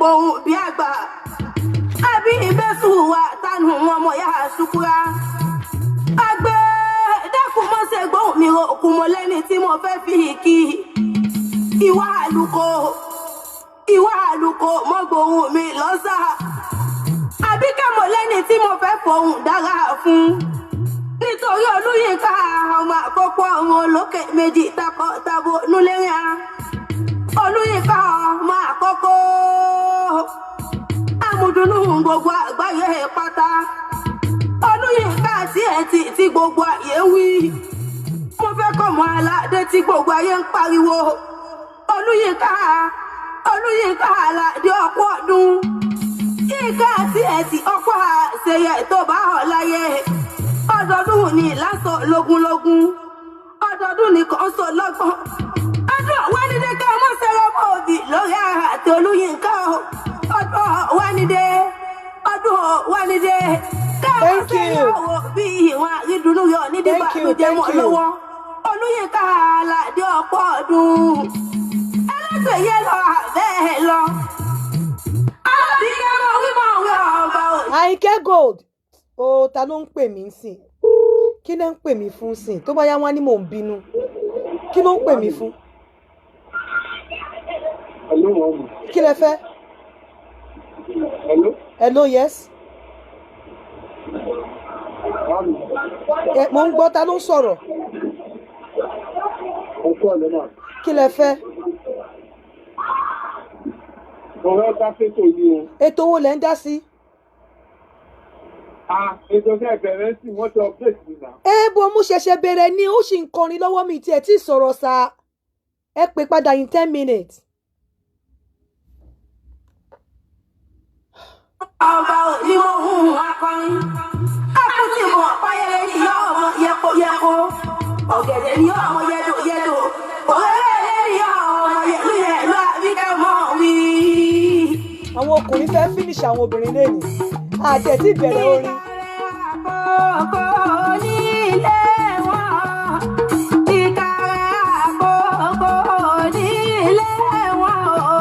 Gbohùn bí àgbà. Àbí ìbẹ́sù wa tánú ọmọ ya ṣukura. Àgbẹ̀ dẹ́kun mọ́ ṣe gbóhùn mi ro òkú mọ́ lẹ́ni tí mo fẹ́ fi kí. Ìwà àlùkò, ìwà àlùkò mọ́ gbóhùn mi lọ́sà. Àbí kẹ́mọ̀ lẹ́ni tí mo fẹ́ fohùn dára fún. Nítorí Olúyinká ọmọ àkọ́kọ́ ọmọ olókè méjì takọ tabo nulẹ̀rìn á. Olúyinká ọmọ àkọ́kọ́. Amúdùnú gbogbo àgbáyé pátá. Olúyinká tí ẹ ti tí gbogbo ayé ń wí. Mo fẹ́ kọ́ mọ aládé tí gbogbo ayé ń pariwo. Olúyinká, Olúyinká aládé ọ̀pọ̀ ọdún. Yínká tí ẹ ti ọ̀pọ̀ àṣeyẹ tó bá hàn láyé. Ọdọọdún ni lásán lógúnlógún. Ọdọọdún ni kò ń sọ lọ́gbọ̀n. Ọdún wánidé ká mọ́ sẹ́rọ̀ mọ́ òbí lórí ara àti Olúyinká o. Ọdún wánidé, ọdún wánidé. Ká mọ́ Thank you. sẹ́rọ̀ òbí ìwọ̀n àrídùnnú yọ nídìí Thank you, bàlújẹ́ mọ́ thank you. lọ́wọ́. Olúyinká aládé ọ̀pọ̀ ọdún. Ẹlẹ́sẹ̀ yẹn lọ àbẹ́ lọ. Àbíkẹ́ mọ̀ wí mọ̀ wí ọba ò Àyìnkẹ́ Gold o, ta ló ń pè mí sìn? Kí ló ń pè mí fún sìn? Tó bá yá wá ní mò ń bínú, kí ló ń pè mí fún? Hello, mommy. Kí lẹ fẹ́? Hello, Hello, yes. Mommy. Ẹ mo ń gbọ́, ta ló ń sọ̀rọ̀? Ẹ kú ọ̀lẹ́ náà. Kí lẹ fẹ́? Mo fẹ́ dá sétò yìí o. Ètò wo lẹ ń dá sí? Ah, ètò fẹ́ bẹ̀rẹ̀ sí, wọ́n ti update mi náà. Ẹ bó mú ṣẹ̀ṣẹ̀ bẹ̀rẹ̀ ni, ó sì ń kọrin lọ́wọ́ mi tí ẹ tí ì sọ̀rọ̀ sá. Ẹ pè padà in 10 minutes. Ọba òní mo hun akọrin. Akutí mo páyẹrẹ ní yọ ọmọ yẹko yẹko. Ọ̀gẹ̀dẹ̀ ní ọmọ yẹdò yẹdò. Òrèrè ní ọmọ yẹlú yẹlú àbíkẹ́ mọ̀ wí. Àwọn ọkùnrin fẹ́ finish àwọn obìnrin lẹ́nu àti ẹ̀ tí ì bẹ̀rẹ̀ orin. Ìkàrẹ̀ àkókò nílé wọn. Ìkàrẹ̀ àkókò nílé wọn o.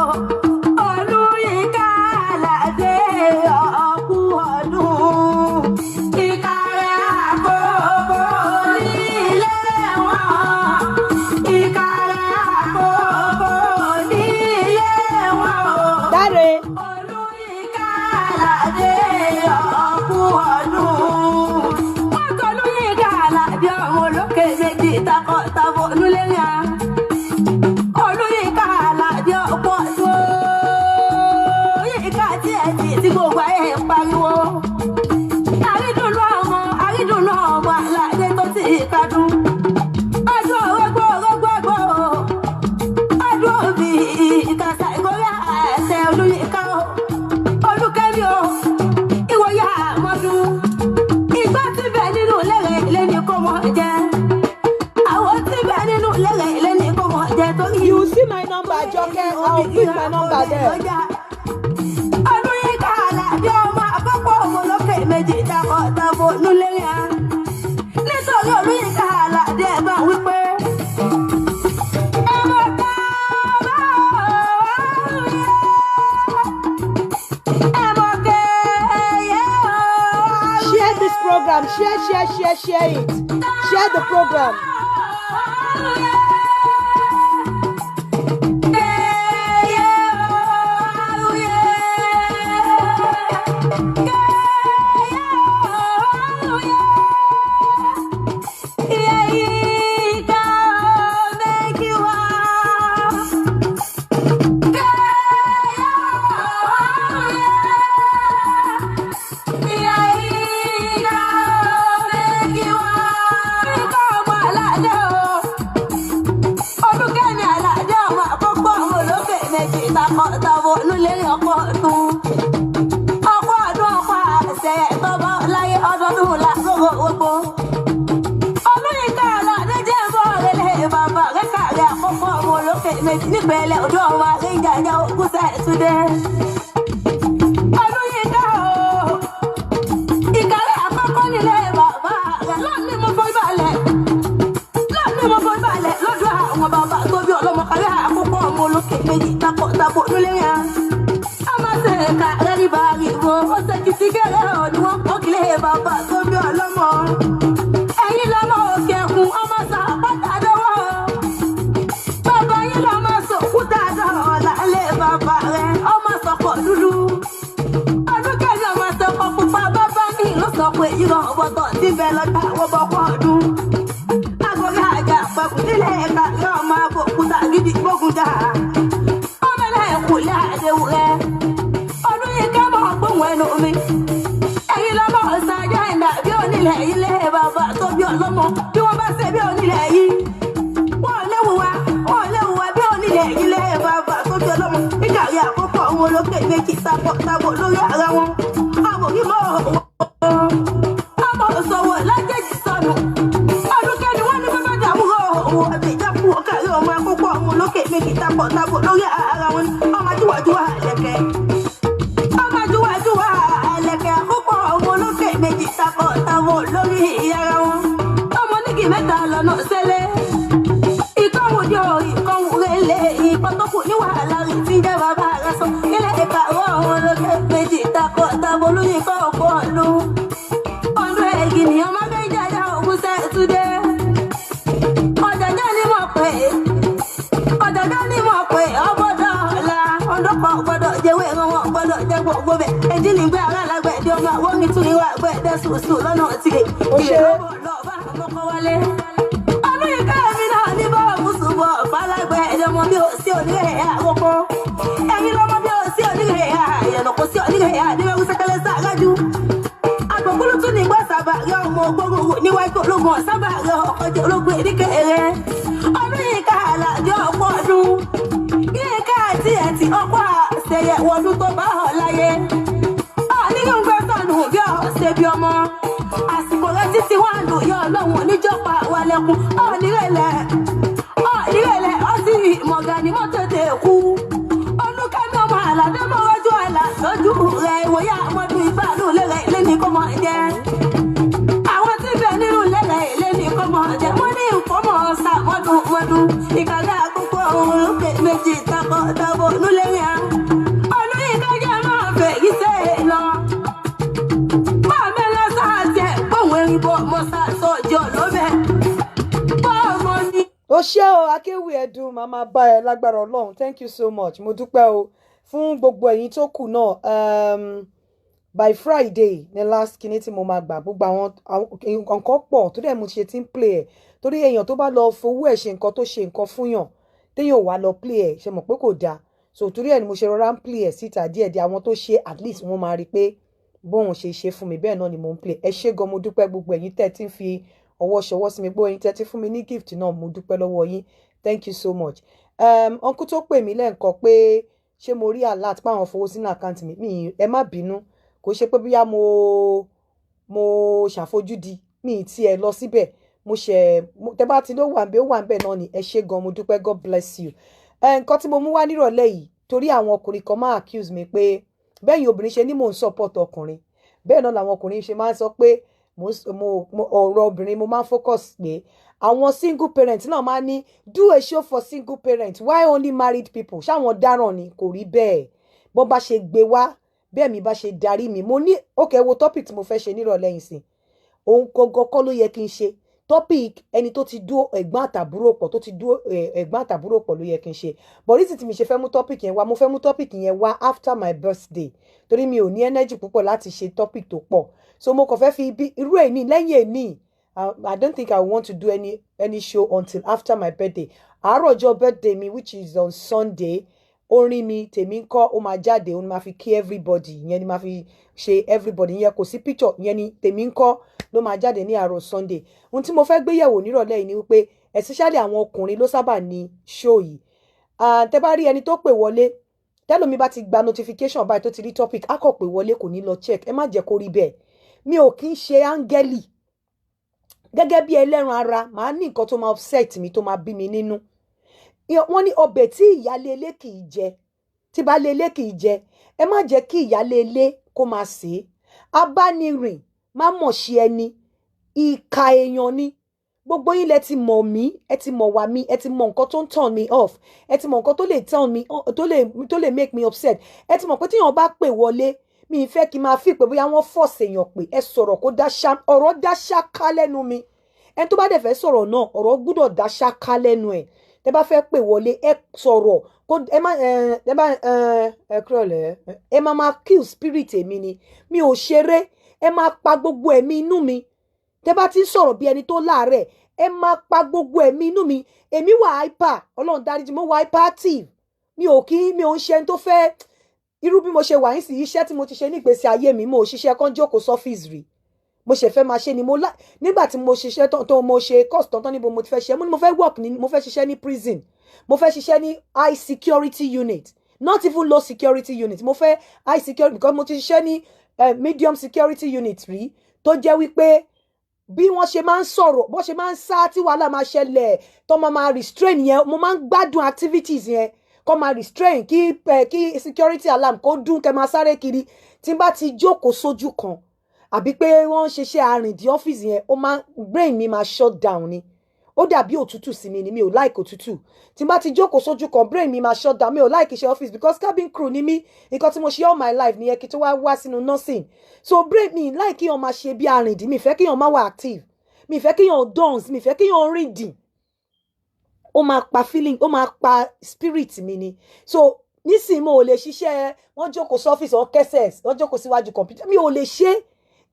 Olúyinká aládé ọkú ọdún. Ìkàrẹ̀ àkókò nílé wọn. Ìkàrẹ̀ àkókò nílé wọn o. Dáre. Olúyinká aládé ọkú ọdún. Wọ́n kọ́ Olúyinká aládé ọmọ olókè méjì takọ-tabo nílé yẹn. Olúyinká aládé ọkú ọdún. Yínká tí ẹ ti tí gbogbo ayé ń pariwo. Àrídùnnú ọmọ, àrídùnnú ọmọ aládé tó ti kádùn. Ọdún orógbó orógbó gbò. Ọdún òbí ìkàsà ìkórè àṣẹ Olúyinká o. Olúkẹ́mi o, ìwòye àmọ́dún. Ìgbà tí bẹ nínú lẹ́rẹ̀ lẹ́ni kó mọ̀ jẹ. Àwọn tí bẹ nínú lẹ́rẹ̀ lẹ́ni kó mọ̀ jẹ torí. You see my number, Àjọkẹ́. I will put my number there. Olúyinká aládé ọmọ àkọ́kọ́ ọmọ olókè méjì takọ tabo nulẹ̀ yẹn. Nítorí Olúyinká aládé ẹ̀ bá wípé. Ẹ mọ̀ ká bá wà wíyé. Ẹ mọ̀ kẹ́yẹ́ wà Share this program. Share, share, share, share it. Share the program. Wíyé. Kẹ́yẹ́ wà wíyé. Kẹ́yẹ́ wà wíyé. Ìyá yìí ká make you up. Kẹ́yẹ́ wà wíyé. Ìyá yìí ká make you up. Kíkọ́ ọmọ aládé o. Olúkẹ́mi aládé ọmọ àkọ́kọ́ ọmọ olókè méjì takọ-tabo nílé ọkọ̀ ọdún. Ọkọ̀ ọdún ọkọ̀ àṣẹ tọ́bọ̀ láyé ọdọọdún làgbogbo gbogbo. Olúyinká aládé jẹ́ bọ́ọ̀rẹ́lẹ̀ bàbá rẹ̀ kàrẹ́ àkọ́kọ́ ọmọ olókè méjì nípẹ̀lẹ̀ odò ọmọ àríjàjà ògúnṣẹ́ túndé. Olúyinká o, ìkàrẹ́ àkọ́kọ́ nílé bàbá rẹ̀ lọ́ọ̀ni mo forí balẹ̀. Lọ́ọ̀ni mo forí balẹ̀ lọ́dọ̀ àwọn bàbá tó bí ọlọ́mọ kàrẹ́ àkọ́kọ́ ọmọ olókè méjì takọ-tabo nílé yẹn. Èkìtì kéré ò ní wọ́n kó kílé bàbá tó bí ọlọ́mọ. Ẹ̀yin lọ́mọ òkè ẹ̀kún ọmọ sàpàtà dọ́wọ́. Bàbá yín lọ́mọ sòkúta dọ̀ọ̀lá lé bàbá rẹ̀ ọmọ sọ̀kọ̀ dúdú. Ọdún kẹ́mi ọmọ sọ̀kọ̀ pupa bàbá mi ló sọ pé ìrọ̀ ọ̀bọ̀tọ̀ ti bẹ̀ lọ́jà wọ́n bọ̀ ọdún. Agorí àjà pẹ̀kú nílẹ̀ ẹ̀ka yóò máa bò kúta gidi gbógun jà. Ọmọ ẹlẹ́kùn lé àdéhùn rẹ̀. Ọdún yìí ká mọ̀ gbóhùn ẹnu mi. Ẹ̀yin lọ́mọ ọ̀sán ajá ìdá bí onílẹ̀ ilé bàbá tó bí ọlọ́mọ bí wọ́n bá ṣe bí onílẹ̀ yìí. Wọ́n ò léwu wa, wọ́n ò léwu wa bí onílẹ̀ ilé bàbá tó bí ọlọ́mọ. Nígbàrí àkókò àwọn olókè méjì sábọ̀ sábọ̀ lórí ara wọn. Àwòrí mọ́ ọmọ òṣòwò lájèjì sọnù. Ọdún kẹ́ni wọ́n ní bàbá dàmúrò òwò àbíjákù ọkàrí ọmọ akókò àwọn olókè méjì sábọ̀ sábọ̀ lórí ara wọn. Ọmọ júwàjúwà lẹ̀kẹ̀. Ọmọ júwàjúwà lẹ̀kẹ̀ àkókò àwọn olókè méjì sábọ̀ sábọ̀ lórí ara wọn. Ọmọ onígi mẹ́ta lọ́nà sẹ́lẹ̀. Ìkọ́hùn ní o, ìkọ́hùn rẹ̀lẹ̀, ìkọ́ tó kù ní wàhálà rí tí ń jẹ́ bàbá rẹ̀ sọ. Ilé ìkàwọ́ àwọn olókè méjì takọ̀ tabo lórí ikọ̀ ọ̀pọ̀ ọ̀lú. Ọdún ẹ̀gì ni ọmọ méjì ajá ògùn sẹ́túdé. Ọ̀jọ̀jọ́ ni mo pè é. Ọ̀jọ̀jọ́ ni mo pè é, ọgbọ́dọ̀ ọ̀la. Ọdọ́kọ̀ gbọ́dọ̀ jẹ́wé ìran wọn gbọ́dọ̀ jẹ́ gbogbo bẹ̀. Èjì ní gbé ara lágbẹ̀dẹ ọmọ àwọn onítúrí wa gbẹ̀dẹ̀ sùsù lọ́nà tìrè. Ó ṣe. Ìrè lọ́ba àmọ́kọ́ wálé. Ọdún yìí ká èmi náà ní bọ́ọ̀mù ṣùgbọ́n fálágbẹ́ ẹ̀dẹ̀ ọmọ bí ó sí onírè àwọ̀kọ́. Ẹ̀yin lọ́mọ bí ó sí onírè àyẹ̀nà kò sí onírè àdébẹ̀rù sẹ́kẹ́lẹ́ sáájú. Àgbòkúlù tún ní gbọ́ sábà rẹ ọmọ gbogbo níwájú ológun sábà rẹ ọkọ̀jẹ̀ ológun èdèkè rẹ. Ọdún yìí ká àlàjọ ọ̀pọ̀ ọdún. Yìí ká àti ẹ̀tì ọ̀pọ̀ àṣeyẹ wọdún tó bá ọ̀ láyé. Ọ̀nìyàn gbé sọnù bí ọ̀ṣẹ́ bí ọmọ. Àsìkò rẹ títí wà lò yọ ọlọ́run oníjọba wà lẹ́kùn. Ọ̀nìrẹ̀lẹ̀ ọ̀nìrẹ̀lẹ̀ ọtí ìmọ̀gà ni mọ́tò tẹ̀ kú. Olùkẹ́mi ọmọ àlàdé mọ́rọ́jú àlà lójú rẹ̀ ìwòye àmọ́dún ìbálò lẹ́rẹ̀ lẹ́ni kọ́ mọ́ jẹ́. Àwọn tí bẹ nínú lẹ́rẹ̀ lẹ́ni kọ́ mọ́ jẹ́. Wọ́n ní nǹkan mọ́ ọ̀sà mọ́dún mọ́dún. Ìkàgà àkókò òun lókè méjì takọ̀ tabo nulẹ̀ yẹn. Olùyìnkájẹ́ máa fẹ̀ yí sẹ́ lọ. Bá mi lọ sáà tiẹ̀ gbóhùn erin bọ̀ mọ́ sáà sọ̀jọ́ lóbẹ̀. Bọ́ọ̀mọ ni. Ó ṣé o, akéwì ẹdùn, màá máa bá ẹ lágbára Ọlọ́run. Thank you so much, mo dúpẹ́ o. Fún gbogbo ẹ̀yin tó kù náà, by Friday ní last kinní tí mo máa gbà. Gbogbo àwọn nǹkan pọ̀ tó dẹ̀ mo ṣe ti ń play ẹ̀, torí èèyàn tó bá lọ fowó ẹ̀ ṣe nǹkan tó ṣe nǹkan fún yàn, téèyàn ò wá lọ play ẹ̀, ṣe mọ̀ pé kò dáa? So torí ẹ̀ ni mo ṣe rọra ń play ẹ̀ síta díẹ̀díẹ̀. Àwọn tó ṣe, at least wọ́n máa rí i pé bóun ṣe ṣe fún mi, bẹ́ẹ̀ náà ni mo ń play. Ẹ ṣé gan, mo dúpẹ́. Gbogbo ẹ̀yin tẹ́ ẹ ti ń fi ọwọ́ ṣọwọ́ sí mi, gbogbo ẹ̀yin tẹ́ ti fún mi ní gift náà, mo dúpẹ́ lọ́wọ́ yín. Thank you so much. Uncle tó pè mí lẹ́ǹkan pé ṣé mo rí alert pé àwọn fowó sínú account mi, mi ẹ má bínú. Kò ṣe pé bóyá mo ṣàfojúdi, mi ì tiẹ̀ lọ síbẹ̀. Mo ṣe tẹ bá ti ló wà ń bẹ, ó wà ń bẹ náà ni. Ẹ ṣé gan, mo dúpẹ́. God bless you. Nǹkan tí mo mú wá nírọ̀lẹ́ yìí, torí àwọn ọkùnrin kan máa accuse mi pé bẹ́ẹ̀ obìnrin ṣe ní mò ń support ọkùnrin, bẹ́ẹ̀ náà làwọn ọkùnrin ṣe máa ń sọ pé mo ọ̀rọ̀ obìnrin mo máa ń focus, pé àwọn single parents náà máa ní, "Do a show for single parents, why only married people?" Ṣáwọn dáràn ni? Kò rí bẹ́ẹ̀. Bọ́n bá ṣe gbé wá bẹ́ẹ̀, mi bá ṣe darí mi, mo ní okay, wo topic tí mo fẹ́ ṣe nírọ̀lẹ́ yìí sìn, òun gangan kọ́ ló yẹ kí n ṣe. Topic ẹni tó ti dúró ẹ̀gbọ́n àtàbúrò pọ̀, tó ti dúró ẹ̀gbọ́n àtàbúrò pọ̀ ló yẹ kí n ṣe. But reason tí mi ṣe fẹ́ mú topic yẹn wá, mo fẹ́ mú topic yẹn wá after my birthday, torí mi ò ní energy púpọ̀ láti ṣe topic tó pọ̀. So mo kàn fẹ́ fi ibi irú èní lẹ́yìn èní, I don't think I want to do any show until after my birthday. Àárọ̀ ọjọ́ birthday mi, which is on Sunday, orin mi tèmi ń kọ́, ó máa jáde. Ó ní máa fi kí everybody, ìyẹn ni máa fi ṣe everybody. Ìyẹn kò sí picture, ìyẹn ni tèmi ń kọ́ ló máa jáde ní àárọ̀ Sunday. Ohun tí mo fẹ́ gbé yẹ̀wò nírọ̀lẹ́ yìí ni wípé especially àwọn ọkùnrin ló sábà ní show yìí. Tẹ́ bá rí ẹni tó pè wọlé, tẹ́lómi bá ti gba notification báyìí, tó ti rí topic, á kàn pè wọlé, kò ní lọ check. Ẹ má jẹ́ kó rí bẹ́ẹ̀. Mi ò kí ń ṣe áńgẹ́lì. Gẹ́gẹ́ bí ẹlẹ́ran ara, màá ní nǹkan tó máa upset mi, tó máa bí mi nínú. Wọ́n ní ọbẹ̀ tí ìyáálé ilé kì í jẹ, tí baálé ilé kì í jẹ, ẹ má jẹ́ kí ìyáálé ilé kó máa sè é. Abánirìn má mọ̀ ṣe ẹni, ìka èèyàn ni. Gbogbo yín lẹ ti mọ̀ mí, ẹ ti mọ̀ wá mi, ẹ ti mọ̀ nǹkan tó ń turn me off, ẹ ti mọ̀ nǹkan tó lè turn me tó lè make me upset. Ẹ ti mọ̀ pé tíyàn bá pè wọlé, mi ò ní fẹ́ kí Mi ì fẹ́ kí n máa fi pé bóyá wọ́n force èèyàn pé ẹ sọ̀rọ̀ kó dá ṣá, ọ̀rọ̀ dá ṣáká lẹ́nu mi. Ẹni tó bá dẹ̀ fẹ́ sọ̀rọ̀ náà, ọ̀rọ̀ gbúdọ̀ dá ṣáká lẹ́nu ẹ̀. Tẹ́ bá fẹ́ pè wọlé, ẹ sọ̀rọ̀ kó ẹ má ẹ ẹ má ẹ ẹ kúrọ̀lẹ́, ẹ má máa kill spirit èmi ni. Mi ò ṣeré. Ẹ máa pa gbogbo ẹ̀mí inú mi. Tẹ́ bá ti ń sọ̀rọ̀ bí ẹni tó láàárẹ̀, ẹ máa pa gbogbo ẹ̀mí inú mi. Èmi wà hyper, Ọlọ́run dáríjì, mo wà hyperactive. Mi ò kí mi ò ń ṣe ẹni tó fẹ́ irú bí mo ṣe wà nísìnyí. Iṣẹ́ tí mo ti ṣe nígbèésí ayé mi, mo ò ṣiṣẹ́ kán jókòó sọ́fíìsì rí. Mo ṣe fẹ́ máa ṣe ni mo lá nígbà tí mo ṣiṣẹ́ tán tó mo ṣe course tán tán, níbo mo ti fẹ́ ṣe? Mo ní mo fẹ́ work ní, mo fẹ́ ṣiṣẹ́ ní prison, mo fẹ́ ṣiṣẹ́ ní high security unit, not even low security unit. Mo fẹ́ high security because mo ti ṣiṣẹ́ ní medium security unit rí, tó jẹ́ wípé bí wọ́n ṣe máa ń sọ̀rọ̀, bó ṣe máa ń sá tí wàhálà máa ṣẹlẹ̀, tó máa máa restrain yẹn, mo máa ń gbádùn activities yẹn. Kó máa restrain, kí security alarm kó dún, kẹ́ máa sáré kiri. Tí n bá ti jókòó sójú kan, àbí pé wọ́n ń ṣiṣẹ́ arìndí ọ́fíìsì yẹn, ó máa brain mi máa shut down ni. Ó dàbí òtútù sí mi ni. Mi ò like òtútù. Tí n bá ti jókòó sójú kan, brain mi máa shut down. Mi ò like iṣẹ́ office because cabin crew ni mí. Nǹkan tí mo ṣe all my life nìyẹn kí tó wá wá sínú nursing. So brain mi like kíyàn máa ṣe bí arìndí. Mi fẹ́ kíyàn máa wà active, mi fẹ́ kíyàn dance, mi fẹ́ kíyàn rìndìn. Ó máa pa feeling, ó máa pa spirit mi ni. So nísìnyí, mo ò lè ṣiṣẹ́ wọ́n jókòó sọ́fíìsì, wọ́n kẹ́sẹ̀, wọ́n jókòó síwájú kọ̀ǹpútà. Mi ò lè ṣe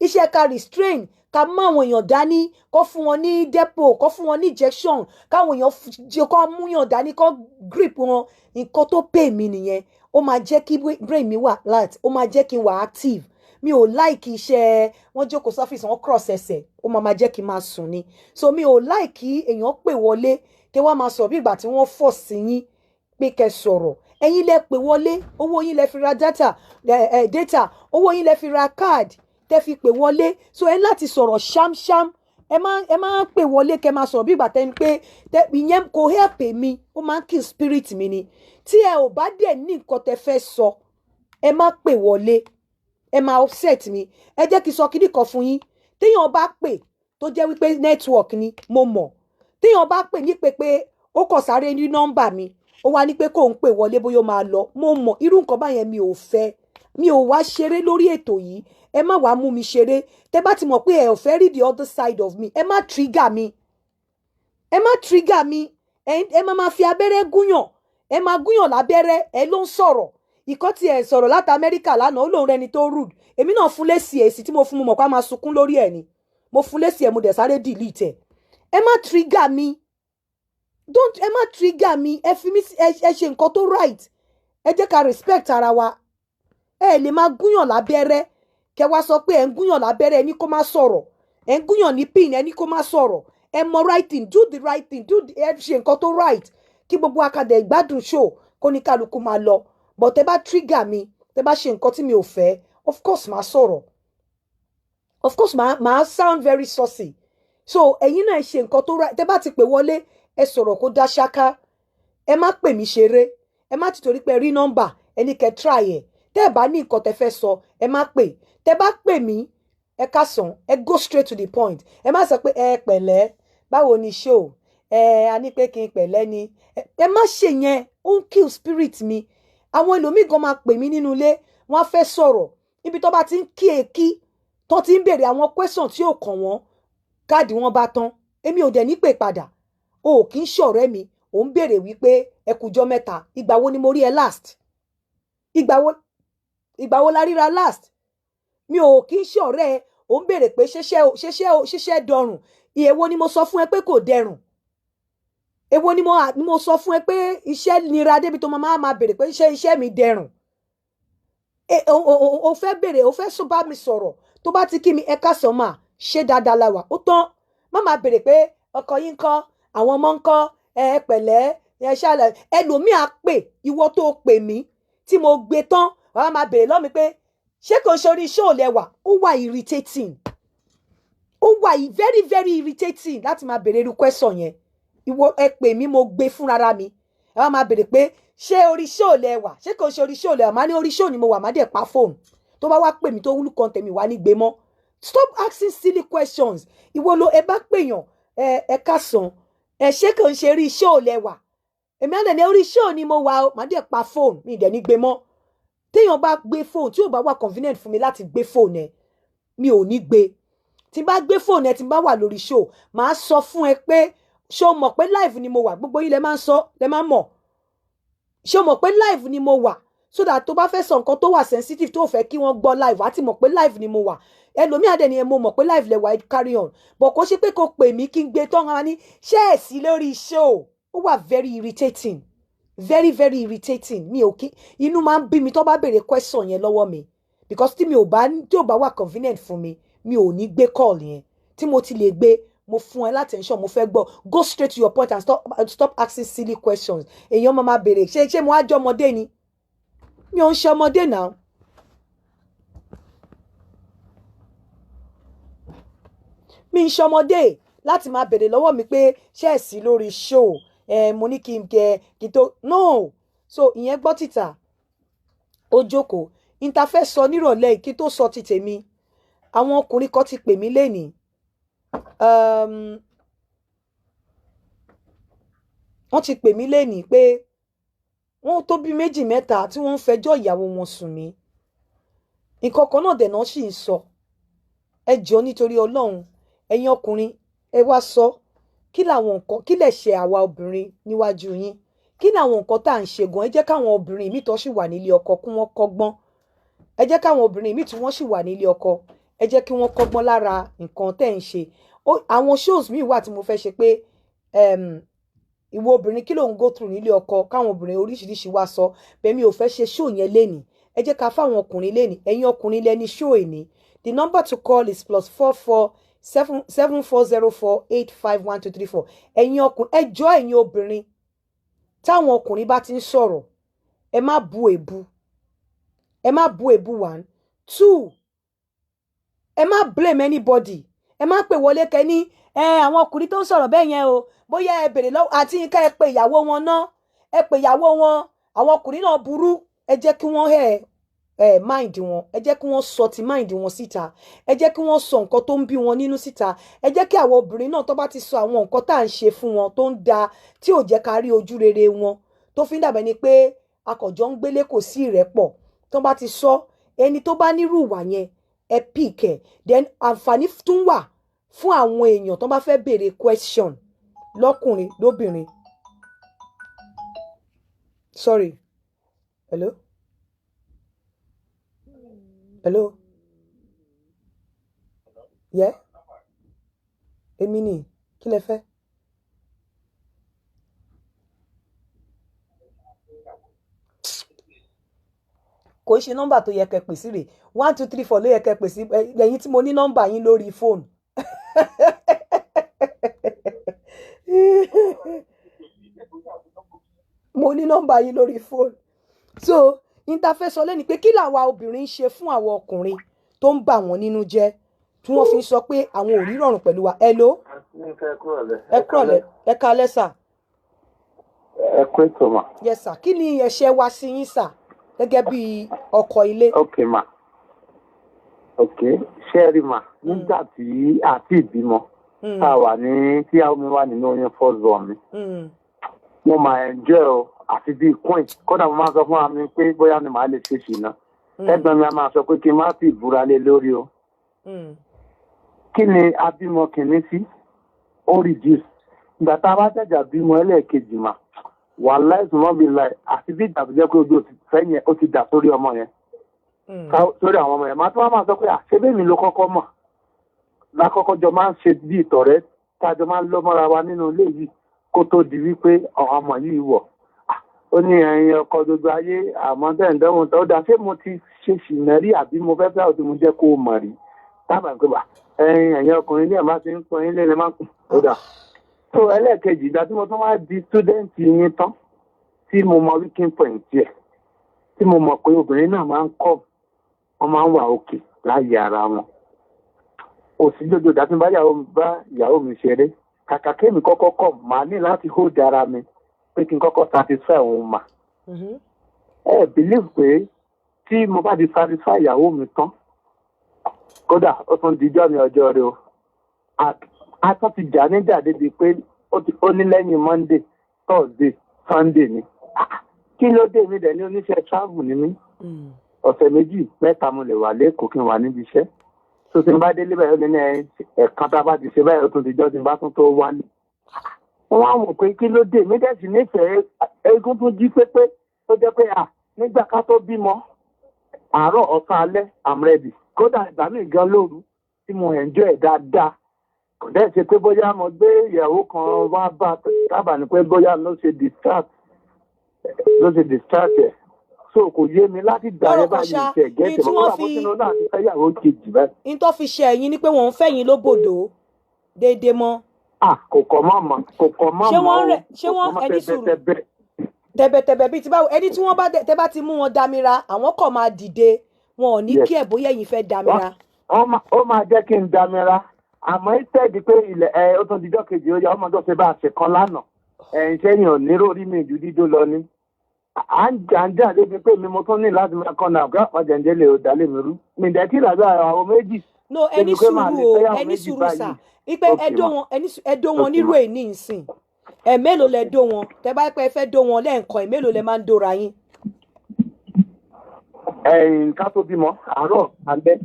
iṣẹ́ ká restrain, ká mú àwọn èèyàn dání, kó fún wọn ní depo, kó fún wọn ní injection, káwọn èèyàn kó múyàn dání, kó grip wọn. Nǹkan tó pè mí nìyẹn. Ó máa jẹ́ kí brain mi wà alert, ó máa jẹ́ kí n wà active. Mi ò like iṣẹ́ wọ́n jókòó sọ́fíìsì, wọ́n cross ẹsẹ̀. Ó máa máa jẹ́ kí n máa sùn ni. So mi ò like èèyàn pè wọlé kí wọ́n máa sọ̀rọ̀ bí ìgbà tí wọ́n fọ̀ sí yín pé kẹ́ sọ̀rọ̀. Ẹ̀yin lẹ pè wọlé, owó yín lẹ fi ra data, owó yín lẹ fi ra card tẹ́ fi pè wọlé. So ẹ láti sọ̀rọ̀ ṣámṣám. Ẹ má pè wọlé kẹ́ máa sọ̀rọ̀ bí ìgbà tẹ́ ń pé ìyẹn kò help mi. Ó máa ń kill spirit mi ni. Tí ẹ ò bá dẹ̀ ní nǹkan tẹ́ fẹ́ sọ, ẹ má pè wọlé. Ẹ máa upset mi. Ẹ jẹ́ kí n sọ kíní kan fún yín. Téèyàn bá pè tó jẹ́ wípé network ni, mo mọ̀. Téèyàn bá pè ní pé ó kàn sáré ní nọ́mbà mi, ó wá ní pé kóun pè wọlé, bóyá ó máa lọ, mo mọ̀. Irú nǹkan báyẹn mi ò fẹ́. Mi ò wá ṣeré lórí ètò yìí. Ẹ má wàá mú mi ṣeré. Tẹ bá ti mọ̀ pé ẹ ò fẹ́ rí the other side of me, ẹ má trigger mi, ẹ má trigger mi. Ẹ má máa fi abẹ́rẹ́ gúnyàn, ẹ máa gúnyàn lábẹ́rẹ́. Ẹ ló ń sọ̀rọ̀ ìkọ́ tí ẹ sọ̀rọ̀ láti Amẹ́ríkà lánàá, ó lóun rẹni tó rude. Èmi náà fún lésì. Èsì tí mo fún, mo mọ̀ pé a máa sunkún lórí ẹ̀ ni. Mo fún lésì ẹ̀, mo dẹ̀ sáré delete ẹ̀. Ẹ má trigger mi, don't, ẹ má trigger mi. Ẹ fi mí, ẹ ṣe nǹkan tó right. Ẹ jẹ́ ká respect ara wa. Ẹ lè máa gúnyàn lábẹ́rẹ́, kẹ wá sọ pé ẹ ń gúnyàn lábẹ́rẹ́, ẹ ní kó má sọ̀rọ̀. Ẹ ń gúnyàn ní pin, ẹ ní kó má sọ̀rọ̀. Ẹ mọ right thing, do the right thing, ẹ ṣe nǹkan tó right, kí gbogbo akadẹ ìgbádùn show, kó ní kálukú máa lọ. But tẹ bá trigger mi, tẹ bá ṣe nǹkan tí mi ò fẹ́, of course máa sọ̀rọ̀, of course máa sound very saucy. So ẹ̀yin náà, ẹ ṣe nǹkan tó right. Tẹ bá ti pè wọlé, ẹ sọ̀rọ̀ kó dá ṣáká. Ẹ má pè mí ṣeré. Ẹ má ti torí pé rí nọ́mbà ẹni kẹ́ try ẹ̀. Tẹ́ ẹ bá ní nǹkan tẹ́ fẹ́ sọ, ẹ má pè. Tẹ́ bá pè mí, ẹ kásán, ẹ go straight to the point. Ẹ má sọ pé ẹ pẹ̀lẹ́, báwo ni show ẹ, a ní pé kí n pẹ̀lẹ́ ni. Ẹ má ṣe yẹn, ó ń kill spirit mi. Àwọn ẹlòmíì gan máa pè mí nínú ilé, wọ́n á fẹ́ sọ̀rọ̀. Níbi tó bá ti ń kí èkí, tó ti ń béèrè àwọn question tí ò kàn wọ́n, káàdì wọn bá tán, èmi ò dẹ̀ ní pè padà. O ò kí ń ṣọ̀rẹ́ mi. Ò ń béèrè wípé ẹ kújọ́ mẹ́ta, ìgbà wo ni mo rí ẹ last? Ìgbà wo la ríra last? Mi ò kí ń ṣọ̀rẹ́ ẹ. Ò ń béèrè pé ṣẹṣẹ dọrùn. Èwo ni mo sọ fún ẹ pé kò dẹrùn? Èwo ni mo sọ fún ẹ pé iṣẹ́ nira débi tó máa máa béèrè pé iṣẹ́ mi dẹrùn? O fẹ́ béèrè, o fẹ́ sọ bá mi sọ̀rọ̀. Tó bá ti kí mi, ẹ káàsán mà, ṣé dáadáa la wà, ó tán. Má máa béèrè pé ọkọ yín ńkọ́, àwọn ọmọ ńkọ́, ẹ pẹ̀lẹ́, ẹ ṣàlẹ̀. Ẹlòmíì á pè, ìwọ tó pè mí tí mo gbé tán, wàá máa béèrè lọ́mi pé ṣé kò ṣe orí show lẹ́wà. Ó wà irritating, ó wà very very irritating láti máa béèrè irú question yẹn. Ìwọ ẹ pè mí, mo gbé fúnra mi, ẹ wá máa béèrè pé ṣé orí show lẹ́wà, ṣé kò ṣe orí show lẹ́wà. Má ní orí show ni mo wà, má dẹ̀ pa fóònù. Tó bá wá pè mí tó wúlú kan tèmi wá ní gbé mọ́. Stop asking silly questions. Ìwọ ló ẹ bá pèèyàn, ẹ kásán, ẹ ṣé kò ń ṣe orí show lẹ́wà. Èmi á dẹ̀ ní orí show ni mo wà o, má dẹ̀ pa fóònù mi, dẹ̀ ní gbé mọ́. Téèyàn bá pè mí, ẹ kásán, Téèyàn bá gbé fóònù tí ò bá wà convenient fún mi láti gbé fóònù ẹ, mi ò ní gbé. Tí n bá gbé fóònù ẹ tí n bá wà lórí show, màá sọ fún ẹ pé, ṣé o mọ̀ pé live ni mo wà? Gbogbo yín lẹ máa ń sọ, lẹ máa ń mọ̀. Ṣé o mọ̀ pé live ni mo wà? So that tó bá fẹ́ sọ nǹkan tó wà sensitive, tó fẹ́ kí wọ́n gbọ́ live, wàá ti mọ̀ pé live ni mo wà. Ẹlòmíà dẹ̀ ni ẹ, mo mọ̀ pé live lẹ wà, carry on. But kò ṣe pé kò pè mí kí n gbé tán ara ní ṣé ẹ̀ sí lórí show. Ó wà very irritating, very very irritating. Mi ò kí, inú máa ń bí mi tó bá béèrè question yẹn lọ́wọ́ mi, because tí mi ò bá, tí ò bá wà convenient fún mi, mi ò ní gbé call yẹn. Tí mo ti lè gbé, mo fún ẹ látẹ̀ńṣọ̀n, mo fẹ́ gbọ́. Go straight to your point and stop asking silly questions. Èèyàn máa máa béèrè, ṣé mo á jẹ́ ọmọdé ni? Mi ò ń ṣe ọmọdé náà. Mi ń ṣọmọdé láti máa béèrè lọ́wọ́ mi pé ṣé ẹ̀ sí lórí show ẹ. Mo ní kí n kẹ kí n tó no. So ìyẹn gbọ́ títà, ó jókòó. Interface sọ nírọ̀lẹ́ yìí, kí tó sọ ti tèmi, àwọn ọkùnrin kan ti pè mí lénìí. Wọ́n ti pè mí lénìí pé wọ́n tó bí méjì mẹ́ta tí wọ́n ń fẹjọ́ ìyàwó wọn sùn mí. Nǹkan kan náà dẹ̀ náà sì ń sọ. Ẹ jọ̀ọ́, nítorí Ọlọ́run, ẹ̀yin ọkùnrin, ẹ wá sọ kí làwọn nǹkan, kí lè ṣe àwa obìnrin níwájú yín, kí làwọn nǹkan tá à ń ṣe gan. Ẹ jẹ́ káwọn obìnrin míì tó sì wà nílé ọkọ kí wọ́n kọ́gbọ́n. Ẹ jẹ́ káwọn obìnrin míì tí wọ́n sì wà nílé ọkọ, ẹ jẹ́ kí wọ́n kọ́gbọ́n lára nǹkan tẹ́ ń ṣe. Àwọn shows míì wà tí mo fẹ́ ṣe pé ìwọ obìnrin, kí ló ń go through nílé ọkọ, káwọn obìnrin oríṣiríṣi wá sọ bẹ́ẹ̀. Mi ò fẹ́ ṣe show yẹn lénìí. Ẹ jẹ́ ká fáwọn ọkùnrin lénìí. Ẹ̀yin ọkùnrin lẹ́ni show èní. The number to call is +44 77 4048 51234. Ẹ̀yin ọkùnrin, ẹ jọ̀ọ́, ẹ̀yin obìnrin, táwọn ọkùnrin bá ti ń sọ̀rọ̀, ẹ má bu èbú, ẹ má bu èbú. One, two, ẹ má blame anybody. Ẹ má pè wọlé kẹ ní ẹ àwọn ọkùnrin tó ń sọ̀rọ̀ bẹ́ẹ̀ yẹn o, bóyá ẹ bèrè lọ́wọ́ àti nǹkan, ẹ pè ìyàwó wọn náà, ẹ pè ìyàwó wọn. Àwọn ọkùnrin náà burú. Ẹ jẹ́ kí wọ́n ẹ mind wọn, ẹ jẹ́ kí wọ́n sọ ti mind wọn síta, ẹ jẹ́ kí wọ́n sọ nǹkan tó ń bí wọn nínú síta. Ẹ jẹ́ kí àwọn obìnrin náà, tó bá ti sọ àwọn nǹkan tá à ń ṣe fún wọn tó ń da, tí ò jẹ́ ká rí ojú rere wọn, tó fi ń dàbẹ́ ni pé akọ̀jọ́ ń gbélé, kò sí ìrẹ́pọ̀, tó bá ti sọ, ẹni tó bá nírú ìwà yẹn, ẹ pick ẹ. Then àǹfààní tún wà fún àwọn èèyàn tó bá fẹ́ béèrè question, lọ́kùnrin lóbìnrin. Sorry, hello, hello, yeah, èmi ni. Kí lẹ fẹ́? Kò ń ṣe nọ́mbà tó yẹ kẹ́ pè sí rè. 1234 ló yẹ kẹ́ pè sí. Lẹ́yìn tí mo ní nọ́mbà yín lórí fóònù. Mo ní nọ́mbà yín lórí fóònù. So interface sọ lẹ́ni pé kí làwa obìnrin ń ṣe fún àwọn ọkùnrin tó ń bà wọ́n nínú jẹ́, tí wọ́n fi ń sọ pé àwọn ò rí rọrùn pẹ̀lú wa. Hello. Ẹ kúrọ̀lẹ́, ẹ kalẹ́ sà. Ẹ kú ètò mà. Yes sir. Kí ni ẹ̀ṣẹ̀ wa sí yín sà, gẹ́gẹ́ bí ọkọ ilé? Ok mà, ok. Ṣé ẹ rí mà, nígbà tí àti ìbímọ, tá a wà ní tí àwọn mi wà nínú oyún first born mi, mo máa enjoy o, àti bíi queen. Kódà mo máa sọ fún wa mi pé bóyá ni màá lè ṣe ṣìnà. Ẹ̀gbọ́n mi a máa sọ pé kí n má fi ìbúra lé lórí o. Kí ni abímọ kìíní sí ó reduce? Ìgbà tá a bá jàjà bímọ ẹlẹ́ẹ̀kejì mà, wàhálà ìsúnmọ́ mi láì, àti bí ìgbà tó jẹ́ pé ojú ò ti fẹ́ yẹn, ó ti dà sórí ọmọ yẹn, sórí àwọn ọmọ yẹn. Máa tún wá máa sọ pé àṣebí mi ló kọ́kọ́ mọ̀, lákọ́kọ́ jọ máa ń ṣe bí ìtọ̀rẹ́, tá a jọ máa ń lọ́ mọ́ra wa nínú ilé yìí kó tó di wípé àwọn ọmọ yìí wọ̀. Ó ní ẹ̀yin ọkọ gbogbo ayé, àmọ́ tẹ̀ ń dánwò tó dáa. Ṣé mo ti ṣe ṣìnà rí, àbí mo fẹ́ fẹ́ òtún mo jẹ́ kó o mọ̀ rí tábà pé bà ẹ̀yin ọkùnrin ní ẹ̀ máa ti ń pọn ilé ẹ̀ máa ń kùn ó dà tó. Ẹlẹ́ẹ̀kejì, ìgbà tí mo tún wá di student yín tán, tí mo mọ weaking point yẹ, tí mo mọ̀ pé obìnrin náà máa ń kọ́, wọ́n máa ń wà òkè láàyè ara wọn, kò sí gbogbo ìgbà tí mo bá ìyàwó mi ṣeré, kàkà kémi kọ́kọ́ kọ̀, màá ní láti hold ara mi pé kí n kọ́kọ́ satisfy òun mà. Ẹ believe pé tí mo bá ti satisfy ìyàwó mi tán, kódà ó tún dijọ́ mi ọjọ́ rẹ o, a tún ti jà níjà débi pé ó ní lẹ́yìn Monday, Thursday, Sunday ni. Kí ló dé? Mi dẹ̀ ní oníṣẹ́ travel ni mí. Ọ̀sẹ̀ 2 mẹ́ta mo lè wà lẹ́kọ̀ọ́ kí n wà níbi iṣẹ́. Tó ti ń bá délé báyìí, ó lé ní ẹ̀ẹ̀kan tá a bá ti ṣe báyìí, ó tún ti jọ́ tí n bá tún tó wálé. Wọ́n á wò pé kí ló dé, mi dẹ̀ sì nífẹ̀ẹ́ eégún tó jí pépé, tó jẹ́ pé à nígbà ká tó bímọ, àárọ̀, ọ̀sán, alẹ́, I'm ready. Kódà ìgbà míì gan lóru tí mo enjoy ẹ̀ dáadáa. Kò dẹ́ ṣe pé bóyá mo gbé ìyàwó kan wá bá tábà ní pé bóyá ló ṣe distract ẹ̀. So kò yé mi láti gbà Lọ́rọ̀ yẹn kan báyìí ṣá, ìṣe gẹ́tì ní tí mọ́. wọ́n Kódà mo ti ń lọ láti fẹ́ ìyàwó kejì báyìí. N tó fi ṣe ẹ̀yin ni pé wọ́n ń fẹ̀yìn lóbòdó déédéé mọ́. Ah, kò kọ̀ mọ́ mọ́, kò kọ̀ mọ́ Ṣé mọ́ wọ́n o. rẹ̀ ṣé Kò wọ́n kọ̀ mọ́ ẹni sùúrù. tẹ́bẹ́tẹ́bẹ́. Tẹ̀bẹ̀tẹ̀bẹ̀ bíi ti báwo? Ẹni tí wọ́n bá tẹ́ bá ti mú wọn damira, àwọn kàn máa dìde, wọn ò ní kí ẹ̀ bóyá ẹ̀yin fẹ́ damira. Ó máa jẹ́ kí n damira, àmọ́ instead pé ilẹ̀ ẹ ó tún dijọ́ kejì, ó yá, ọmọ tó ṣe bá a ṣe kan lánàá, ẹ̀yìn sẹ́yìn ò ní rórí mi ju dídó lọ ni. À ń jà ń jà débi pé mi mo tún ní láti máa kọ́ náà kí ọ̀pọ̀ jẹ̀ǹjẹ̀ lè dá lé mi rú. Mi dẹ̀ kí ìlàjọ àwọn méjì No, ẹni débi pé màá sùúrù lè o. fẹ́yàwó Ẹni méjì sùúrù báyìí. Sà wípé Ok ẹdó ma. wọn, ẹni ẹdó wọn Ok nírú ma. èní ìsìn, ẹ mélòó lẹ dó wọn? Tẹ bá pẹ́ fẹ́ dó wọn lẹ́ẹ̀kan, ẹ mélòó lẹ máa ń dóra yín? Ẹ̀yìn ká tó bímọ, àárọ̀, alẹ́.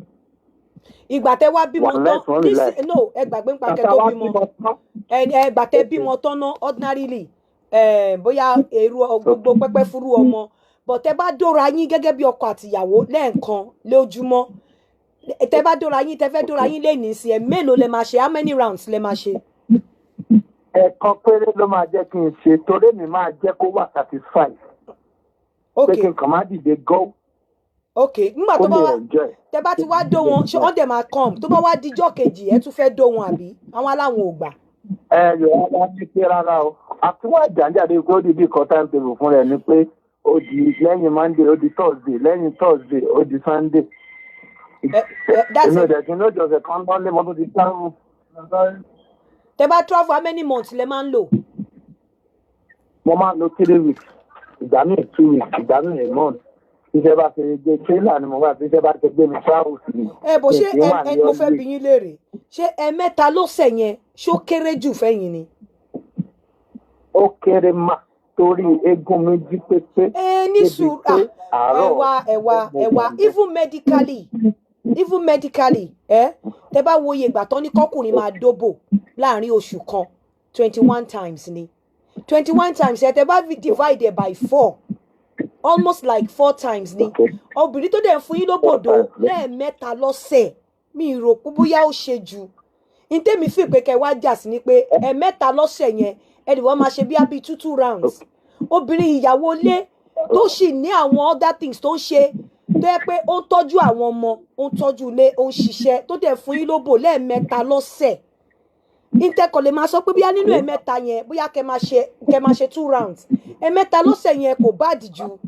Ìgbà tẹ wá bímọ Wà tán lẹ́sàn-án nísì relax. No, ẹ gbàgbé ń pa kẹ Tàtà tó wá bímọ. bímọ tán. Ẹ ẹ gbà tẹ bímọ tán ná, ordinarily ẹ bóyá èrú gbogbo pẹpẹ fúrú ọmọ, but tẹ bá dóra yín gẹ́gẹ́ bí ọkọ àtìyàwó lẹ́ẹ̀kan lójúmọ́, tẹ bá dóra yín, tẹ fẹ́ dóra yín lẹ́nìí sí, ẹ mélòó lẹ máa ṣe? How many rounds lẹ máa ṣe? Ẹ̀ẹ̀kan péré ló máa jẹ́ kí n ṣe, torí mi máa jẹ́ kó wà satisfied pé kí n kàn má dìde go Ok, nígbà kó tó bá lè wá enjoy. Tẹ bá ti wá dó wọn, ṣé wọ́n dẹ̀ máa come? Tó bá wá dijọ́ kejì, ẹ tún fẹ́ dó wọn, àbí àwọn aláwọn ò gbà? Ẹ yọ wá ní pé rárá o, àti wọ́n àjàǹjáde pé ó di bí kan time table fún rẹ̀ ni pé ó di lẹ́yìn Monday, ó di Thursday, lẹ́yìn Thursday, ó di Sunday. Ẹ ẹ that's Èmi ò it. dẹ̀ kí n lójó ọ̀sẹ̀ kan lọ́lé mọ́tò ti travel. Tẹ bá travel, how many months lẹ máa ń lò? Mo máa ń lo 3 weeks, ìgbà míì 2 weeks, ìgbà míì a month. Iṣẹ́ bá ṣe gbé trailer ni mo wà, tí iṣẹ́ bá ṣe gbé mi travel sí ni. Ẹ bó ṣé Mi kì í ẹ wà ẹ ní mo fẹ́ holiday. bi yín léèrè, ṣé ẹ mẹ́ta lọ́sẹ̀ yẹn, ṣó kéré jù fẹ́yìn ni? Ó kéré mà, torí eégún mi jí pépé Ẹ ní débi sùúrù. pé Ah, ẹ àárọ̀ wá, ẹ wá, mo ẹ wá. wà bẹ́ẹ̀. Even medically, ẹ tẹ bá wo iye ìgbà tán ní kọkùnrin máa dóbò láàrin oṣù kan, 21 times ni. 21 times, ẹ tẹ bá divide by 4, almost like four times ni. Obìnrin tó dẹ̀ ń fún yín lóbòdó Four times. lẹ́ẹ̀mẹ́ta lọ́sẹ̀, mi rò pé bóyá ó ṣe jù. N tẹ́mi fi pé kẹ́ wá jà sí ni pé ẹ̀ẹ̀mẹ́ta lọ́sẹ̀ yẹn, ẹnì wọ́n máa ṣe bí abi two two rounds. Obìnrin ìyàwó ilé tó sì ní àwọn other things tó ń ṣe, tó yẹ pé ó ń tọ́jú àwọn ọmọ, ó ń tọ́jú ilé, ó ń ṣiṣẹ́, tó dẹ̀ fún yín lóbò lẹ́ẹ̀mẹ́ta lọ́sẹ̀, intẹ́kọ̀ lè máa sọ pé bóyá nínú ẹ̀ẹ̀mẹ́ta yẹn, bóyá kẹ́ máa ṣe two rounds. Ẹ̀ẹ̀mẹ́ta lọ́sẹ̀ yẹn kò bad jù.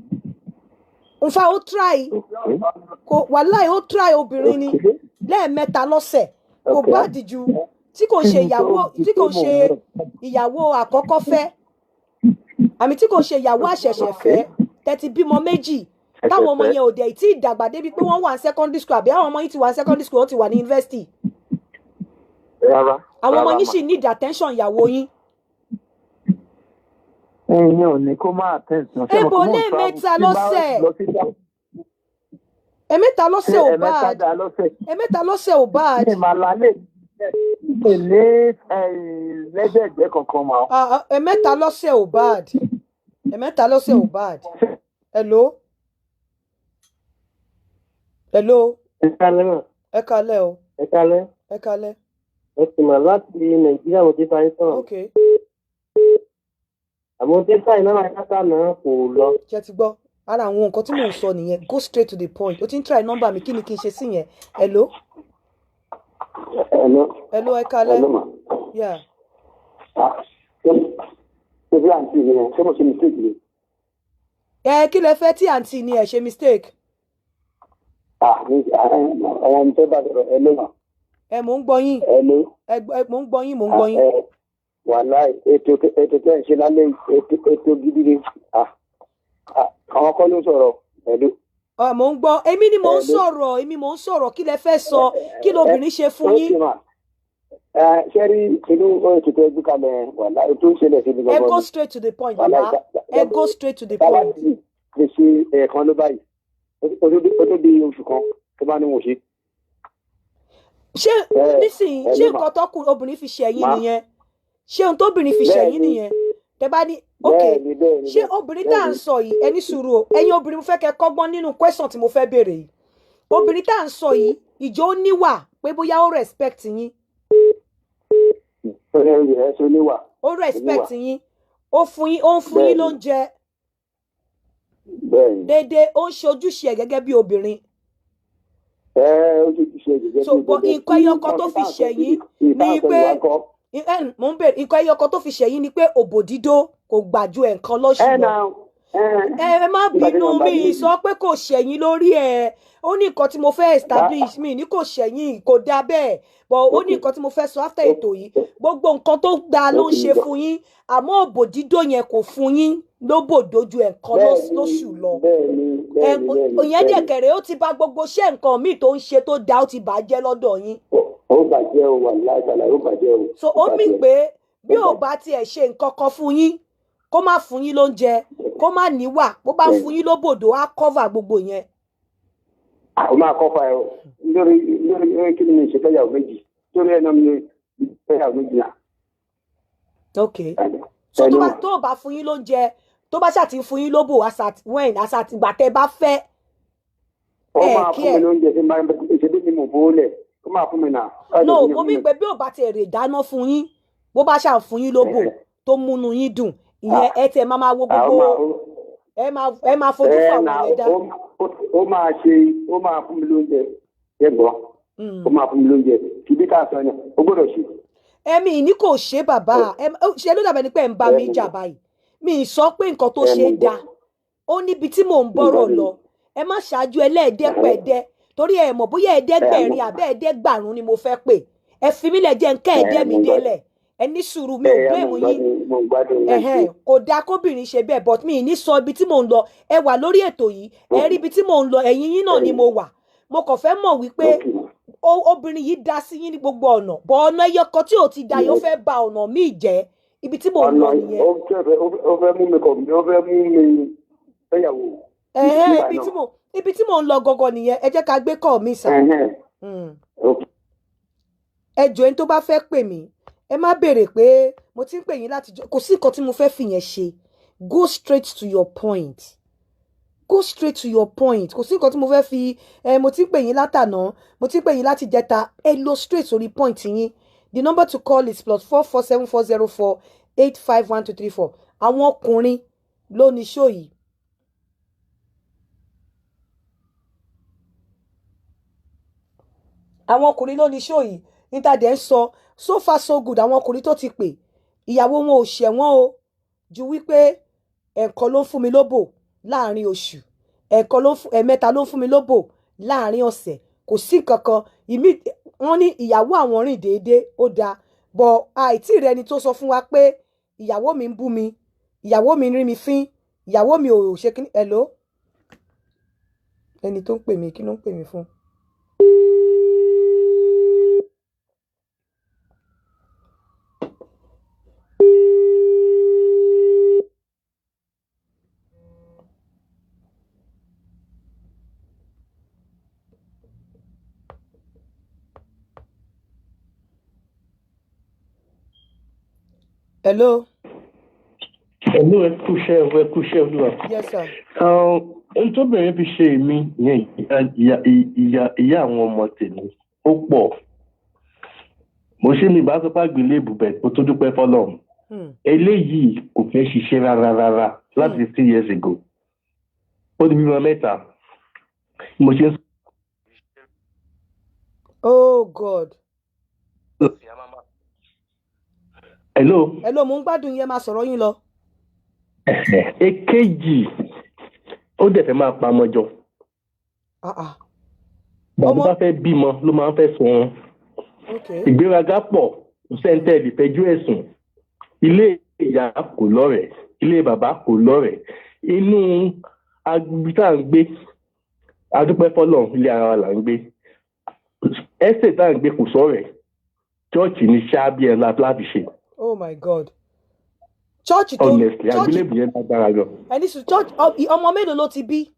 Nfa ó try kò, wàláì ó try. Obìnrin ni lẹ́ẹ̀mẹ́ta lọ́sẹ̀ kò bad jù, tí kò ṣe ìyàwó, tí kò ṣe ìyàwó àkọ́kọ́ fẹ́, àmì tí kò ṣe ìyàwó àṣẹ̀ṣẹ̀ fẹ́, tẹ́tí bímọ méjì, táwọn ọmọ yẹn ò dẹ̀ tí ì dàgbà débi pé wọ́n wà ní secondary school, àbí àwọn ọmọ yìí ti wà ní secondary school, wọ́n ti wà ní university? Rárá. Àwọn ọmọ Rárá yín mà. sì need attention ìyàwó yín. Ẹ̀yin ò ní kó máa attention. Ṣé mo Ebo kò mọ̀ ń travel lẹ́ẹ̀mẹ́ta tí bá lọ́sẹ̀. lọ sí Ẹ̀mẹ́ta ṣé lọ́sẹ̀ ò ẹ̀mẹ́ta bad. dá lọ́sẹ̀? Ẹ̀mẹ́ta lọ́sẹ̀ ò bad. Mi máa lálẹ́ mi ní lẹ́gbẹ̀ẹ́gbẹ́ kankan mà. Ah, ah, ẹ̀mẹ́ta lọ́sẹ̀ ò bad. Ẹ̀mẹ́ta lọ́sẹ̀ ò bad. Hello, hello. Ẹ kálẹ́ mà. Ẹ kalẹ́ o. Ẹ kálẹ́. Ẹ kalẹ́. Ẹ sì mà, láti Nàìjíríà mo ti bá yín sọ̀rọ̀. Ok. Àmọ́ tí sáì náà kátà náà kò lọ. Ṣe ti gbọ́? Ara àwọn nǹkan tí mò ń sọ nìyẹn. Go straight to the point. O ti ń try nọ́mbà mi, kí ni kí n ṣe sí yẹn? Hello. Hello. Hello, ẹ kalẹ́. Hello ma. Yeah. Ah, ṣé bí àǹtí mi yẹn, ṣé mo ṣe mistake ni? Ẹ kí lẹ fẹ́ tí àǹtí ni ẹ ṣe mistake? Ah, àwọn ọmọ tó bá sọ̀rọ̀, hello ma. Ẹ mò ń gbọ́ yín. Hello. Ẹ mò ń gbọ́ yín, mò ń gbọ́ yín. Ẹ wàláì, ètò tẹ́ ń ṣe lálẹ́ yìí, ètò gidi ni. Ah, ah, àwọn kọ́ ló ń sọ̀rọ̀, hello. Ọ mò ń gbọ́, èmi ni mò ń Hello. sọ̀rọ̀, èmi mò ń sọ̀rọ̀. Kí lẹ fẹ́ sọ? Kí lobìnrin ṣe fún yín? Ok ma. Ẹ ṣé rí inú ètò tẹ́ gbé kalẹ̀, wàláì, ètò ìṣẹ̀lẹ̀ sí mi Ẹ gangan go ni. straight to the point. Wàláì, Bàbá, ẹ go straight to the bàbá point. ti lè ṣe ẹ̀ẹ̀kan ló báyìí. Ó tó bí oṣù kan tó bá ní wọn ò ṣe. Ṣé nísìnyí, ẹ ṣé ló mà. nǹkan tọkùn obìnrin fi ṣẹ̀yìn Má. nìyẹn? Ṣé ohun tóbìnrin fi Bẹ́ẹ̀ ṣẹ̀yìn ni. nìyẹn? Tẹ bá ní ok, Bẹ́ẹ̀ ni, bẹ́ẹ̀ ni, ṣé bẹ́ẹ̀ obìnrin tá à ń ni. sọ yìí, ẹ ní sùúrù o, ẹ̀yin obìnrin, mo fẹ́ kẹ́ kọ́gbọ́n nínú question tí mo fẹ́ béèrè yìí. Obìnrin tá à ń sọ yìí, ìjọ ó níwà pé bóyá ó respect yín? Ẹ ẹ ṣe oníwà. Ó respect yín, ó fún yín, ó ń fún yín Bẹ́ẹ̀ ni. lóúnjẹ Bẹ́ẹ̀ ni. déédéé, ó ń ṣe ojúṣe ẹ̀ gẹ́gẹ́ bí obìnrin? Ẹ ó ti ṣe gẹ́gẹ́ So bí but obìnrin. nǹkan ẹyọ kan tó fi ṣẹ̀yìn ni pé mò ń béèrè, nǹkan ẹyọ kan tó fi ṣẹ̀yìn ni pé òbò dídó kò gbà ju ẹ̀ẹ̀kan lóṣù Ẹ lọ. na Ẹ má nígbà tí bínú, wọ́n bá mi ní sọ pé kò ṣẹ̀yìn lórí ẹ̀. Ó ní nǹkan tí mo fẹ́ establish, mi ní kò ṣẹ̀yìn, kò dáa bẹ́ẹ̀, but ó ní nǹkan tí mo fẹ́ sọ after ètò yìí. Gbogbo nǹkan tó dáa ló ń ṣe fún yín, àmọ́ òbò dídó yẹn, kò fún yín lóbò dojú ẹ̀ẹ̀kan lóṣù lọ. Bẹ́ẹ̀ ni, bẹ́ẹ̀ ni, bẹ́ẹ̀ ni. Ìyẹn Bẹ́ẹ̀ ni. dẹ̀kẹ̀rẹ̀, ó ti bà gbogbo iṣẹ́ nǹkan míì tó ń ṣe tó dáa, ó ti bà á jẹ́ lọ́dọ̀ yín. Ó bàjẹ́ o, wà láìpàlà, ó bàjẹ́ o. So ó mì pé bí ò bá tiẹ̀ ṣe nǹkan kan fún yín, kó má fún yín lóúnjẹ, kó má níwà, bó bá fún yín lóbòdò, á cover gbogbo yẹn. Ó máa kọ́ fa ẹ o lórí kí ni mi ṣe fẹ́yàwó méjì lórí ẹ̀ náà, mi fẹ́yàwó méjì náà. Ok, so tó bá tó bá fún yín lóúnjẹ, tó bá ṣáà ti fún yín lóbò as at when, as at ìgbà tẹ́ bá fẹ́. Ó Ẹ máa kí fún ẹ mi lóúnjẹ tí máa ń ṣe bí mi mò fowó lẹ̀, ó máa fún mi náà. No, mo mí pé bí ò bá tiẹ̀ rè dáná fún yín, bó bá ṣáà fún yín lóbò tó múnú yín dùn, ìyẹn ẹ tiẹ̀ máa wo gbogbo, ẹ máa fojú Ẹ fún na àwọn yẹn dá. Ó máa ṣe, ó máa fún mi lóúnjẹ, ẹ gbọ́, ó máa fún mi lóúnjẹ kì í bí ká sọ ni ó gbọ́dọ̀ ṣe. Ẹ̀mí ní kò ṣe, bàbá ẹ ṣe ló dàbẹ̀ ni pé ẹ̀ ń bá mi jà báyìí. Mi ì sọ pé nǹkan tó Ẹ ṣe mo gbọ́. da, ó níbi tí mò ń bọ́rọ̀ lọ. Ẹ má ṣáájú ẹlẹ́ẹ̀dẹ́pẹ̀ẹ́dẹ́, torí ẹ mọ̀ bóyá ẹ̀ẹ́dẹ́gbẹ̀rin àbẹ́ ẹ̀ẹ́dẹ́gbàrún ni mo fẹ́ pè. Ẹ fi mí lẹ̀, jẹ́ ń kẹ́ ẹ̀ẹ́dẹ́ mi délẹ̀. Ẹ ní sùúrù, mi ò Ẹ blame mo yín. gbádùn, mo gbádùn yín. Ẹ̀hẹ́n, kò dáa kóbìnrin ṣe bẹ́ẹ̀, but mi ì ní sọ ibi tí mò ń lọ. Ẹ wà lórí ètò yìí, ẹ rí ibi tí mò ń lọ, ẹ̀yìn yín náà ni mo wà. Mo kàn fẹ́ mọ̀ wípé obìnrin yìí dá sí yín ní gbogbo ọ̀nà, bọ̀ ọ̀nà ẹyọ kan tí ò ti da yóò fẹ́ ba ọ̀nà míì jẹ́. Ibi tí mò ń lọ Ọ̀nà nìyẹn. Ó fẹ́ mú mi kọ̀, ó fẹ́ mú mi fẹ́yàwó. Ẹ̀hẹ́n, Nígbà ibi náà. tí mo ibi tí mò ń lọ gangan nìyẹn. Ẹ jẹ́ ká gbé kọ́ mi sà. Ẹ̀hẹ́n. Ẹ jọ̀ọ́, ẹni tó bá fẹ́ pè mí, ẹ má béèrè pé mo ti ń pè yín láti jọ, kò sí nǹkan tí mo fẹ́ fìyẹn ṣe. Go straight to your point, go straight to your point. Kò sí nǹkan tí mo fẹ́ fi ẹ mo ti ń pè yín látàná, mo ti ń pè yín láti jẹta. Ẹ lọ straight sórí point yín. The number to call is +44 7404 851234. Àwọn ọkùnrin ló ní show yìí. Àwọn ọkùnrin ló ní show yìí. Níta dẹ̀ ń sọ, so far so good. Àwọn ọkùnrin tó ti pè, ìyàwó wọn ò ṣẹ̀wọ̀n o, ju wípé ẹ̀ẹ̀kan ló ń fún mi lóbò láàrin oṣù, ẹ̀ẹ̀kan ló ń fún, ẹ̀ẹ̀mẹ́ta ló ń fún mi lóbò láàrin ọ̀sẹ̀, kò sí nǹkan kan. Ìmí wọ́n ní ìyàwó àwọn rìn déédéé, ó dáa, bọ̀ àìtí rẹ ni tó sọ fún wa pé ìyàwó mi ń bú mi, ìyàwó mi ń rí mi fín, ìyàwó mi ò ṣe kí. Hello, ẹni tó ń pè mí, kí ló ń pè mí fún? Hello. Hello, ẹ kúṣẹ́, ẹ kúṣẹ́ olúwa. Yes sir. Ohun tóbìnrin fi ṣe èmi ìyẹn ìyá àwọn ọmọ tèmi ó pọ̀. Mo ṣe mi bá sọ pé àgbélébù bẹ̀, mo tó dúpẹ́ fọlọ́run. Eléyìí kò fẹ́ ṣiṣẹ́ rárá rárá láti 15 years ago. Ó di bímọ mẹ́ta. Mo ṣe ń Oh God. sọ. Hello. Hello, mo ń gbádùn yẹn, máa sọ̀rọ̀ yín lọ. Èkejì, ó dẹ̀ fẹ́ máa pa ọmọ jọ. Ah ah. Bàbá bá fẹ́ bímọ ló máa ń fẹ́ sùn wọn. Ìgbéraga pọ̀, kò sẹ́ńtẹ́ẹ̀lì fẹjú ẹ̀sùn. Ilé ìyá kò lọ́rẹ̀ẹ́, ilé bàbá kò lọ́rẹ̀ẹ́. Inú agbègbè tá à ń gbé, adúpẹ́ fọlọ́run, ilé ara wa là ń gbé. Estate tá à ń gbé, kò sọ̀rẹ̀. Chọ́ọ̀chì ní ṣáábì ẹ̀ láti ṣe. Oh my God, church tó Honestly, church àgbélébù yẹn lágbára gan. Ẹni sùn, church, ọmọ mélòó ló ti bí?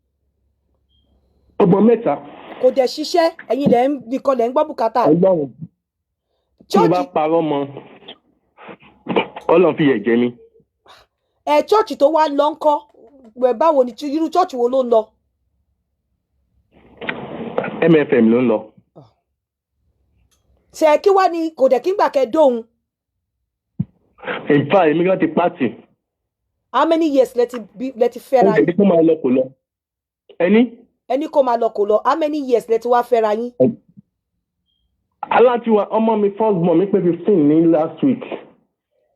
Ọmọ mẹ́ta. Kò dẹ̀ ṣiṣẹ́, ẹ̀yin lẹ̀ ń nìkan lẹ̀ ń gbọ́ bùkátà. Ọlọ́run, tí mo bá Church parọ́ mọ́, Ọlọ́run fi yẹ̀ jẹ mí. Ẹ church tó wá ń lọ ńkọ́? Ẹ báwo ni, irú church wo ló ń lọ? MFM ló ń lọ. Ṣe kí wá ni kò dẹ̀ kí ń gbà kẹ́ dóhun? In fact, èmi gan ti pàtì. How many years lẹ ti bí lẹ ti Ó fẹ́ra jẹ́ yín? kó máa lọ, kò lọ. Ẹni Ẹni kó máa lọ, kò lọ. How many years lẹ ti wá fẹ́ra yín? Alátiwa ọmọ mi, first born mi, pé 15 ní last week.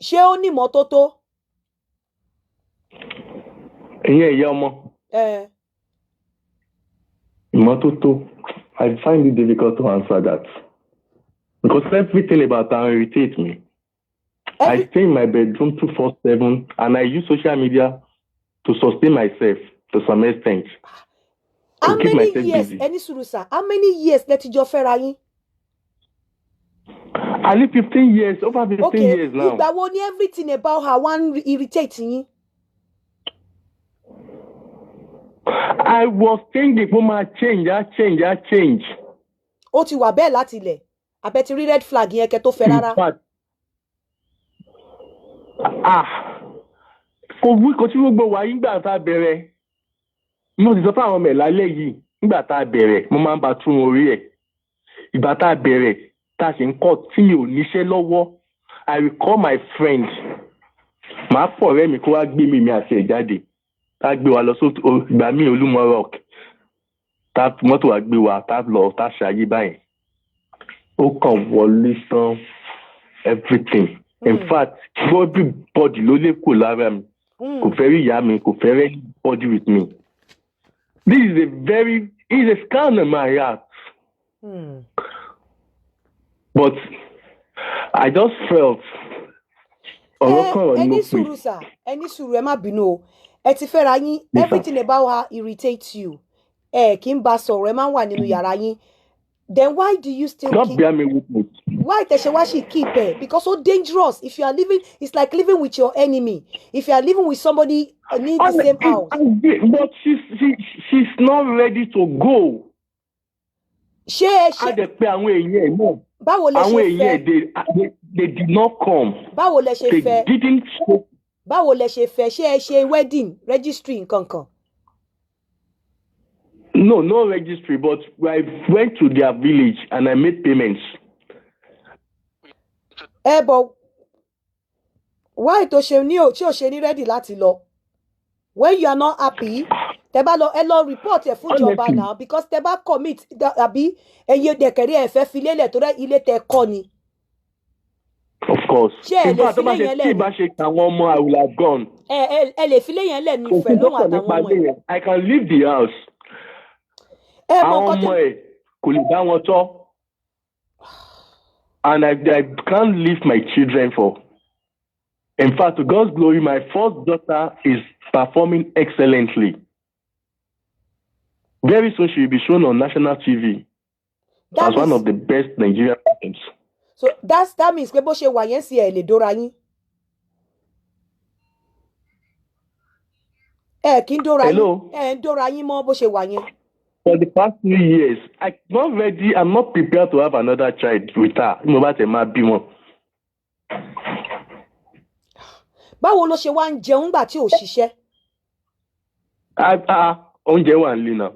Ṣé ó ní ìmọ́tótó? Ìyẹn ìyá ọmọ? Ẹ. Ìmọ́tótó, I find it difficult to answer that because everything about her irritate me. I stay in my bedroom 24/7 and I use social media to sustain myself to some extent. How To keep many myself years busy. Ẹni sùúrù sà, how many years lẹ ti jọ fẹ́ra yín? I live 15 years, over 15 years now. Ìgbà wo ni everything about her wá ń irritate yín? I was thinking pé ó máa change, á change, á change. Ó ti wà bẹ́ẹ̀ láti ilẹ̀, àbẹ ti rí red flag yẹn kẹ́ tó fẹ́ rárá? In fact, ah, kò wí kò tí gbogbo wa yìí. Nígbà tá a bẹ̀rẹ̀, mo sì sọ fún àwọn ọmọ ẹ̀ lálẹ́ yìí, nígbà tá a bẹ̀rẹ̀, mo máa ń ba tún orí ẹ̀. Ìgbà tá a bẹ̀rẹ̀, tá a sì ń kọ́, tí mi ò níṣẹ́ lọ́wọ́, I will call my friend, màá pọ̀ ọ̀rẹ́ mi kó wá gbé mi àti ẹ̀ jáde, tá a gbé wa lọ sóòtú ìgbà míì, Olúmọ Rock, tá a mọ́tò wa gbé wa, tá a lọ, tá a ṣàyè báyìí. Ó kàn wọlé tán, everything, in fact, everybody ló lè kó lára mi. Kò fẹ́ rí ìyá mi, kò fẹ́ rí anybody with me. This is a very is a scan on my heart. But I just felt ọ̀rọ̀ kọ̀rọ̀ ni Ẹ mo ní pè. sùúrù sà, ẹ ní sùúrù, ẹ má bínú o. Ẹ ti fẹ́ra yín. Yes, sir. Everything about her irritates you, ẹ kì í bá sọ̀rọ̀, ẹ máa ń wà nínú yàrá yín. Then why do you still God keep bear me witness. Why tẹ ṣe wá ṣì keep ẹ? Because so dangerous. If you are living, it's like living with your enemy, if you are living with somebody in the same house. But she's not ready to go. Ṣé ẹ A ṣe dẹ̀ pé àwọn èèyàn ẹ̀ náà. Báwo lẹ Àwọn ṣe èèyàn fẹ́? ẹ̀, they did not come. Báwo lẹ ṣe They fẹ́? didn't show. Báwo lẹ ṣe fẹ́? Ṣé ẹ ṣe wedding registry nǹkan kan? No, no registry, but I went to their village and I made payments. Ẹ bọ why tó ṣe ní ò tí ò ṣe ní ready láti lọ when you are not happy? Tẹ bá lọ, ẹ lọ report ẹ fún ìjọba Honestly. now, because tẹ bá commit àbí ẹyẹ dẹkẹrẹ, ẹ fẹ́ fi lélẹ̀ tó rẹ ilé tẹ kọ́ ni. Of course. Ṣé ẹ In lè fact, tó bá filé ṣe yẹn tí lẹ̀ ì bá ṣe àwọn ọmọ, I will have gone. Ẹ lè filé yẹn lẹ̀ ní Kò sí ìfẹ́ lóhùn dọ́kọ̀ nípa àtàwọn ọmọ ilé ẹ. yẹn. I can leave the house. Ẹ mọ Àwọn nǹkan ọmọ tó ẹ̀ kò lè bá wọn tọ́. And I can't leave my children for. In fact, to God's glory, my first daughter is performing excellently. Very soon she will be shown on national TV That as one means of the best Nigerian films. So that means pé bó ṣe wà yẹn sí, ẹ lè dóra yín, ẹ kì í dóra yín? Hello? Ẹ ń dóra yín mọ́ bó ṣe wà yẹn? For the past 3 years, I'm not ready, I'm not prepared to have another child with her. Mo bá tẹ̀ máa bímọ. Báwo ló ṣe wá ń jẹun gbà tí ò ṣiṣẹ́? Oúnjẹ wà nílé náà.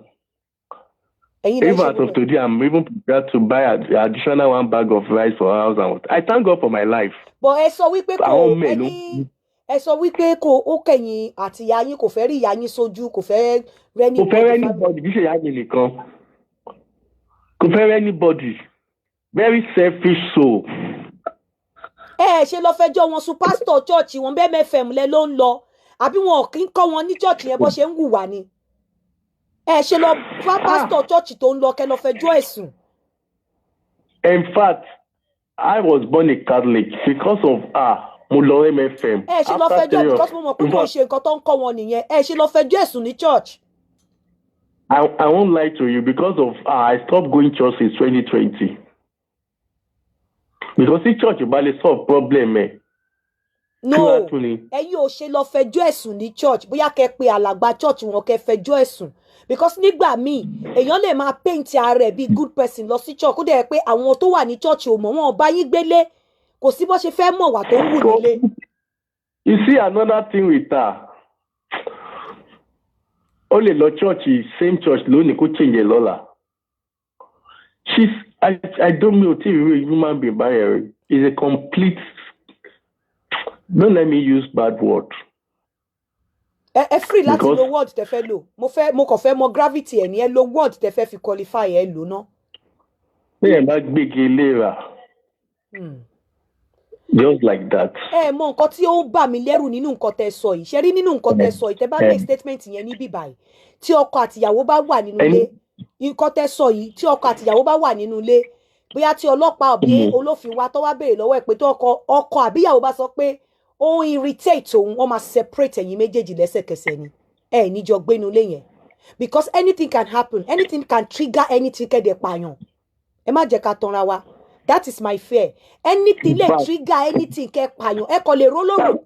Ẹ̀yin lẹ ń Even ṣe as of gbogbo ẹ̀. today, I'm even prepared to buy additional one bag of rice for her house and what. I thank God for my life. But ẹ sọ wípé kò Àwọn ọmọ ẹ ẹ̀ ló ní ẹ sọ wípé kò ó kẹ̀yìn àti ìyá yín, kò fẹ́ rí ìyá yín sójú, kò fẹ́ rẹ́ni Kò fẹ́ body family. anybody, kì í ṣe ìyá mi nìkan. Kò fẹ́ anybody. Very selfish soul. Ẹ ẹ ṣe lọ fẹjọ́ wọn sùn pásítọ̀ chọ́ọ̀chì wọn bẹ́ẹ̀ MFM lẹ ló ń lọ, àbí wọn ò kí ń kọ́ wọn ní chọ́ọ̀chì yẹn bó ṣe ń hùwà ni? Ẹ ṣe lọ bá pásítọ̀ chọ́ọ̀chì tó ń lọ kẹ́ lọ fẹjọ́ ẹ̀sùn. In fact, I was born a Catholic because of her. Mo lọ MFM. Ẹ ṣe lọ After fẹjọ́ three because mo mọ̀ pé In kò fact, ṣe nǹkan tó ń kọ́ wọn nìyẹn. Ẹ ṣe lọ fẹjọ́ ẹ̀sùn ní church. I won't lie to you, because of her, I stopped going church since 2020. Because if church bá lè solve problem ẹ̀, No. Kí wàá tún ni? Ẹ̀yin ò ṣe lọ fẹjọ́ ẹ̀sùn ní church, bóyá kẹ́ pe alàgbà church wọn, kẹ́ fẹjọ́ ẹ̀sùn, because nígbà míì èèyàn lè máa paint ara ẹ̀ bíi good person lọ sí church, kó dẹ̀ pé àwọn tó wà ní church ò mọ̀, wọn ò bá yín gbélé, kò sí bó ṣe fẹ́ mọ̀ wà tó ń wù nílé. You see another thing with her, ó lè lọ church, same church lónìí, kó change ẹ̀ lọ́la. She's I don't know tí ìrírí human being báyẹn rí. Is a complete, don't let me use bad word. Ẹ free láti Because- lo word tẹ́ fẹ́ lò. Mo kàn fẹ́ mọ gravity ẹ̀ ní. Ẹ lo word tẹ́ fẹ́ fi qualify ẹ lò ná. Bẹ́ẹ̀ bá gbégi léra just like that. Ẹ mọ nǹkan tí ó ń bà mí lẹ́rù nínú nǹkan tẹ́ sọ yìí, ṣe rí nínú nǹkan tẹ́ sọ yìí, tẹ́ bá make statement yẹn níbí báyìí, tí ọkọ àtìyàwó bá wà nínú ilé, nǹkan tẹ́ sọ yìí, tí ọkọ àtìyàwó bá wà nínú ilé, bóyá tí ọlọ́pàá àbí olófin wa tó wá béèrè lọ́wọ́ ẹ̀ pé tó ọkọ àbíyàwó bá sọ pé ó ń irritate òun, wọ́n máa separate ẹ̀yin méjèèjì lẹ́sẹ̀kẹsẹ̀ ni. Ẹ níjọ gbénu ilé yẹn, because anything can happen, anything can trigger anything, kẹ́dẹ̀ pààyàn. Ẹ má jẹ́ ká tanra wa. That is my fear. Anything lè trigger anything, kẹ́ pààyàn. Ẹ kàn lè ró lóró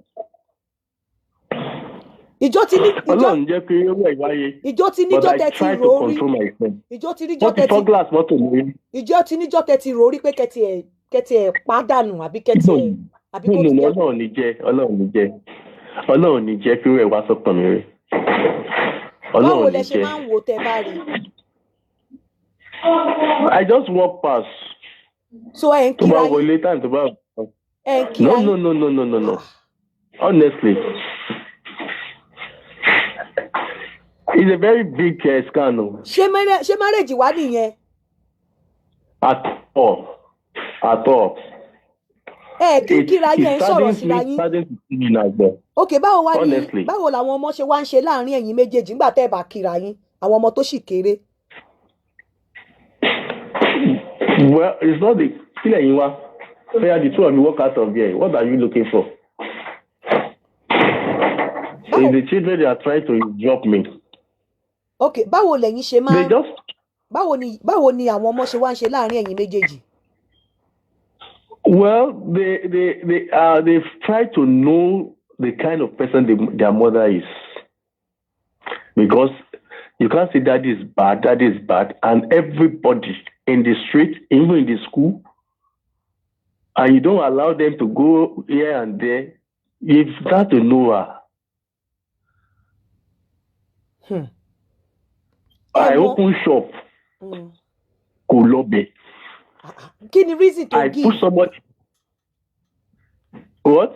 ìjọ ti ní ìjọ Ọlọ́run jẹ́ pé ó wẹ̀ wáyé. Ìjọ ti But níjọ́ I tẹ́ ti try to rò ó rí? control myself. Ìjọ ti níjọ́ Wọ́n ti tẹ́ ti fọ́ glass mọ́tò mi rí. Ìjọ ti níjọ́ tẹ́ ti rò ó rí pé kẹ́tì ẹ̀ pàdánù àbí kẹ́tì ẹ̀ àbí No, kó no, ti no, jẹ́? Ọlọ́run ní jẹ́, Ọlọ́run ní jẹ́, Ọlọ́run ní jẹ́ kí ó rẹ̀ wá sọ́kàn mi rí. Báwo Ọlọ́run lẹ ní ṣe jẹ́. máa ń wo tẹ́ bá rí? I just walk past. So ẹ ń Tó bá kíra yín? wọlé time tó bá. Ẹ ń kíra No, yín? no, no, no, no, no, no. Honestly. It's a very big scandal. Ṣé marriage wá nìyẹn? At all. At all. Ẹ kí kíra yín, ẹ ń sọ̀rọ̀ It síra saddens me, yín? Saddens me as well. Ok, báwo wá ní Honestly. báwo làwọn ọmọ ṣe wá ń ṣe láàrin ẹ̀yin méjèèjì nígbà tẹ́ ẹ bá kíra yín, àwọn ọmọ tó sì kéré? Well, it's not the kílẹ̀ yín wá. Oya, the two of you walk out of here. What are you looking for? It's the children that are trying to drop me. Ok, báwo lẹ̀yin ṣe máa They just báwo ni àwọn ọmọ ṣe wá ń ṣe láàrin ẹ̀yin méjèèjì? Well, they've tried to know the kind of person their mother is, because you can't say daddy is bad, daddy is bad, and everybody in the street, even in the school, and you don't allow them to go here and there. You've got to know her. I open shop, kò lọ bẹ̀. Kí ni reason tó I give? Put somebody. What?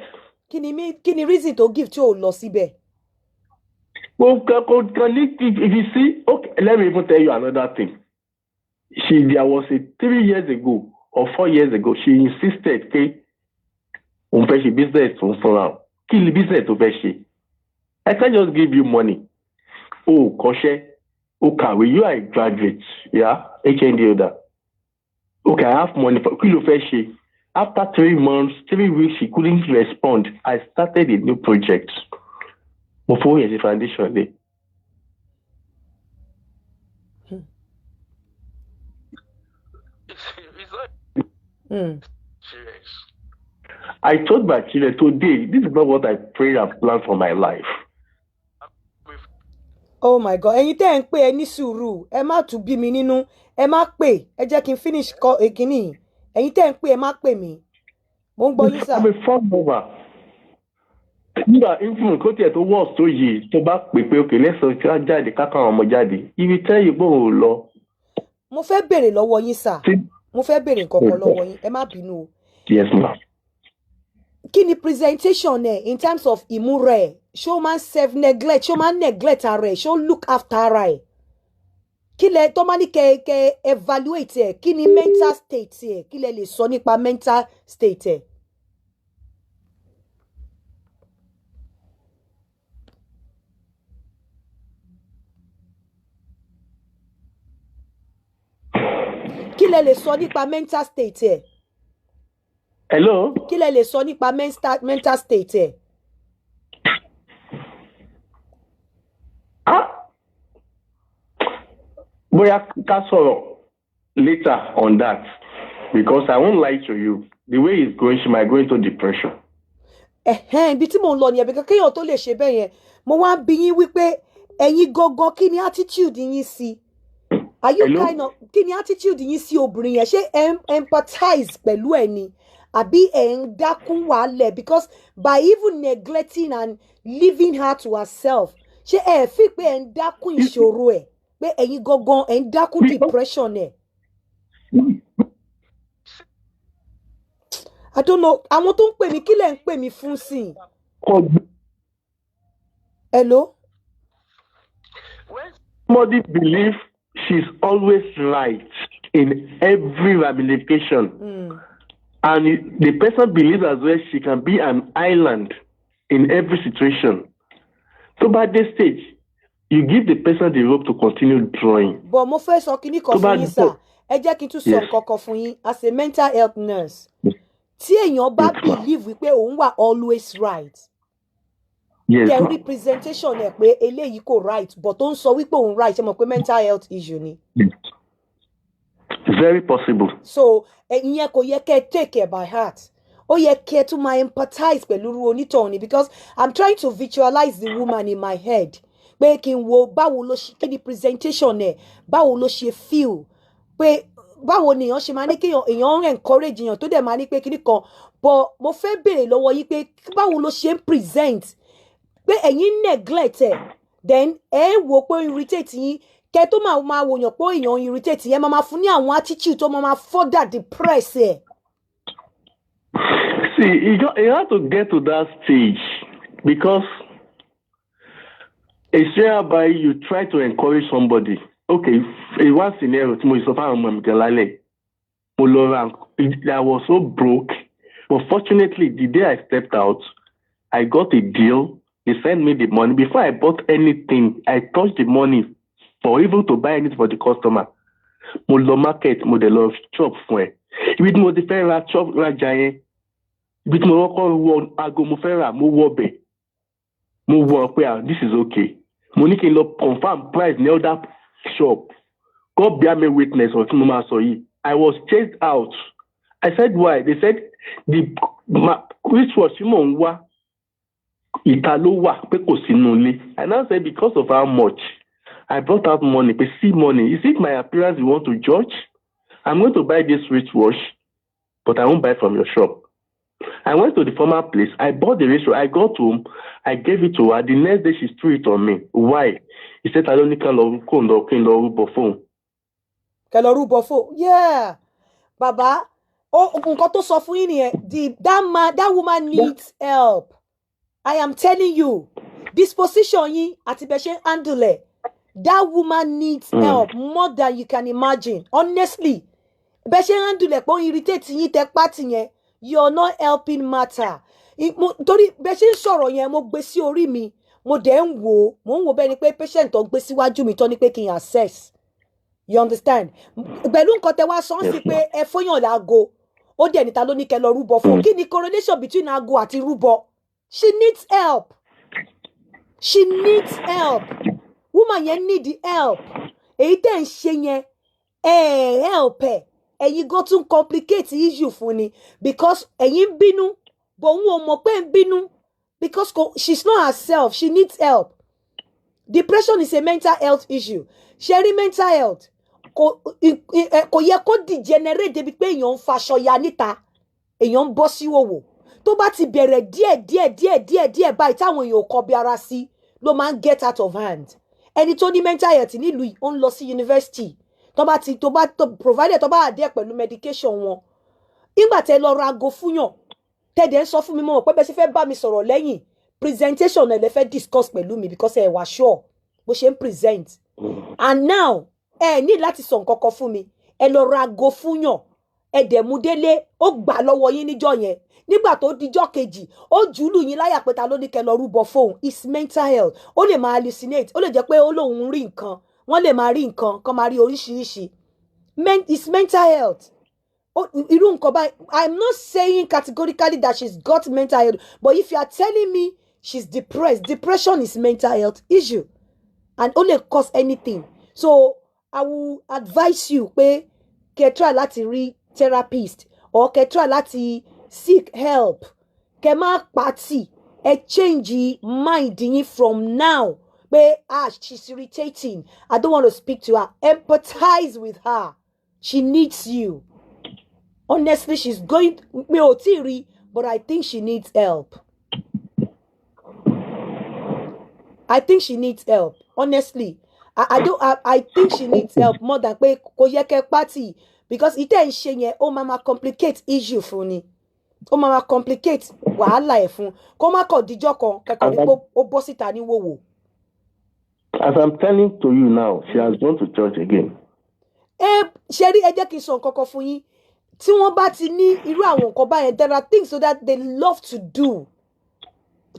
Kí ni reason tó give tí ò lọ síbẹ̀? Well, can if you see, okay, let me even tell you another thing. There was a 3 years ago or 4 years ago, she insisted pé òun fẹ́ ṣe business tó ń fúnra o. Kí ni business tó fẹ́ ṣe? I can't just give you money. O ò kọ́ṣẹ́, o kàwé, you are a graduate, yeah, HND holder. Okay, I have money for kí ló fẹ́ ṣe? After 3 months, 3 weeks, she couldn't respond. I started a new project. Mo fowó yẹn ṣe foundation lé. I told my children today, this is not what I prayed and planned for my life. Oh my God. Ẹ̀yin tẹ́ ẹ̀ ń pè, ẹ ní sùúrù, ẹ má tún bí mi nínú, ẹ má pè, ẹ jẹ́ kí n finish kọ èkínní. Ẹ̀yin tẹ́ ẹ̀ ń pè, ẹ má pè mí. Mo ń gbọ́ yín, sir. I'm a firm lover. Nígbà influence kó tiẹ̀ tó worse tó yìí, tó bá pè pé okay, let's sọ ká jáde, ká kọ́ àwọn ọmọ jáde. Ibi tẹ́ yìí pé òun ò lọ. Mo fẹ́ béèrè lọ́wọ́ yín, sir. Mo fẹ́ béèrè nǹkan kan lọ́wọ́ yín, ẹ má bínú o. Yes, ma. Kí ni presentation ẹ in terms of ìmúra ẹ? Ṣé ó máa ń self neglect? Ṣé ó máa ń neglect ara ẹ? Ṣé ó look after ara ẹ? Kí lẹ tó máa ní kẹ evaluate ẹ, kí ni mental state ẹ? Kí lẹ lè sọ nípa mental state ẹ? Kí lẹ lè sọ nípa mental state ẹ? Hello? Kí lẹ lè sọ nípa mental state ẹ? Ah! Bóyá ká sọ̀rọ̀ later on that, because I won't lie to you, the way it's going, she might go into depression. Ẹ̀hẹ́n, ibi tí mò ń lọ nìyẹn, bí kéèyàn tó lè ṣe bẹ́ẹ̀ yẹn, mo wá ń bi yín wípé ẹ̀yin gangan, kí ni attitude yín sí? Are you Hello? kind of, kí ni attitude yín sí obìnrin yẹn? Ṣé ẹ ń empathize pẹ̀lú ẹ̀ ni, àbí ẹ̀ ń dákún wàhálẹ̀? Because by even neglecting and leaving her to herself, ṣé ẹ fi pé ẹ̀ ń dákún ìṣòro ẹ̀, pé ẹ̀yin gangan ẹ̀ ń dákún depression ẹ̀? I don't know. Àwọn tó ń pè mí, kí lẹ̀ ń pè mí fún sí i? Hello? Somebody believe she's always right in every ramification. And the person believes as well she can be an island in every situation. So by this stage, you give the person the rope to continue drawing. But mo fẹ́ sọ kinní kan Tó bá fún yín, sir. Ẹ jẹ́ kí n tún sọ nǹkan kan fún yín as a mental health nurse. Tí èèyàn bá Yes, ma'am. believe wípé òun wà always right, Yes, tẹ ma'am. rí presentation ẹ̀ pé eléyìí kò right, but tó ń sọ wípé òun right, ṣe mọ̀ pé mental health issue ni? Very possible. So ìyẹn kò yẹ kẹ́ ẹ take it by heart. Ó yẹ kẹ́ ẹ tún máa empathize pẹ̀lú irú onítọ̀hún ni, because I'm trying to visualize the woman in my head, pé kí n wo báwo ló ṣe, kí ni presentation ẹ̀, báwo ló ṣe feel, pé báwo ni èèyàn ṣe máa ní kéèyàn, èèyàn ń encourage èèyàn tó dẹ̀ máa ní pé kíní kan. But mo fẹ́ béèrè lọ́wọ́ yín pé báwo ló ṣe ń present, pé ẹ̀yin neglect ẹ̀, then ẹ̀ ń wò pé ó irritate yín. Kẹ́ tó máa máa wòyàn pé èèyàn irritate yẹn, máa máa fún ní àwọn attitude tó máa máa further depress ẹ̀. See, you have to get to that stage because it's whereby you try to encourage somebody. Okay, in one scenario, tí mo sọ fáwọn ọmọ mi gan lálẹ́, mo lọ ra, I was so broke, but fortunately, the day I stepped out, I got a deal. They sent me the money. Before I bought anything, I touched the money for even to buy anything for the customer. Mo lọ market, mo dẹ̀ lọ chop fún ẹ. Ibi tí mo ti fẹ́ ra chop rajà yẹn, ibi tí mo kọ́kọ́ wọ aago mo fẹ́ rà, mo wọ bẹ̀. Mo wọ pé, "Ah, this is okay." Mo ní kí n lọ confirm price ní other shop. God bear me witness of tí mo máa sọ yìí. I was chased out. I said, "Why?" They said the wristwatch tí mò ń wá, ìta ló wà, pé kò sínú ilé. I now said, because of how much I brought out money, pé, "See money, is it my appearance you want to judge? I'm going to buy this wristwatch, but I won't buy from your shop." I went to the former place. I bought the wristwatch. I got home. I gave it to her. The next day, she threw it on me. Why? He said, "I don't need to kó lọ kí n lọ rúbọ fóun." Kẹ́ lọ rúbọ fún, yeah, bàbá ó, nǹkan tó sọ fún yín nìyẹn. The that man that woman needs help. I am telling you, disposition yín àti bẹ́ẹ̀ ṣe ń handle ẹ̀, that woman needs help more than you can imagine. Honestly, bẹ́ẹ̀ ṣe ń handle ẹ̀ pé ó irritate yín, tẹ pátì yẹn, you are not helping matter. Torí bẹ́ẹ̀ ṣe ń sọ̀rọ̀ yẹn, mo gbé sí orí mi, mo dẹ̀ ń wò ó, mo ń wò bẹ́ẹ̀ ni pé patient tó gbé síwájú mi tó ní pé kí n assess, you understand? Pẹ̀lú nǹkan tẹ wá sọ ń sí pé ẹ fóyàn láago, ó dẹ̀ níta ló ní kẹ́ lọ rúbọ fún. Kí ni correlation between aago àti rúbọ? She needs help. She needs help. Woman yẹn need help. Èyí tẹ̀ ń ṣe yẹn, ẹ ẹ help ẹ, ẹ̀yin gan tún complicate issue fún ni, because ẹ̀yin ń bínú, but òun ò mọ̀ pé ń bínú, because she's not herself. She needs help. Depression is a mental health issue. Ṣe rí, mental health kò yẹ kó degenerate débi pé èèyàn ń faṣọ ya níta, èèyàn ń bọ́ sí òwò. Tó bá ti bẹ̀rẹ̀ díẹ̀ díẹ̀ díẹ̀ díẹ̀ díẹ̀ báyìí, táwọn èèyàn ò kọbi ara sí, ló máa ń get out of hand. Ẹni tó ní mental health nílùú yìí, ó ń lọ sí university, tó bá ti tó bá tó provided tó bá àdé pẹ̀lú medication wọn. Nígbà tẹ lọ ra aago fúnyàn, tẹ̀dẹ̀ ń sọ fún mi, mọ̀ pé bẹ́ẹ̀ ṣe fẹ́ bá mi sọ̀rọ̀ lẹ́yìn presentation ẹ̀ lẹ fẹ́ discuss pẹ̀lú mi, because ẹ wà sure bó ṣe ń present. And now, ẹ ní láti sọ nǹkan kan fún mi. Ẹ lọ ra aago fúnyàn, ẹ dẹ̀ mú délé, ó gbà lọ́wọ́ yín níjọ́ yẹn. Nígbà tó dijọ́ kejì, ó jùlù yín láyà pé ta ló ní kẹ́ lọ rúbọ fóun. It's mental health. Ó lè máa hallucinate, ó lè jẹ́ pé ó lóun rí nǹkan, wọ́n lè máa rí nǹkan kan, máa rí oríṣiríṣi. It's mental health. Irú nǹkan báyìí, I'm not saying categorically that she's got mental health, but if you are telling me she's depressed, depression is mental health issue and ó lè cause anything. So I will advise you pé kẹ́ try láti rí therapist or kẹ́ try láti seek help. Kẹ má pàtì, ẹ change mind yín from now pé, ah, she's irritating, I don't want to speak to her. Empathize with her. She needs you. Honestly, she's going, mi ò tí ì rí, but I think she needs help. I think she needs help. Honestly, I don't I think she needs help more than pé kò yẹ kẹ́ pátì, because ìtẹ̀ ń ṣe yẹn, ó máa ma complicate issue fún ni, ó máa ma complicate wàhálà ẹ̀ fún, kó má kọ̀ díjọ́ kan kẹ́kọ̀ọ́ ní pé ó bọ́ síta ní wòwò. As I'm telling to you now, she has gone to church again. Ẹ ṣe rí, ẹ jẹ́ kí n sọ nǹkan kan fún yín. Tí wọ́n bá ti ní irú àwọn nǹkan báyẹn, there are things so that they love to do.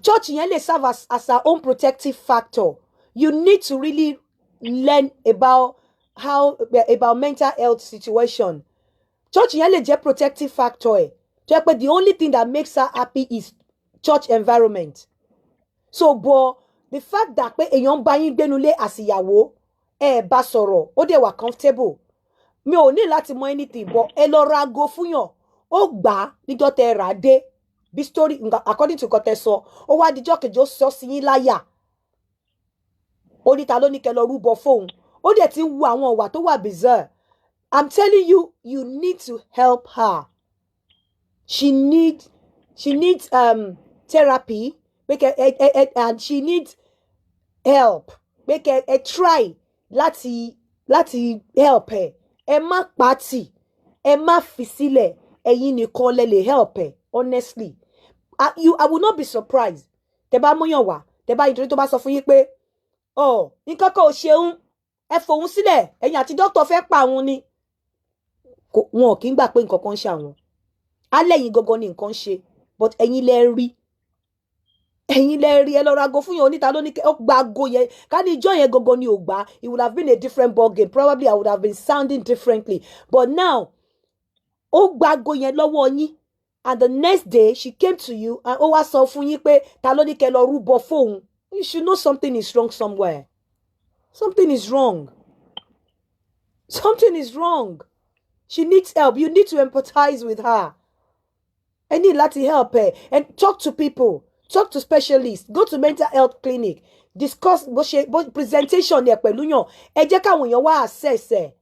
Church yẹn lè serve as her own protective factor. You need to really learn about mental health situation. Church yẹn lè jẹ́ protective factor ẹ̀ tó yẹ pé the only thing that makes her happy is church environment. So, but the fact that pé èèyàn ń bá yín gbénulé àsìyàwó, ẹ bá sọ̀rọ̀, ó dẹ̀ wà comfortable, mi ò ní láti mọ anything, but ẹ lọ ra aago fúnyàn, ó gbà á níjọ́ tẹ rà á dé, bí story according to nǹkan tẹ sọ, ó wá díjọ́ kejì, ó sọ sí yín láyà, ó ní ta ló ní kẹ́ lọ rúbọ fóun, ó dẹ̀ ti ń wu àwọn ìwà tó wà bizarre. I'm telling you, you need to help her. She needs therapy pé kẹ ẹ and she needs help pé kẹ ẹ try láti help ẹ. Ẹ má pàtì, ẹ má fi sílẹ̀. Ẹ̀yin nìkan lẹ lè help ẹ. Honestly, I will not be surprised tẹ bá múyàn wá, tẹ bá nítorí tó bá sọ fún yín pé ọ nǹkan kan ò ṣeun, ẹ fòun sílẹ̀, ẹ̀yin àti dókítà fẹ́ pa òun ni. Wọn ò kí ń gbà pé nǹkan kan ń ṣe àwọn alẹ́ yìí gangan ni nǹkan ń ṣe, but ẹ̀yin lẹ rí, ẹ̀yin lẹ rí. Ẹ lọ ra aago fún yẹn, oníta ló ní ó gba aago yẹn. Ká ní ijọ́ yẹn gangan ni ò gbà, it would have been a different ball game. Probably I would have been sounding differently, but now ó gba aago yẹn lọ́wọ́ yín, and the next day she came to you and ó wá sọ fún yín pé ta ló ní kẹ́ lọ rúbọ fóun. You should know something is wrong somewhere. Something is wrong. Something is wrong. She needs help. You need to empathize with her. Ẹ ní láti help her and talk to people, talk to specialists, go to mental health clinic, discuss bó ṣe bó presentation ẹ pẹ̀lú yàn. Ẹ jẹ́ káwọn èèyàn wá assess ẹ,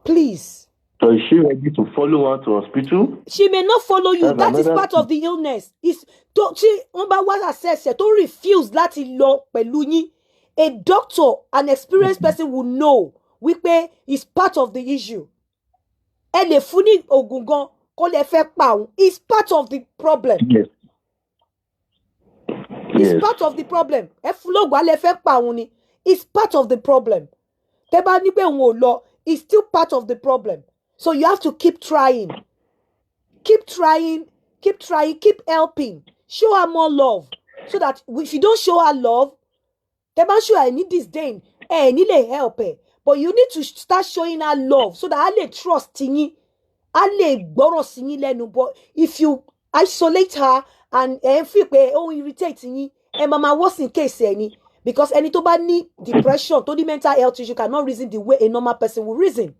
please. So is she ready to follow her to hospital? She may not follow you. That's That is another part of the illness is tó tí wọ́n bá wá assess ẹ, tó refuse láti lọ pẹ̀lú yín, a doctor, an experienced person, will know wípé is part of the issue. Ẹ lè fún ní oògùn gan kó lè fẹ́ pa òun. Is part of the problem. It's part of the problem. Ẹ fún lóògùn, alẹ́ fẹ́ pa òun ni. It's part of the problem. Tẹ́ bá ní pé òun ò lọ, it's still part of the problem. So you have to keep trying, keep trying, keep trying, keep helping. Show her more love, so that if you don't show her love, tẹ́ bá ń show her ní disdain, ẹ ní lè help ẹ. But you need to start showing her love so that a lè trust yín, a lè gbọ́rọ̀ sí yín lẹ́nu. But if you isolate her and ẹ ń fi pé ó ń irritate yín, ẹ máa ma worsen case ẹ ni, because ẹni tó bá ní depression, tó ní mental health issue, cannot reason the way a normal person will reason.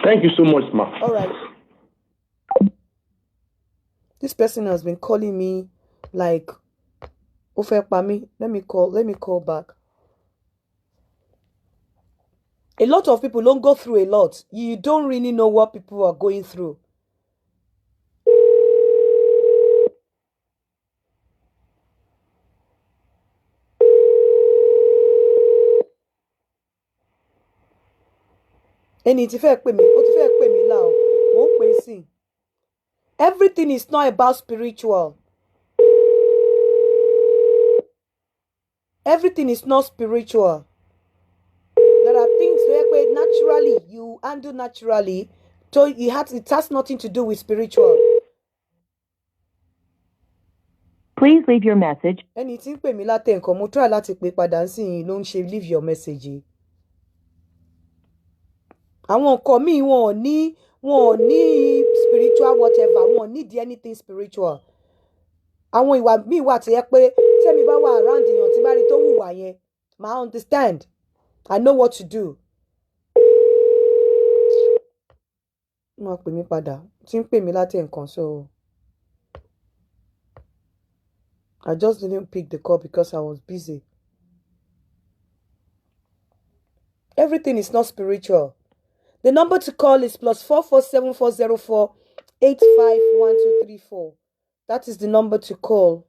Thank you so much, ma. All right. This person has been calling me like ó fẹ́ pa mí. Let me call back. A lot of people don't go through a lot. You don't really know what people are going through. Ẹni tí fẹ́ pè mí, ó ti fẹ́ pè mí là o, mò ń pè é sí. Everything is not about spiritual. Everything is not spiritual. There are things tó yẹ pé naturally you handle naturally, so it has nothing to do with spiritual. Please leave your message. Ẹni tí ń pè mí látẹ̀ nǹkan, mo try láti pè padà sí i, ló ń ṣe leave your message yìí. Àwọn nǹkan míì, wọn ò ní spiritual whatever, wọn ò need anything spiritual. Àwọn ìwà míì wà tó yẹ pé tẹ́mi bá wà around èèyàn, tí bá rí tó hùwà yẹn, màá understand. I know what to do. Ó máa pè mí padà, tí ń pè mí láti nǹkan, so I just didn't pick the call because I was busy. Everything is not spiritual. The number to call is +44 7404 851234. That is the number to call.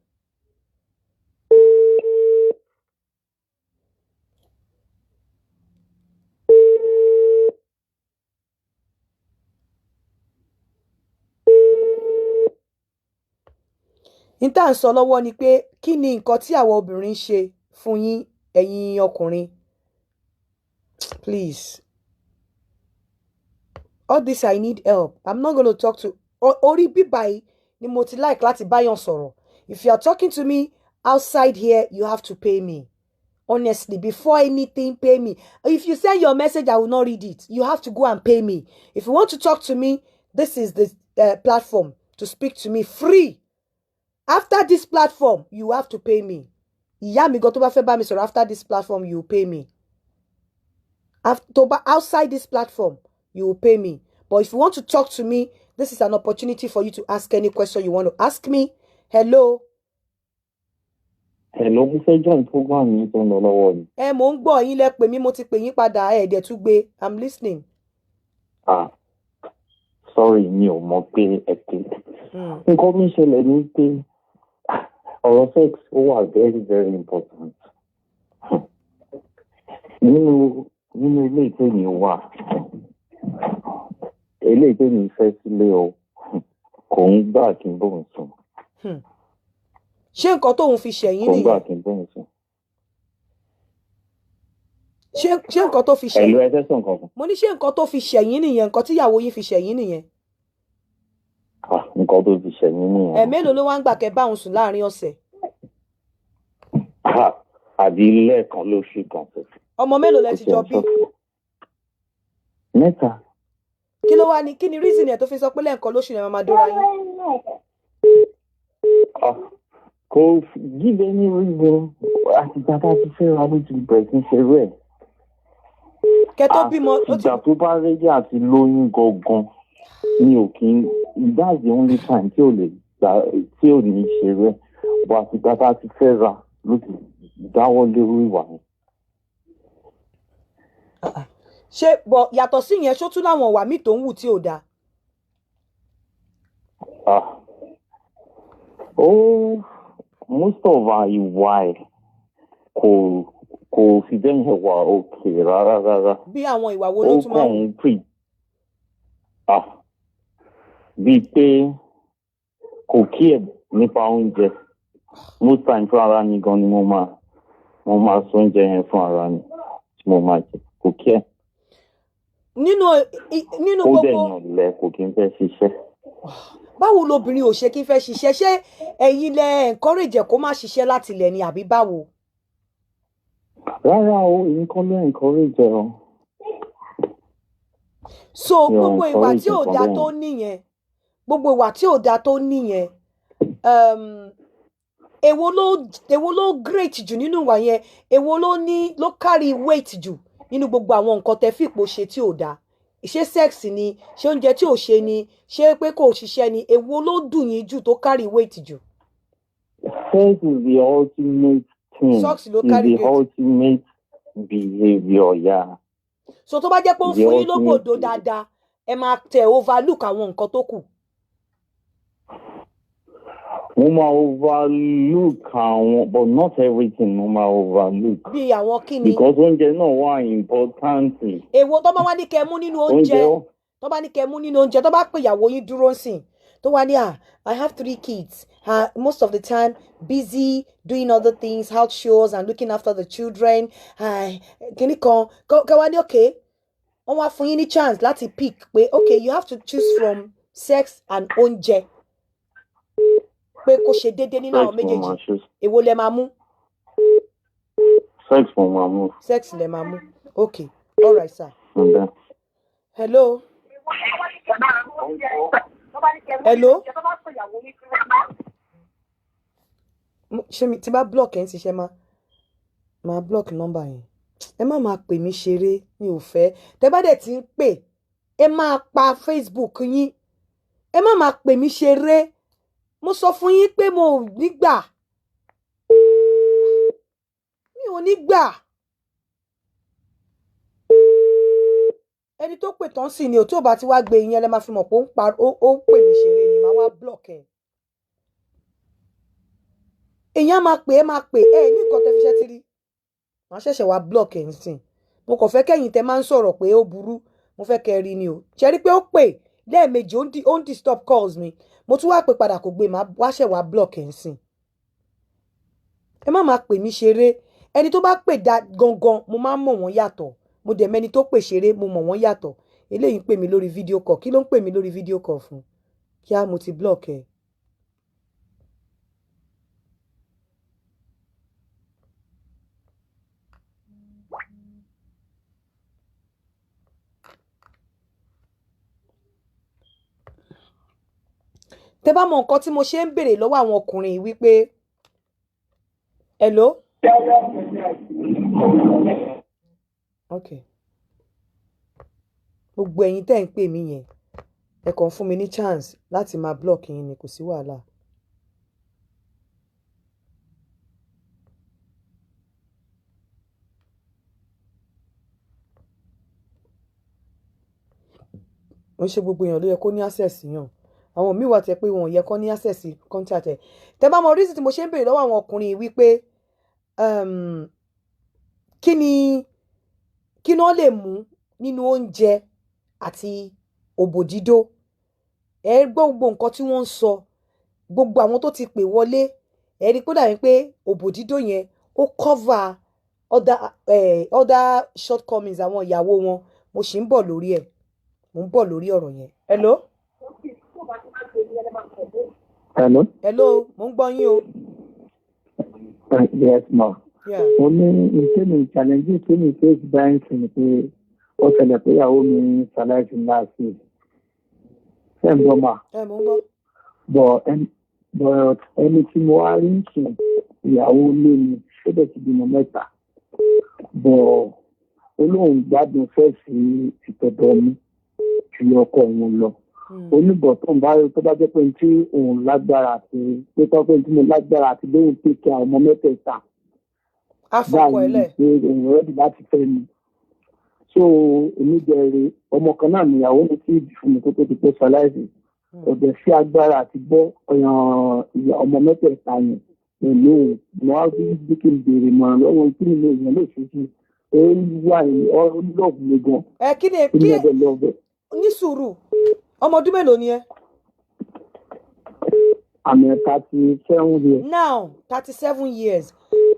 N tá à ń sọ lọ́wọ́ ni pé kí ni nǹkan tí àwọn obìnrin ń ṣe fún yín, ẹ̀yin ọkùnrin? Please, all this, I need help. I'm not gonna talk to orí bíbá yìí ni mo ti like láti báyàn sọ̀rọ̀. If you are talking to me outside here, you have to pay me. Honestly, before anything, pay me. If you send your message, I will not read it. You have to go and pay me. If you want to talk to me, this is the platform to speak to me free. After this platform, you have to pay me. Ìyá mi gan tó bá fẹ́ bá mi sọ̀rọ̀ after this platform, you pay me. Outside this platform, you will pay me. But if you want to talk to me, this is an opportunity for you to ask any question you want to ask me. Hello. Hello, mo fẹ́ join program yín tó ń lọ lọ́wọ́ ni. Ẹ mò ń gbọ́ yín. Lẹ pè mí, mo ti pè yín padà, ẹ dẹ̀ tún gbé. I'm listening. Ah, sorry, mi ò mọ̀ pé ẹ pè. Nǹkan mi ṣẹlẹ̀ ní pé ọ̀rọ̀ sex, ó wà very very important. Nínú ilé ìtẹ̀mí wà, ilé ìtẹ̀mí fẹ́ sílé o, kò ń gbà kí n bóun sùn. Ṣé nǹkan tóun fi ṣẹ̀yìn Kò ń gbà nìyẹn? kí n bóun sùn. Ṣé nǹkan tó fi Hello, ṣẹ̀yìn? Ẹ fẹ́ sọ nǹkan kan? Mo ní ṣé nǹkan tó fi ṣẹ̀yìn nìyẹn, nǹkan tíyàwó yín fi ṣẹ̀yìn nìyẹn? Ah, nǹkan tó fi ṣẹ̀yìn nìyẹn. Ẹ̀ mélòó ló wá ń gbà kẹ́ bá òun sùn láàrin ọ̀sẹ̀? Ah, àbí lẹ́ẹ̀kan lóṣù kan. Ọmọ mélòó lẹ Kò ti tiẹ̀ jọ ń bí? sọ. Mẹ́ta. Kí ló wá ní, kí ni reason ẹ̀ tó fi sọ pé lẹ́ẹ̀kan lóṣù ni ẹ máa dóra yín? Ah, kò give any reason. Àtìgbà tá a ti fẹ́ra ló ti bẹ̀rẹ̀ sí í ṣerú ẹ̀. Kẹ́ tó bímọ ó ti Ìgbà tó bá ready àti lóyún gangan mi ò kí ń, that's the only time tí ò lè gbà tí ò ní ṣerú ẹ̀, but àtìgbà tá a ti fẹ́ra ló ti dáwọ́ lérú ìwà yẹn. Ṣé bọ̀ yàtọ̀ sí yẹn, ṣó tún láwọn ìwà míì tó ń wù tí ò dáa? Ah. Oh, most of our ìwà ẹ̀ kò fi bẹ́ẹ̀ wà òkè rárá rárá. Bí àwọn ìwà wo ló Ó tún máa ń kàn wù? ń pè, ah, bíi pé kò kí ẹ̀ nípa oúnjẹ. Most time, fún ara mi gan ni mo máa sọ oúnjẹ yẹn fún ara mi tí mo máa jẹ. Kò kí ẹ̀. Nínú Ó dẹ̀ gbogbo yàn lẹ, kò kí n fẹ́ ṣiṣẹ́. Báwo lobìnrin ò ṣe kí n fẹ́ ṣiṣẹ́? Ṣé ẹ̀yin lẹ encourage ẹ̀ kó má ṣiṣẹ́ láti ilẹ̀ ni, àbí báwo? Rárá o, èmi kọ́ ló encourage ẹ o. So Mi ò gbogbo ìwà encourage tí ò nǹkan dáa bẹ́ẹ̀ tó yẹn. níyẹn, gbogbo ìwà tí ò dáa tó níyẹn, èwo ló great jù nínú ìwà yẹn? Èwo ló ní ló carry weight jù nínú gbogbo àwọn nǹkan tẹ́ fìpò ṣe tí ò dáa? Ṣé sex ni? Ṣé oúnjẹ tí ò ṣe ni? Ṣé pé kò ṣiṣẹ́ ni? Èwo ló dùn yín jù, tó carry weight jù? Sex is the ultimate thing. Sex ló Is carry the weight. ultimate behaviour, yeah. So tó bá jẹ́ pé ó ń The fún yín ultimate lóbòdó dáadáa, ẹ máa tẹ overlook àwọn nǹkan tó kù? Mo máa overlook àwọn, but not everything mo máa overlook. Bí àwọn kíni? Because oúnjẹ náà wà important. Èwo tó bá wá ní kẹ́ mú nínú oúnjẹ? Oúnjẹ ó Tó bá ní kẹ́ mú nínú oúnjẹ, tó bá pè ìyàwó yín dúró sìn, tó wá ní, "Ah, I have three kids, most of the time busy doing other things, house chores and looking after the children," kíní kan kẹ́ wá ní okay, wọ́n wá fún yín ní chance láti pick pé okay, you have to choose from sex and oúnjẹ, pé kó ṣe déédéé nínú àwọn Sex mo méjèèjì, máa ṣe. èwo lẹ máa mú? Sex mo máa mú. Sex lẹ máa mú. Okay, all right, sir. Ǹdẹ́. Hello, hello. Ṣé mi tí bá block ẹ̀ ń ṣiṣẹ́, máa block nọ́mbà yẹn. Ẹ má máa pè mí ṣeré, mi ò fẹ́. Tẹ bá dẹ̀ ti ń pè, Ẹ máa pa Facebook yín, ẹ má máa pè mí ṣeré. Mo sọ fún yín pé mo ò ní gbà, mi ò ní gbà. Ẹni tó pè tán sì ni ò, tí ò bá ti wá gbé yín, ẹ lè máa fi mọ̀ pé ó ń pa, ó ń pè mí ṣeré ni, màá wá block ẹ̀. Èèyàn máa pè é, máa pè é ní nǹkan tẹ́ fi ṣẹ́ ti rí, màá ṣẹ̀ṣẹ̀ wá block ẹ̀ nsìn. Mo kàn fẹ́ kẹ́yìn tẹ́ máa ń sọ̀rọ̀ pé ó burú, mo fẹ́ kẹ́ ẹ rí ni o. Ṣe rí pé ó pè lẹ́ẹ̀mejì, ó ń disturb calls mi, mo tún wá pè padà, kò gbé, màá wá ṣẹ̀ wá block ẹ̀ nsìn. Ẹ má máa pè mí ṣeré. Ẹni tó bá pè dá gangan, mo máa ń mọ̀ wọ́n yàtọ̀. Mo dẹ̀ mẹ́ni tó pè ṣeré, mo mọ̀ wọ́n yàtọ̀. Eléyìí ń pè mí lórí video call. Kí ló ń pè mí lórí video call fún? Kíá, mo ti block ẹ. Tẹ bá mọ nǹkan tí mo ṣe ń béèrè lọ́wọ́ àwọn ọkùnrin yìí wípé, hello. Okay, gbogbo ẹ̀yin tẹ́ ń pè mí yẹn, ẹ kàn fún mi ní chance láti máa block yín ni, kò sí wàhálà. Ó ń ṣe gbogbo èèyàn ló yẹ kó ní access yàn. Àwọn míì wà tẹ pé wọn ò yẹ kó ní access sí contact ẹ. Tẹ bá mọ reason tí mo ṣe ń béèrè lọ́wọ́ àwọn ọkùnrin yìí wípé kí ni wọ́n lè mú nínú oúnjẹ àti òbò dídó, ẹ gbọ́ gbogbo nǹkan tí wọ́n ń sọ. Gbogbo àwọn tó ti pè wọlé, ẹ rí i pé dàbí pé òbò dídó yẹn ó cover other shortcomings àwọn ìyàwó wọn. Mo sì ń bọ̀ lórí ẹ̀, mo ń bọ̀ lórí ọ̀rọ̀ yẹn. Hello. Hello. Hello, mo ń gbọ́ yín o. Yes, ma. Yeah. Mo ní ìkéde challenge tí mi face báyìí sí ni pé ó ṣẹlẹ̀ pé ìyàwó mi ṣaláìsí last week. Ṣé ń gbọ́, ma? Ẹ mo ń gbọ́. But ẹni tí mo wá rí ń sìn, ìyàwó ilé mi, ó dẹ̀ ti bímọ mẹ́ta. But ó lóun gbádùn fẹ́ sí ìtọ̀dọ̀ mi ju ọkọ òun lọ. Oníbọ̀ tó ń bá tó bá jẹ́ pé tí òun lágbára àti pé tó pé tí mo lágbára àti lóun take care ọmọ mẹ́tẹ̀ẹ̀ta Afọkọ ẹ lẹ. báyìí, pé òun ready láti fẹ́ mi. So èmi jẹrè ọmọ kan náà níyàwó mi tí ìbí fún mi kó tó di pé ṣaláìsí. Ọ̀dẹ̀ sí agbára àti gbọ́ ọ̀yàn ìyá ọmọ mẹ́tẹ̀ẹ̀ta yẹn pẹ̀lú òun. Mo wá bí kí n béèrè ìmọ̀ràn lọ́wọ́, kí ni èèyàn lè ṣe sí i? Ó wà ní ọ love mi gan. Ẹ kí ni Èmi kí ẹ̀dẹ̀ love ẹ̀. Ní sùúrù, ọmọ ọdún mélòó ni ẹ? I'm 37 years. Now 37 years.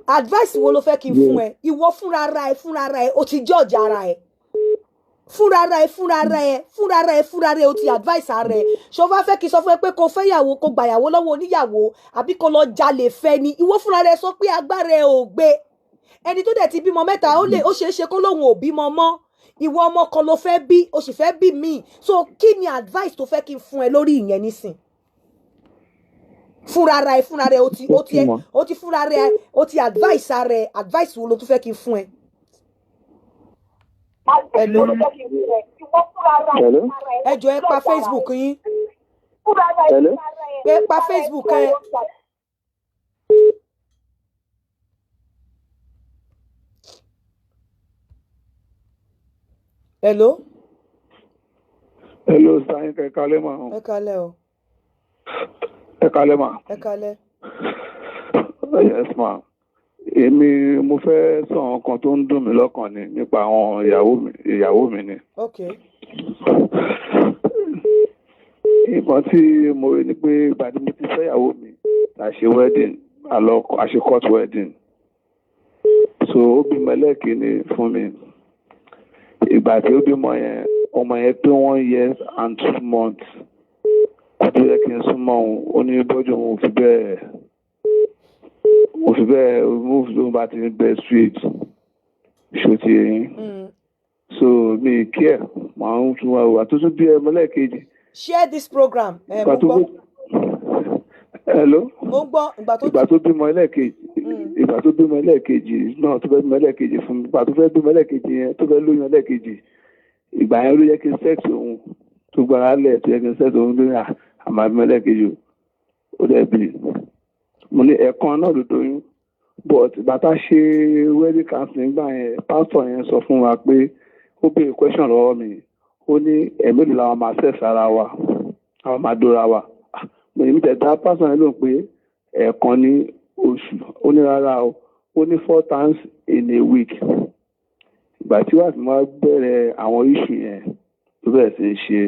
Advice wo ló fẹ́ kí n fún ẹ? Ìwọ fúnra ara ẹ, o ti judge ara ẹ fúnra ara ẹ, fúnra ara ẹ, fúnra ara ẹ, fúnra ara ẹ, o ti advice ara ẹ. Ṣé o bá fẹ́ kí n sọ fún ẹ pé kó fẹ́ yàwó, kó gbàyàwó lọ́wọ́ oníyàwó, àbí kó lọ jalè fẹ́ ni? Ìwọ fúnra rẹ sọ pé agbára ẹ ò gbé. Ẹni tó dẹ̀ ti bímọ mẹ́ta, ó lè ó ṣeé ṣe kó lóun ò bímọ mọ́. Ìwọ, ọmọ kan ló fẹ́ bí, o sì fẹ́ bí míì. So kí ni advice tó fẹ́ kí n fún ẹ lórí ìyẹn nísìn? Fúnra ara ẹ, fúnra rẹ, o ti fúnra rẹ, o ti advice ara ẹ. Advice wo ló tún fẹ́ kí n fún ẹ? Hello. Hello. Ẹ jọ̀ọ́, ẹ pa Facebook yín. Hello. Ẹ pa Facebook ẹ. Hello. Hello, Sayin, ẹ kálẹ́ mà. Ẹ kálẹ́ o. Ẹ kálẹ́ mà. Ẹ kálẹ́. Yes ma, èmi mo fẹ́ sọ àwọn kan tó ń dùn mí lọ́kàn ni nípa àwọn ìyàwó mi ni. Ok. Nǹkan tí mo rí ni pé ìgbà tí mo ti fẹ́ ìyàwó mi, a ṣe wedding, a lọ a ṣe court wedding, so ó bímọ ẹlẹ́ẹ̀kínní fún mi. Ìgbà tí ó bímọ yẹn, ọmọ yẹn pé 1 year and 2 months kó tó yẹ kí n súnmọ́ òun. Ó ní bọ́jú òun ò fi bẹ́ẹ̀ move lóun bá ti ń breastfeed, ṣó ti yẹn? So mi kí ẹ̀ màá ń tún wá wà tó tún bí ẹmọ lẹ́ẹ̀kejì. Share this program. Ẹ mo Ìgbà tó gbọ́. Hello. Mo ń gbọ́. Ìgbà tó Ìgbà tó bímọ ẹlẹ́ẹ̀kejì, ìgbà tó bímọ ẹlẹ́ẹ̀kejì náà, tó fẹ́ bímọ ẹlẹ́ẹ̀kejì fún mi, ìgbà tó fẹ́ bímọ ẹlẹ́ẹ̀kejì yẹn, tó fẹ́ lóyún ẹlẹ́ẹ̀kejì. Ìgbà yẹn ló yẹ kí n sex òun tó gbára lẹ̀, tó yẹ kí n sex òun lórí àmàbímọ́lẹ́kejì, ó dẹ̀ bì. Mo ní ẹ̀ẹ̀kan náà ló doyún, but bàtà ṣe wedding counseling gbà yẹn, pásítọ̀ yẹn sọ fún wa pé ó béèrè question lọ́wọ́ mi. Ó ní ẹ̀mélòó làwọn máa sex ara wa, àwọn máa dóra wa. Ah, mo ní mi tẹ̀ dá pásítọ̀ yẹn lóhùn pé ẹ̀ẹ̀kan ní oṣù. Ó ní rárá o, ó ní four times in a week. Ìgbà tí wàá fi máa bẹ̀rẹ̀ àwọn issue yẹn tó bẹ̀rẹ̀ sí í ṣe,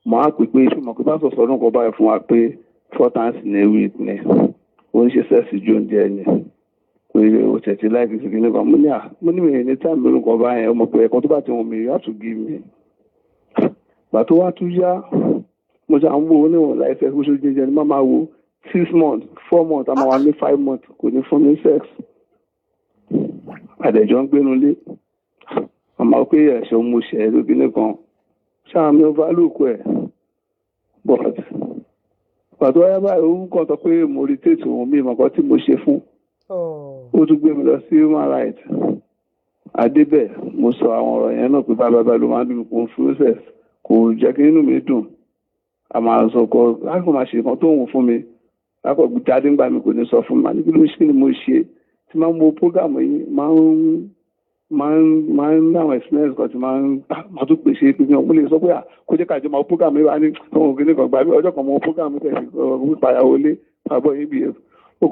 mo á pè pé ṣùgbọ́n pé pásítọ̀ sọ ọdún kan báyìí fún wa pé four times in a week ni ó ń ṣe sex ju oúnjẹ ni, pé o tẹ̀tí láìpẹ́ sí kíní kan. Mo ní à, mo ní mi ní time lórúkọ báyẹn. Ó mọ̀ pé ẹ̀kọ́ tó bá ti wọ̀n mi, you have to give me. Ìgbà tó wá tún yá, mo ṣe àwọn owó níwọ̀n láìpẹ́ bó ṣe jẹjẹ ni má máa wo 6 months, 4 months, a máa wà ní 5 months, kò ní fún mi sex. Àdẹ̀jọ́ ń gbénu lé, àmọ́ pé ẹ̀ṣọ́ mo ṣẹ̀ lóbi nìkan ṣáà mi overlook ẹ̀. But pàtó wáyé báyìí, òun kàn sọ pé mo irritate òun, mi ìmọ̀ kan tí mo ṣe fún. Ó tún gbé mi lọ sí human rights. Adébẹ̀, mo sọ àwọn ọ̀rọ̀ yẹn náà pé báyìí báyìí ló máa ń dùn mí, kò ń fún sex, kò jẹ́ kí inú mi dùn. A máa sọ kọ láti máa ṣe nǹkan tó ń wù fún mi lákọ̀ jáde ńgbà mi, kò ní sọ fún mi. Màá ní kí ló ṣe, kí ni mo ṣe? Tí máa ń wo program yìí, máa ń ní àwọn experience kan tí máa ń máa tún pèsè pé mo lè sọ pé kó jẹ́ kájọ máa wo program yìí wá ní ohun kìíní kan gbà mí. Ọjọ́ kan mo wo program tẹ̀sí wípa ìyàwó ilé àbọ̀ yìí bí ó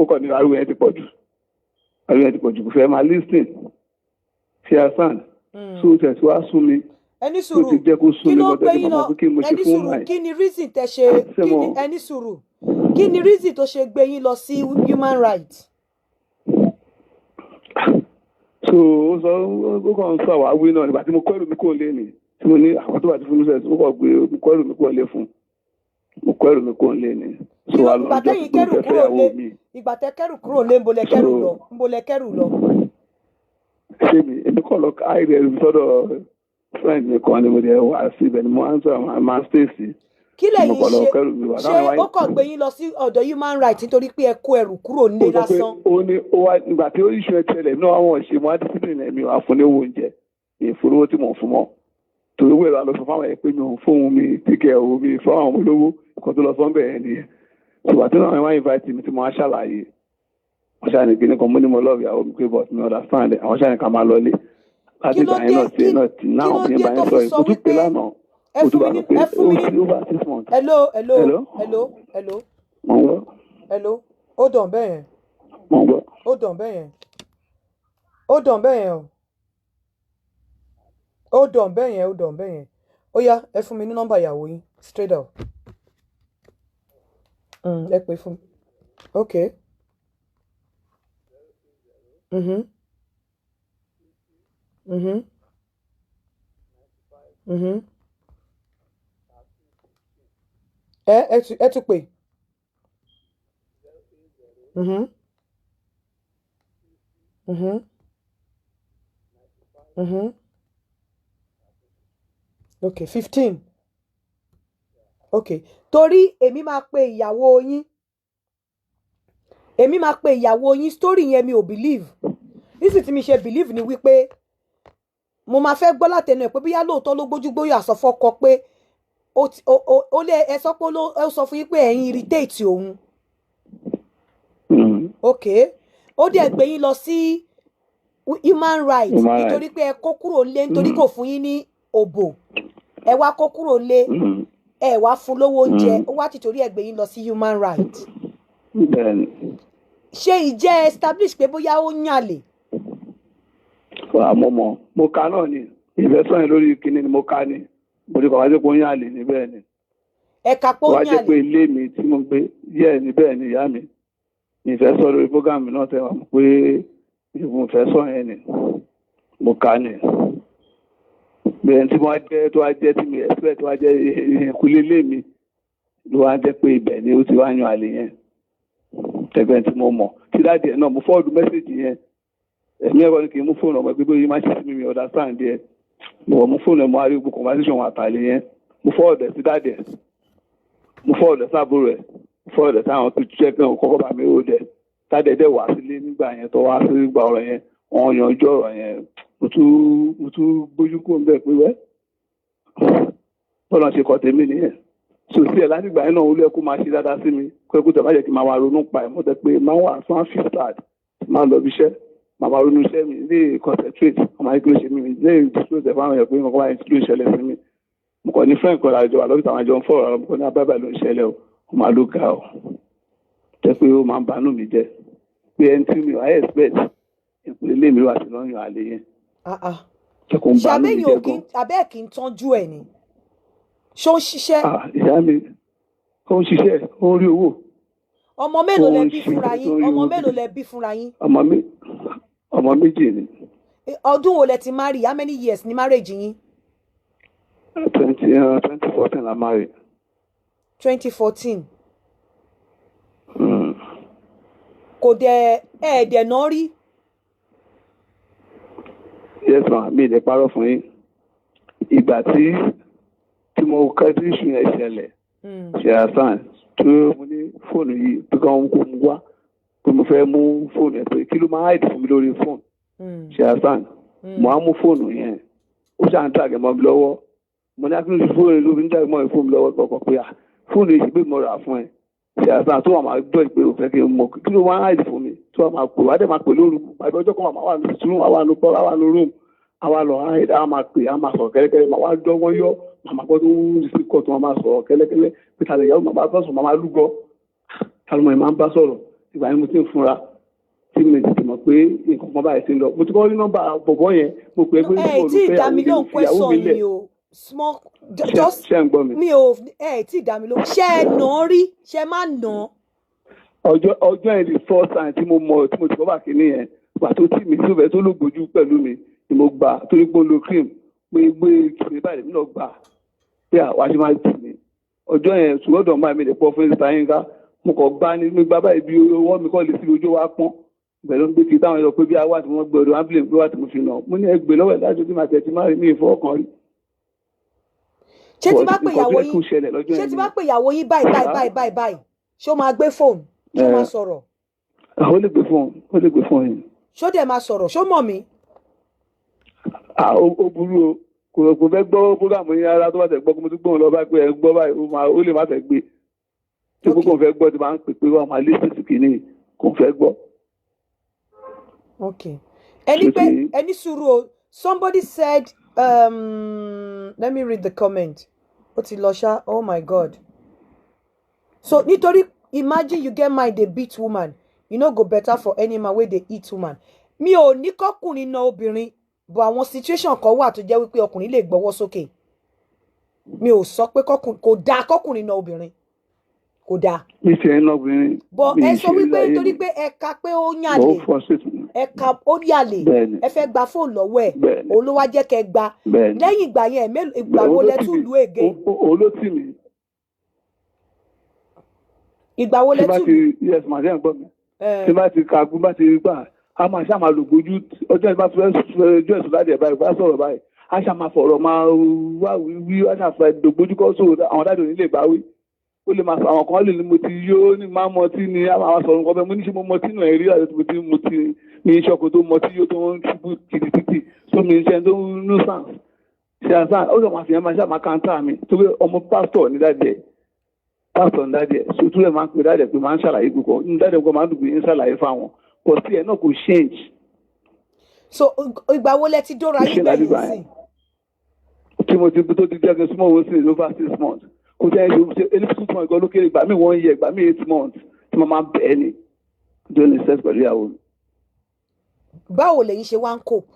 kọ̀ ní ariwo yẹn ti pọ̀ jù, ariwo yẹn ti pọ̀ jù, kò fẹ́ máa listen ṣe asan. So tẹ̀sí wá sún mi Ẹni tó sùúrù. ti jẹ́ kó sún Kí mi ló kọ́ gbé tẹ́lẹ̀ yín mọ̀ lọ? pé kí mo ṣe Ẹni fún sùúrù. máì. Kí ni reason tẹ ṣe Ṣé kí ni ẹni sùúrù, kí ni reason tó ṣe gbé yín lọ sí human rights? So ó sọ, ó kàn ń sọ àwáwí náà nígbà tí mo kọ́ ẹrù mi kò lé ní tí mo ní àwọn tó bá ti fún mi sẹ́sì, ó kàn gbé, mo kọ́ ẹrù mi kò lé fún, mo kọ́ ẹrù mi kò lé ní. So Kí ló wà ìgbà lọ́jọ́ tẹ́yìn tó kẹ́rù fẹ́ kúrò fẹ́yàwó lé mi. Ìgbà tẹ́ kẹ́rù kúrò lé, ńbo lẹ kẹ́rù So lọ? Ńbo lẹ kẹ́rù lọ? Ṣé mi, èmi kọ́ lọ káàrí ẹrù mi sọ́dọ̀ friend mi kan ni mo dẹ̀ wá sí ibẹ̀ ni mo máa ń sọ àwọn máa ń stay sí. Kí Mo lẹ̀yin kọ́ lọ ṣe? kẹ́rù mi wá. Ṣé Táwọn wáyé ó kàn gbé yín lọ sí ọ̀dọ̀ human rights nítorí pé ẹ kó ẹrù kúrò nílé ó sọ pé lásán? ó ní ó wá nígbà tí ó yíṣu ẹ tẹ́lẹ̀ náà, àwọn ṣe mo á discipline ẹ̀mí wá fún ní owó oúnjẹ mi, ìfowó tí mò ń fún mọ́, torí owó ìlànà sọ fáwọn ẹ̀ pé mi ò fóun mi tíkẹ́ owó mi fún àwọn olówó kan tó lọ sọ́nbẹ̀ yẹn nìyẹn. Ṣùgbọ́n tí wọ́n wá invite mi tí mo wá ṣàlàyé, wọ́n ṣàní kíní kan, mo ní mo love ìyàwó mi pé but mi understand ẹ̀. Àwọn ṣàní ká máa lọlé láti Kí ló ìgbà yẹn dé náà sí kí náà tí kí náà ló mi dé bá tó yẹn sọ fi yìí, sọ mo tún pè wípé lánàá, ẹ mo tún fún bá mi sọ ní pé ẹ fún ó mi ní ti over 6 months. Hello, hello? Hello. Hello, hello? Mo ń gbọ́. Hello, ó dàn bẹ́ẹ̀ yẹn. Mo ń gbọ́. Ó dàn bẹ́ẹ̀ yẹn, ó dàn bẹ́ẹ̀ yẹn o, ó dàn bẹ́ẹ̀ yẹn, ó dàn bẹ́ẹ̀ yẹn. Ó yá, ẹ fún mi ní nọ́mbà ìyàwó yín straight up. Ẹ pè fún mi. Ok. Ẹ tún pè. Ok, 15. Ok, torí èmi máa pe ìyàwó yín, èmi máa pe ìyàwó yín. Story yẹn mi ò believe. Nísìsiyìí tí mi ṣe believe ni wípé mo máa fẹ́ gbọ́ látẹnu ẹ̀ pé bóyá lóòótọ́ ló gbójúgbóyà sọ fọ́kọ pé ó ti ó lé ẹ sọ pé ó sọ fún yín pé ẹ̀yin irritate òun. Ok, ó dẹ̀ gbé yín lọ sí human rights Human rights. nítorí pé ẹ kó kúrò nílé, nítorí kò fún yín ní òbò, ẹ wá kó kúrò nílé, ẹ wá fún lówó oúnjẹ, ó wá tìtorí ẹ gbé yín lọ sí human rights. Bẹ́ẹ̀ni. Ṣé ìjẹ́ establish pé bóyá ó ń yàlè? Àmọ́ mo ka náà ni ìfẹ́sọ̀ yẹn lórí kinní ni mo ka ni mo ti kọ̀ wá sí pé ó ń yàlè ní bẹ́ẹ̀ ni. Ẹ̀ka pé ó Wá ń jẹ́ yàlè? Pé ilé mi tí mo gbé yẹ́ ní bẹ́ẹ̀ ni ìyá mi ìfẹ́ sọ lórí program náà tẹ́ wà mọ̀ pé ìfẹ́ sọ yẹn ni mo ka ni bẹ́ẹ̀ tí wọ́n jẹ́ tó wá jẹ́ tí mi expect tó wá jẹ́ ìkúlé ilé mi ló wá jẹ́ pé ibẹ̀ ni ó ti wá yan àlè yẹn tẹ́gbẹ́ tí mo mọ̀ tí daddy ẹ̀ náà. Mo forward message yẹn, ẹ̀mí ẹ̀rọ ni kì í mú fóònù ọmọ ẹgbẹ́ bóyá má ṣe sí mi, mi understand ẹ̀. Mo wọ̀ mú fóònù ẹ̀, mo wá rí gbogbo conversation wọn àtàlẹ́ yẹn. Mo forward ẹ̀ sí daddy ẹ̀, mo forward ẹ̀ sábúrò ẹ̀, mo forward ẹ̀ sáwọn tó jẹ́ pé òun kọ́kọ́ bá mi ó dẹ̀ daddy ẹ̀ dẹ̀ wá sílé nígbà yẹn tó wá sí gba ọ̀rọ̀ yẹn, wọ́n yanjú ọ̀rọ̀ yẹn. Mo Mo tún gbójú kúrò ń bẹ̀ pé wẹ́ bọ́lá ṣe kọ́ tèmi nìyẹn. So sí ẹ̀ láti ìgbà yẹn náà, ó lé kó máa ṣe dáadáa sí mi, kó ẹ kó tẹ̀ má jẹ́ kí n máa wá ronú pa ẹ̀ mọ́ tẹ́ pé máa wà fún feel sad, máa lọ bí iṣẹ́, máa máa ronú iṣẹ́ mi lè concentrate. Ọmọ ayé, kí ló ṣe mí? Mi lè disclose ẹ̀ fáwọn èèyàn pé nǹkan báyìí ló ń ṣẹlẹ̀ sí mi. Mo kàn ní friend kan àjọ wà lọ́fíìsì, àwọn àjọ ń fọ̀rọ̀ ọ̀rọ̀. Mo kàn ní abábà ló ń ṣẹlẹ̀ o, ó máa ló ga o, jẹ́ pé ó máa ń banú mi jẹ́ pé ẹni tí mi ò ayé expect ìpele ilé mi wà sí lọ́yàn àlè yẹn. Ah ah. Jẹ́ kó ń Ṣe banú mi abẹ́yìn jẹ́ ò kí gan. Abẹ́ kì í tọ́jú ẹ̀ ni? Ṣó ń ṣiṣẹ́? Ah, ìyá mi, ó ń ṣiṣẹ́, ó ń rí owó. Ọmọ mélòó lẹ Ó ń bí fúnra ṣiṣẹ́ yín? tó ń rí Ọmọ owó. mélòó lẹ bí fúnra yín? Ọmọ méjì ni. Ọdún wo lẹ ti marry? How many years ni marriage yín? 2014 la marry. 2014. Kò dẹ̀ ẹ̀ẹ́dẹ̀ náà rí? Yes ma, mi lè parọ́ fún yín. Ìgbà tí mo kẹ́ tí issue yẹn ṣẹlẹ̀, ṣe àṣàn tó mo ní fóònù yìí pé kí wọ́n kó mu wá, pé mo fẹ́ mú fóònù yẹn, pé kí ló máa hide fún mi lórí fóònù, ṣe àṣàn, mo á mú fóònù yẹn, ó ṣàn tàgẹ̀ mọ́ mi lọ́wọ́. Mo ní akíndé fóònù ló fi ń tàgẹ̀ mọ́ mi fóònù lọ́wọ́ kọ̀ọ̀kan pé à fóònù yìí ṣe pé mo rà fún ẹ, ṣe àṣàn tó wà máa gbọ́ pé ò fẹ́ kí n mọ̀ kí ló máa hide fún mi, tó wà máa pè wá dẹ̀ máa pè lóru. Àbí ọjọ́ kan wà máa wà ní sùúrù, wà wà ní kọ́, wà wà ní room, àwa lọ hide, àwa máa pè, àwa máa sọ̀rọ̀ kẹ́lẹ́kẹ́lẹ́, máa wá dọ́gbọ́n yọ, màmá gbọ́ tó ń sí kọ́ tó máa sọ̀rọ̀ kẹ́lẹ́kẹ́lẹ́ pé tàlẹ̀ ìyàwó màmá bá sọ̀rọ̀, màmá lúgọ tàlùmọ̀ ẹ̀ máa ń bá sọ̀rọ̀. Ìgbà yẹn mo ti ń fúnra tí mi tètè mọ̀ pé nǹkan kan báyìí ti ń lọ. Mo ti kọ́ rí nọ́mbà bọ̀bọ̀ yẹn, mo pè é pé Ẹ mo tí ì fẹ́ dá mi lóhùn ìyàwó question mi lẹ̀. mi o. Small just Ṣé ń gbọ́ mi? Mi ò, ẹ tí ì dá mi lóhùn. Ṣé ẹ nà án rí? Ṣé ẹ má nà án? Ọjọ́ yẹn, the first time tí mo mọ̀, tí mo ti kọ́ bá kínní yẹn, gbà tó tì mí síbẹ̀ tó lògbójú pẹ̀lú mi ni mo gbà, torí pé ó lo cream pé gbé kìnìún báyìí nínú ọgbà pé àwa ṣe máa tì mí ọjọ́ yẹn. Ṣùgbọ́n ọ̀dọ̀ máa mi lè pọ̀ fún ìta yín ká mo kàn gbá ní mi gbá báyìí, bí ọwọ́ mi kọ́ lè sí ojú wa pọ́n pẹ̀lú pé kí táwọn sọ pé bí awá tí wọ́n gbé ọdún ambulance pé wá tí mo fi nà. Mo ní ẹgbẹ́ lọ́wọ́ ẹ̀ láti tí màá tẹ̀ tí má rí mi ìfọwọ́kàn rí. Ṣé tí bá pè Nǹkan tó ìyàwó yẹ kó yín ṣẹlẹ̀ lọ́jọ́ ṣé yẹn tí bá pè ìyàwó yín báyìí báyìí báyìí báyìí báyìí, ṣé ó máa gbé fóònù? Ṣé ó máa sọ̀rọ̀? Ó lè gbé fóònù, ó lè gbé fóònù yìí. Ṣó dẹ̀ máa sọ̀rọ̀? Ṣó mọ̀ mí? Ah, ó burú o, kò fẹ́ gbọ́ program yín rárá. Tó bá tẹ̀ gbọ́ kó mo tún gbóhùn lọ bá pé ẹ gbọ́ báyìí, ó lè má fẹ́ gbé tí gbogbo fẹ́ gbọ́ ti máa ń pè pé wọ́n máa lé sí kìíní, kò fẹ́ gbọ́. Okay, ẹni pé Ṣé ti- ẹni sùúrù o. Somebody said, let me read the comment. Ó ti lọ ṣá. Oh my God. So nítorí imagine you get mind dey beat woman, e no go better for any man wey dey hit woman. Mi ò ní kọ́kùnrin na obìnrin, but àwọn situation kan wà tó jẹ́ wípé ọkùnrin lè gbọ́wọ́ sókè. Mi ò sọ pé kọ́kùnrin kò dáa, kọ́kùnrin na obìnrin kò dáa. Mi ṣe ń lọ́bìnrin. But Mi ẹ ì sọ ṣe wípé láyé nítorí mi. pé ẹ̀ka pé ó Mo yàlè, frustrate mi. ẹ̀ka ó yàlè, Bẹ́ẹ̀ni. ẹ fẹ́ gba fóònù lọ́wọ́ ẹ̀, Bẹ́ẹ̀ni. òun ló wá jẹ́ kẹ́ gba. Bẹ́ẹ̀ni. Lẹ́yìn ìgbà yẹn, ìgbà wo Òun ló lẹ tì tún mí. lù again? Òun ló tì mí. Ìgbà wo Tí lẹ bá tún ti lù? Yes ma, ṣe ń gbọ́ mi? Ẹ Tí bá ti ka bá ti gbà, a máa ṣáà máa lò gbójú. Ọjọ́ ìbá fẹ́ ọjọ́ ìsúná díẹ̀ báyìí, bá sọ̀rọ̀ báyìí, a ṣáà máa fọ̀rọ̀ máa wá wí, a ṣáà fẹ́ dògbójú kọ́ sóò. Àwọn dáàdì òní lè bá wí, ó lè máa sọ àwọn kan lè ní mo ti yó ní máa mọtí ni, a máa sọ̀rọ̀ nǹkan bẹ́ẹ̀. Mo ní ṣe mo mọtí náà rí àti mo ti mo ti ní iṣẹ́ ọkọ̀ tó mọtí yó tó ń ṣubú kiri títì sómi iṣẹ́ tó ń nuisance ṣe àṣà. Ó sọ máa fi yẹn máa ṣáà máa counter mi, torí ọmọ pásítọ̀ ní dáàdì ẹ̀, pásítọ̀ ní dáàdì ẹ̀, sotú ẹ̀ máa ń pè dáàdì ẹ̀ pé máa ń ṣàlàyé gbogbo ní dáàdì ẹ̀ kọ́ máa ń dùn pé ń ṣàlàyé fáwọn kò sí ẹ̀ náà kò change. So ìgbà wo lẹ ti dóra Kò yín ṣe gbẹ̀yìn láti sí? Tí mo ti tó ti jẹ́ kí n súnmọ́ owó sí over 6 months, kò tẹ́ ẹ ṣe ẹni 6 months gan ló kéré. Ìgbà míì 1 year, ìgbà míì 8 months tí mo máa ń bẹ̀ ẹ́ ni tó ní sex pẹ̀lú ìyàwó mi. Báwo lẹ̀yin ṣe wá ń cope?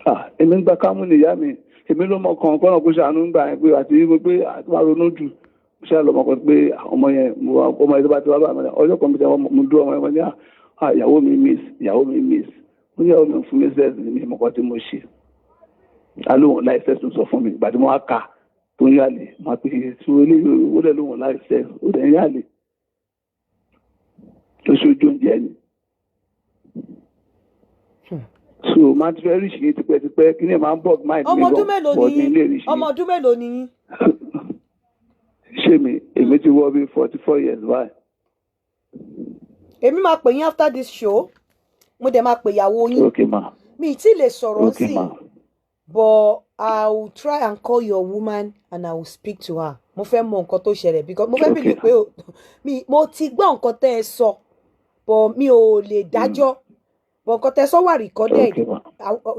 Ah, èmi ń gba kámú ní ìyá mi. Èmi ló mọ kàn kọ́nà kó ṣàánú ń gbà yẹn pé àti mo pé àti máa ronú jù, mo ṣáà lọ́mọ kan pé ọmọ yẹn mo wá ọmọ yẹn tó bá ti wá bá mi ọjọ́ kan mi tẹ́ mo dúró ọmọ yẹn, mo ní ah, ìyàwó mi miss, ìyàwó mi miss. Mo ní ìyàwó mi fún mi sex ní mi mọ̀kọ́ tí mo ṣe alóhùn láì sex sọ fún mi. Ìgbà tí mo wá kà tó ń yàlè máa pè é tí eléyìí ó dẹ̀ lóhùn láì sex, ó dẹ̀ ń yàlè tó ṣojú oúnjẹ ni. So máa ti fẹ́ rí ṣe tipẹ́tipẹ́ kí ni ẹ̀ máa ń bug mind mi Ọmọ ọdún gan, mélòó but ni mi yín? lè rí ṣe. Ọmọ ọdún mélòó ni yín? Ṣé mi, èmi ti wọ bí 44 years báyìí. Èmi máa pè yín after this show, mo dẹ̀ máa pè ìyàwó yín. Ok ma. Mi ì tí lè sọ̀rọ̀ Okay, sí ma. But I will try and call your woman and I will speak to her. Mo fẹ́ mọ nǹkan tó ṣẹlẹ̀ because mo fẹ́ believe pé mi mo ti gbọ́ nǹkan tẹ́ ẹ sọ, but mi ò lè dájọ́. But nǹkan tẹ́ ẹ sọ wà recorded. Okay, ma.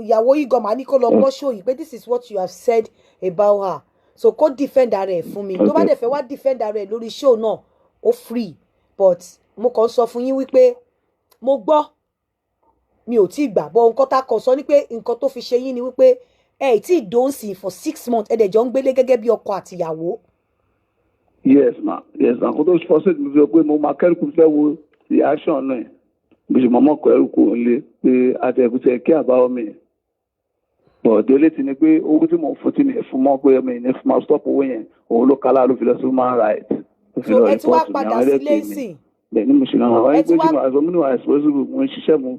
Ìyàwó yìí gan màá ní kó lọ gbọ́ show yìí pé this is what you have said about her. So kó defend ara ẹ̀ fún mi. Tó bá dẹ̀ fẹ́ wá defend ara ẹ̀ lórí show náà, ó free. But mo kàn ń sọ fún yín wípé mo gbọ́, mi ò tí ì gbà, bọ́ nǹkan tá a kàn sọ ni pé nǹkan tó fi ṣe yín ni wípé ẹ ì tí ì dóńsì for 6 months, ẹ dẹ̀ jọ ń gbélé gẹ́gẹ́ bí ọkọ àtìyàwó. Yes, ma. Yes, ma. Kó tó frustrate mi fi sọ pé mo máa kẹ́rù kú, fẹ́ wo reaction náà. Mo sì mọ̀mọ́ kọ ẹrù kúrò nílé pé àtẹ̀kùtẹ̀ kí àbáwọ̀ mi. But délé ti ni pé owó tí mò ń fún tí mi fún mọ́ pé mi ní fún máa stop owó yẹn, òun ló kálá ló fi lọ sí human right. Ó fi So lọ ẹ ti wá report mi, padà àwọn sílé ẹlẹ́pẹ̀ mi. sìn? Bẹ́ẹ̀ ni mo ṣe náà, àwọn Ẹ ẹgbẹ́ ti tí wá mo àìsàn mo ní wà responsible, mo ń ṣiṣẹ́ mo.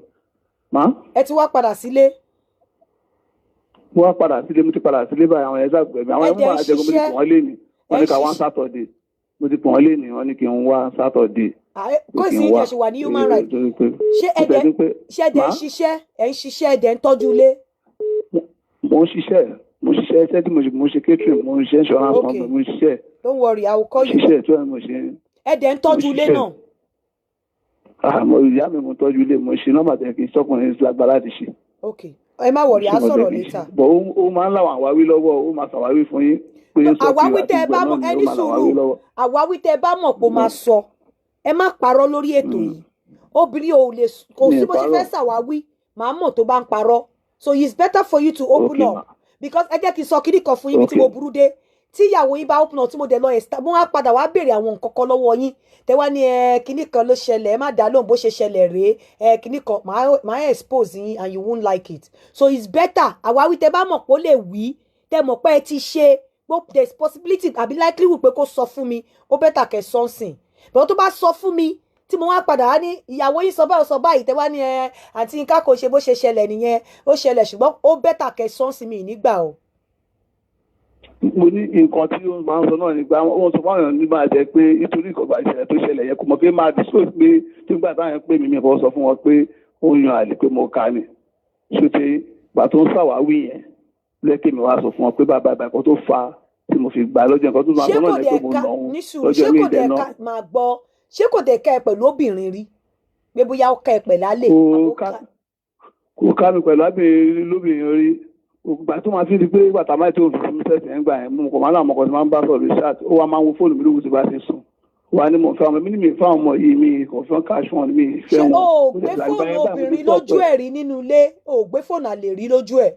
Má Ẹ ti wá padà sílé? Mo wá padà sílé, mo ti padà sílé báyìí, àwọn ẹ̀ṣá gbẹ̀mí, àwọn Ẹ ẹ̀mú dẹ̀ ń àjẹgùn, mo ti ṣiṣẹ́? pọ̀ wọ́n lé ní. Wọ́n Ẹ ní ń ká wá ṣiṣẹ́? Saturday. Mo ti pọ̀ wọ́n lé ní, wọ́n ní kí n wá Saturday. Pé Kó kí sì n wá. ẹ ṣe wà ní human right. Torí pé Ṣé ó ẹ tẹ̀ dẹ̀ sí pé ṣé ẹ dẹ̀ má ń ṣiṣẹ́? Ẹ ń ṣiṣẹ́, ẹ dẹ̀ ń tọ́jú ilé? Mo ń ṣiṣẹ́, mo ń ṣiṣẹ́. Iṣẹ́ tí mo ṣe, mo ń ṣe catering, mo ń ṣe insurance company, mo ń ṣiṣẹ́. Don't worry, I will call you. Ṣiṣẹ́ tó ẹ̀ mo ṣe. Ẹ dẹ̀ ń Mo tọ́jú ilé ṣiṣẹ́. náà? Ah, mo ìyá mi, mo tọ́jú ilé, mo ṣe nọ́mbà tẹ̀ kí n sọ́kùnrin lágbára láti ṣe. Okay, ẹ má worry, Ṣé á mo sọ̀rọ̀ tẹ̀ kí n ṣe later. But ó máa ń láwọn àwáwí lọ́wọ́, ó máa ṣàwáwí fún yín pé ń sọ Àwáwí kiri tẹ́ ẹ àti bá gbẹ̀ mọ̀, náà ẹ ni ó ní máa làwáwí sùúrù. lọ́wọ́. Àwáwí tẹ́ ẹ bá mọ̀ pé ó máa sọ, ẹ má parọ́ lórí ètò yìí. Obìnrin ò lè kò Mi sí ì bó ṣe parọ́. fẹ́ ṣàwáwí, màá mọ̀ tó bá ń parọ́. So it's better for you to open Okay, up ma. because ẹ jẹ́ kí n sọ kíní kan fún yín bí tí mo burú dé. Tí ìyàwó yín bá open up, tí mo dẹ̀ lọ ẹ̀sítà, mo wá padà wá béèrè àwọn nǹkan kan lọ́wọ́ yín, tẹ wá ní ẹ kíní kan ló ṣẹlẹ̀, ẹ má dá lóhùn, bó ṣe ṣẹlẹ̀ rèé, ẹ kíní kan, màá expose yín and you won't like it. So it's better, àwáwí tẹ bá mọ̀ pé ó lè wí, tẹ mọ̀ pé ẹ ti ṣe, there is possibility àbí likelihood pé kó sọ fún mi, ó better kẹ́ sọ́nsìn. But tó bá sọ fún mi, tí mo wá padà wá ní ìyàwó yín sọ báyìí, sọ báyìí, tẹ wá ní ẹ àǹtí Yínká, kò ṣe bó ṣe ṣẹlẹ̀ nìyẹn, ó ṣẹlẹ̀ ṣùgbọ́n, ó better kẹ́ sọ́nsìn, mi nígbà o. Mo ní nǹkan tí ó máa ń sọ náà nígbà wọ́n sọ fáwọn èèyàn nígbà jẹ́ pé nítorí ìkọ̀gbà ìṣẹ̀lẹ̀ tó ṣẹlẹ̀ yẹn, kò mọ̀ pé máa disclose pé nígbà táwọn pè mí, mi kò sọ fún wọn pé ó yan àlè, pé mo kà ní ṣùtẹ́ ìgbà tó ń ṣàwáwí yẹn lẹ́kẹ̀ mi wá sọ fún wọn pé bàbá ìgbà kan tó fa tí mo fi gbà lọ́jọ́, nǹkan tó máa Ṣé sọ kò náà ni pé dẹ̀ mo ká nà òun ní sùúrù, lọ́jọ́ ṣé mi kò dẹ̀ ìdẹ́nà. ká máa gbọ́, ṣé kò dẹ̀ ká ẹ pẹ̀lú obìnrin rí pé bóyá ó ká ẹ pẹ̀lú àlè Kò àbó ká ká? Kò ká mi pẹ̀lú àbẹ̀rẹ̀ lóbìnrin rí. Ìgbà tó máa fi di pé ìgbà tá a máa tó fi fún mi sẹ́sẹ̀ ń gbà yẹn, mo kàn máa ń láwọn ọmọkàn tí máa ń bá sọ̀rọ̀ lórí chat, ó wá máa ń wo fóònù mi lóhùn tí bá ti sùn wà ní mò ń fẹ́ ọmọ mi ní mi fẹ́ ọmọ yìí, mi kò fẹ́ cash wọn, mi fẹ́ Ṣé wọn. o ò Mo gbé dẹ̀ àgbà fóònù yẹn báyìí mo ti obìnrin stop lójú ẹ̀. ẹ̀ rí nínú ilé? O ò gbé fóònù àlè rí lójú ẹ̀?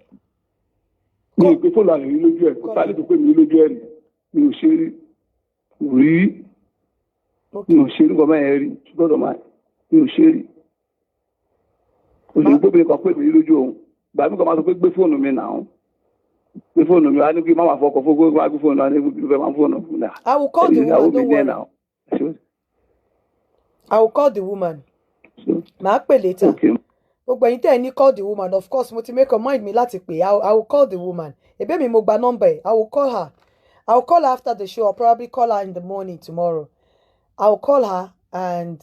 Mi ò gbé fóònù àlè rí lójú ẹ̀. Kò sáré tó pé mi rí lójú ẹ̀ rí, mi ò ṣe rí rí, mi ò ṣe rí nǹkan báyẹn rí. Gbọ́dọ̀ máa mi ò ṣe rí òṣèlú gbóbìnrin kan pè mí lójú òun. Gbà mí kan máa sọ pé gbé fóònù mi náà, gbé fóònù mi wá, ní kí má máa fọkọ̀ fún gbé fóònù wá, ní kí fẹ́ máa fóònù fún mi náà. I will call the ìyàwó woman, mi don't ní ẹ̀ worry. náà. I will call the woman. Màá pè later. Gbogbo ẹ̀yin tẹ́ ẹ ní call the woman, of course mo ti make up mind mi láti pè. I will call the woman. Ẹ̀bẹ̀ mi, mo gba number ẹ̀. I will call her. I will call her after the show. I'll probably call her in the morning tomorrow. I will call her and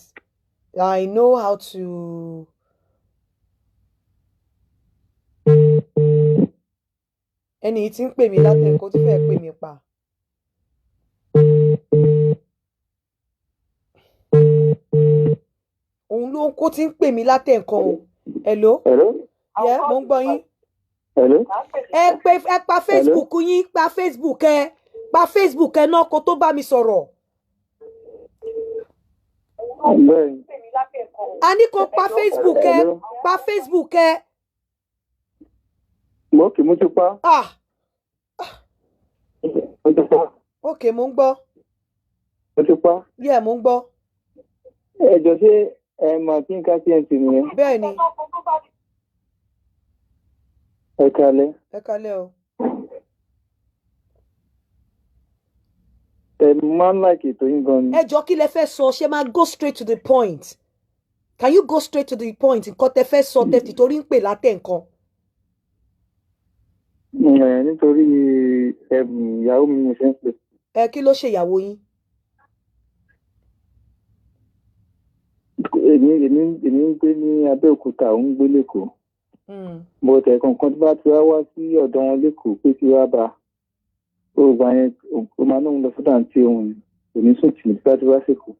I know how to. Ẹni yìí ti ń pè mí látẹ̀kọ́ tó fẹ́ẹ́ pè mí pa. Òun ló ń kó tí ń pè mí látẹ̀kọ́ o. Hello? Hello? Yeah, mo ń gbọ́ yín. Hello? Ẹ pé ẹ pa Facebook yín, pa Facebook ẹ, pa Facebook ẹ náà kó tó bá mi sọ̀rọ̀. Bẹ́ẹ̀ni. A ní kó pa Facebook ẹ, Hello? pa Facebook ẹ. Mo kì í mú ti pa. Ah, Mo ti pa. Ok, mo ń gbọ́. Mo ti pa. Yeah, mo ń gbọ́. Ẹ jọ, ṣé ẹ mọ̀ kí n ká TNT nìyẹn? Bẹ́ẹ̀ ni. Ẹ kalẹ̀. Ẹ kalẹ́ o. Ẹ máa ń like ètò yín gan ni. Ẹ jọ, kí lẹ fẹ́ sọ? Ṣé máa go straight to the point? Can you go straight to the point? Nǹkan tẹ fẹ́ sọ tẹ tìtorí ń pè látẹ̀ nǹkan. Ẹ nítorí ẹ̀bùn ìyàwó mi mo ṣe ń pè. Ẹ kí ló ṣe ìyàwó yín? Èmi ń gbé ní Abẹ́òkúta, òun ń gbé l'Ékòó. But ẹ̀ẹ̀kọ̀ọ̀kan tí bá ti wá wá sí ọ̀dọ̀ wọn lẹ́kọ̀ọ́ pé kí wá bá ó gbà yẹn, ó máa náà lọ sọ́dọ̀ àǹtí òun ni, kò ní sùn tì mí tí bá ti wá sèkó.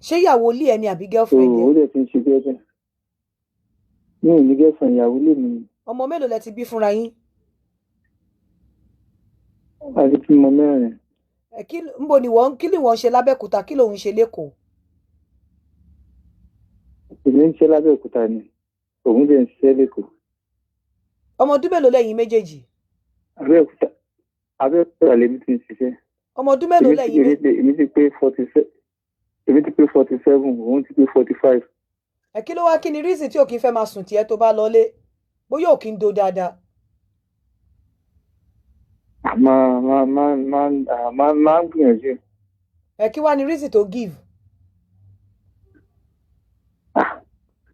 Ṣé ìyàwó ilé ẹ ni àbí So girlfriend ó ẹ? Dẹ̀ ti ń ṣe bẹ́ẹ̀. Mi ò ní girlfriend, ìyàwó lè mi ni. Ọmọ mélòó lẹ ti bí fúnra yín? A ti bímọ mẹ́rin. Ẹ kí nbo ni wọ́n, kí ni wọ́n ń ṣe lábẹ́òkúta, kí lòun ń ṣe lẹ́kọ̀ọ́? Èmi ń ṣe lábẹ́òkúta ni, òun dẹ̀ ń ṣiṣẹ́ lẹ́kọ̀ọ́. Ọmọ ọdún mélòó lẹ́yìn méjèèjì? Abẹ́òkúta lèmi ti ń ṣiṣẹ́. Ọmọ ọdún mélòó Èmi ti lẹ́yìn èmi méjèèjì? ti èmi ti pé 47, èmi ti pé 47, òun ti pé 45. Ẹ kí ló wá, kí ni reason tí ò kí ń fẹ́ máa sùn tiẹ̀ tó bá lọlé? Bóyá ò kí ń do dáadáa? Máa ń gbìyànjú. Ẹ kí wá ni reason tó give?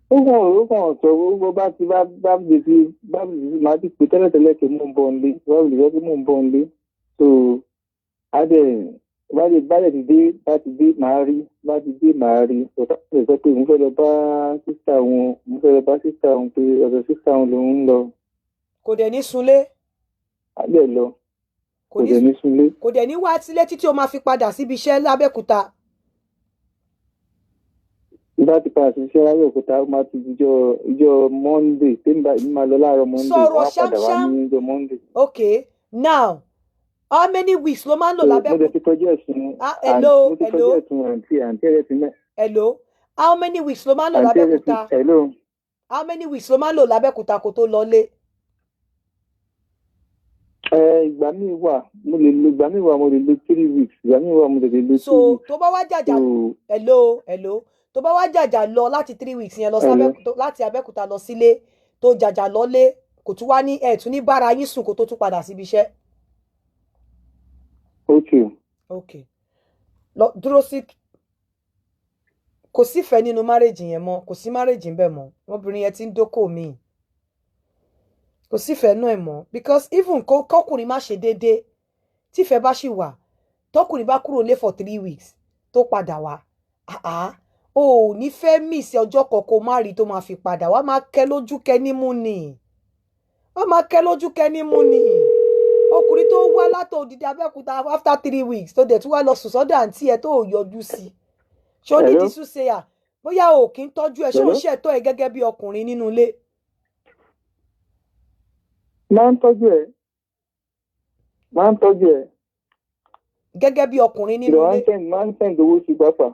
Ó kàn sọ ó bá ti bá bá lè fi bá lè fi máa ti pè tẹ́lẹ̀tẹ́lẹ̀ pé mò ń bọ̀ nílé, bá lè sọ pé mò ń bọ̀ nílé. So á dẹ̀ bá lè ti dé, bá ti dé màá rí, bá ti dé màá rí. Ọ̀tá lè sọ pé òun fẹ́ lọ bá sister òun, òun fẹ́ lọ bá sister òun, pé ọ̀dọ̀ sister òun lòun ń lọ. Kò dẹ̀ ní sunlé? Á dẹ̀ lọ. Kò Kò ní dẹ̀ ní súnlé. Kò dẹ̀ ní wá sílé títí ó máa fi padà síbi iṣẹ́ lábẹ́òkúta? Bá ti padà sí iṣẹ́ lábẹ́òkúta, ó máa ti di ìjọ Monday tí n bá èmi máa lọ láàárọ̀ Monday. Sọ̀rọ̀. Wọ́n á padà wá Ṣámṣám. ní ìjọ Monday. Okay, now how many weeks ló máa ń lò So mo dẹ̀ lábẹ́òkúta? ti fẹjọ́ ẹ̀sùn Ah, hello? Mo ti Hello? fẹjọ́ ẹ̀sùn àǹtí ẹ̀rẹ́ ti mẹ́. Hello, how many weeks ló máa ń lò Àǹtí ẹ̀rẹ́ ti lábẹ́òkúta? Hello. How many weeks ló máa ń lò lábẹ́òkúta kó tó lọlé? Ẹ ìgbà míì wà mo lè lo 3 weeks, ìgbà míì wà mo lè lo So 2 weeks. tó bá wá jàjà So Hello, hello, tó bá wá jàjà lọ láti 3 weeks yẹn lọ sí Hello. Láti Abẹ́òkúta lọ sílé, tó jàjà lọlé, kò tún wá ní ẹ̀ tún ní bára yín sùn kó tó tún padà síbi iṣẹ́? Okay. Ok, lọ dúró sí, kò sífẹ̀ẹ́ nínú marriage yẹn mọ́, kò sí marriage ńbẹ̀ mọ́. Obìnrin yẹn ti ń dókò míì, kò sífẹ̀ẹ́ náà ẹ̀ mọ́, because even kó kọkùnrin má ṣe déédéé, tífẹ̀ẹ́ bá ṣì wà, tọkùnrin bá kúrò lé for 3 weeks tó padà wá, ah, o ò ní fẹ́ miss ọjọ́ kan kó má rí tó máa fi padà wá. Máa kẹ́ lójú kẹ́ nímú ni, wá máa kẹ́ lójú kẹ́ nímú ni. Ọkùnrin tó wá látọ̀ òdìdí Abẹ́òkúta after 3 weeks, tó dẹ̀ tún wá lọ sùn sọ́dọ̀ àǹtí ẹ̀, tó ò yọjú sí i, ṣé o Hello. nídìí súnṣeyà? Bóyá o kì í tọ́jú ẹ, ṣé o Hello. ṣètọ́ ẹ gẹ́gẹ́ bí ọkùnrin nínú ilé? Máa ń tọ́jú ẹ̀, máa ń tọ́jú ẹ̀. Gẹ́gẹ́ bí ọkùnrin nínú Ìrọ̀ máa ilé. ń send máa ń send owó sí pápá.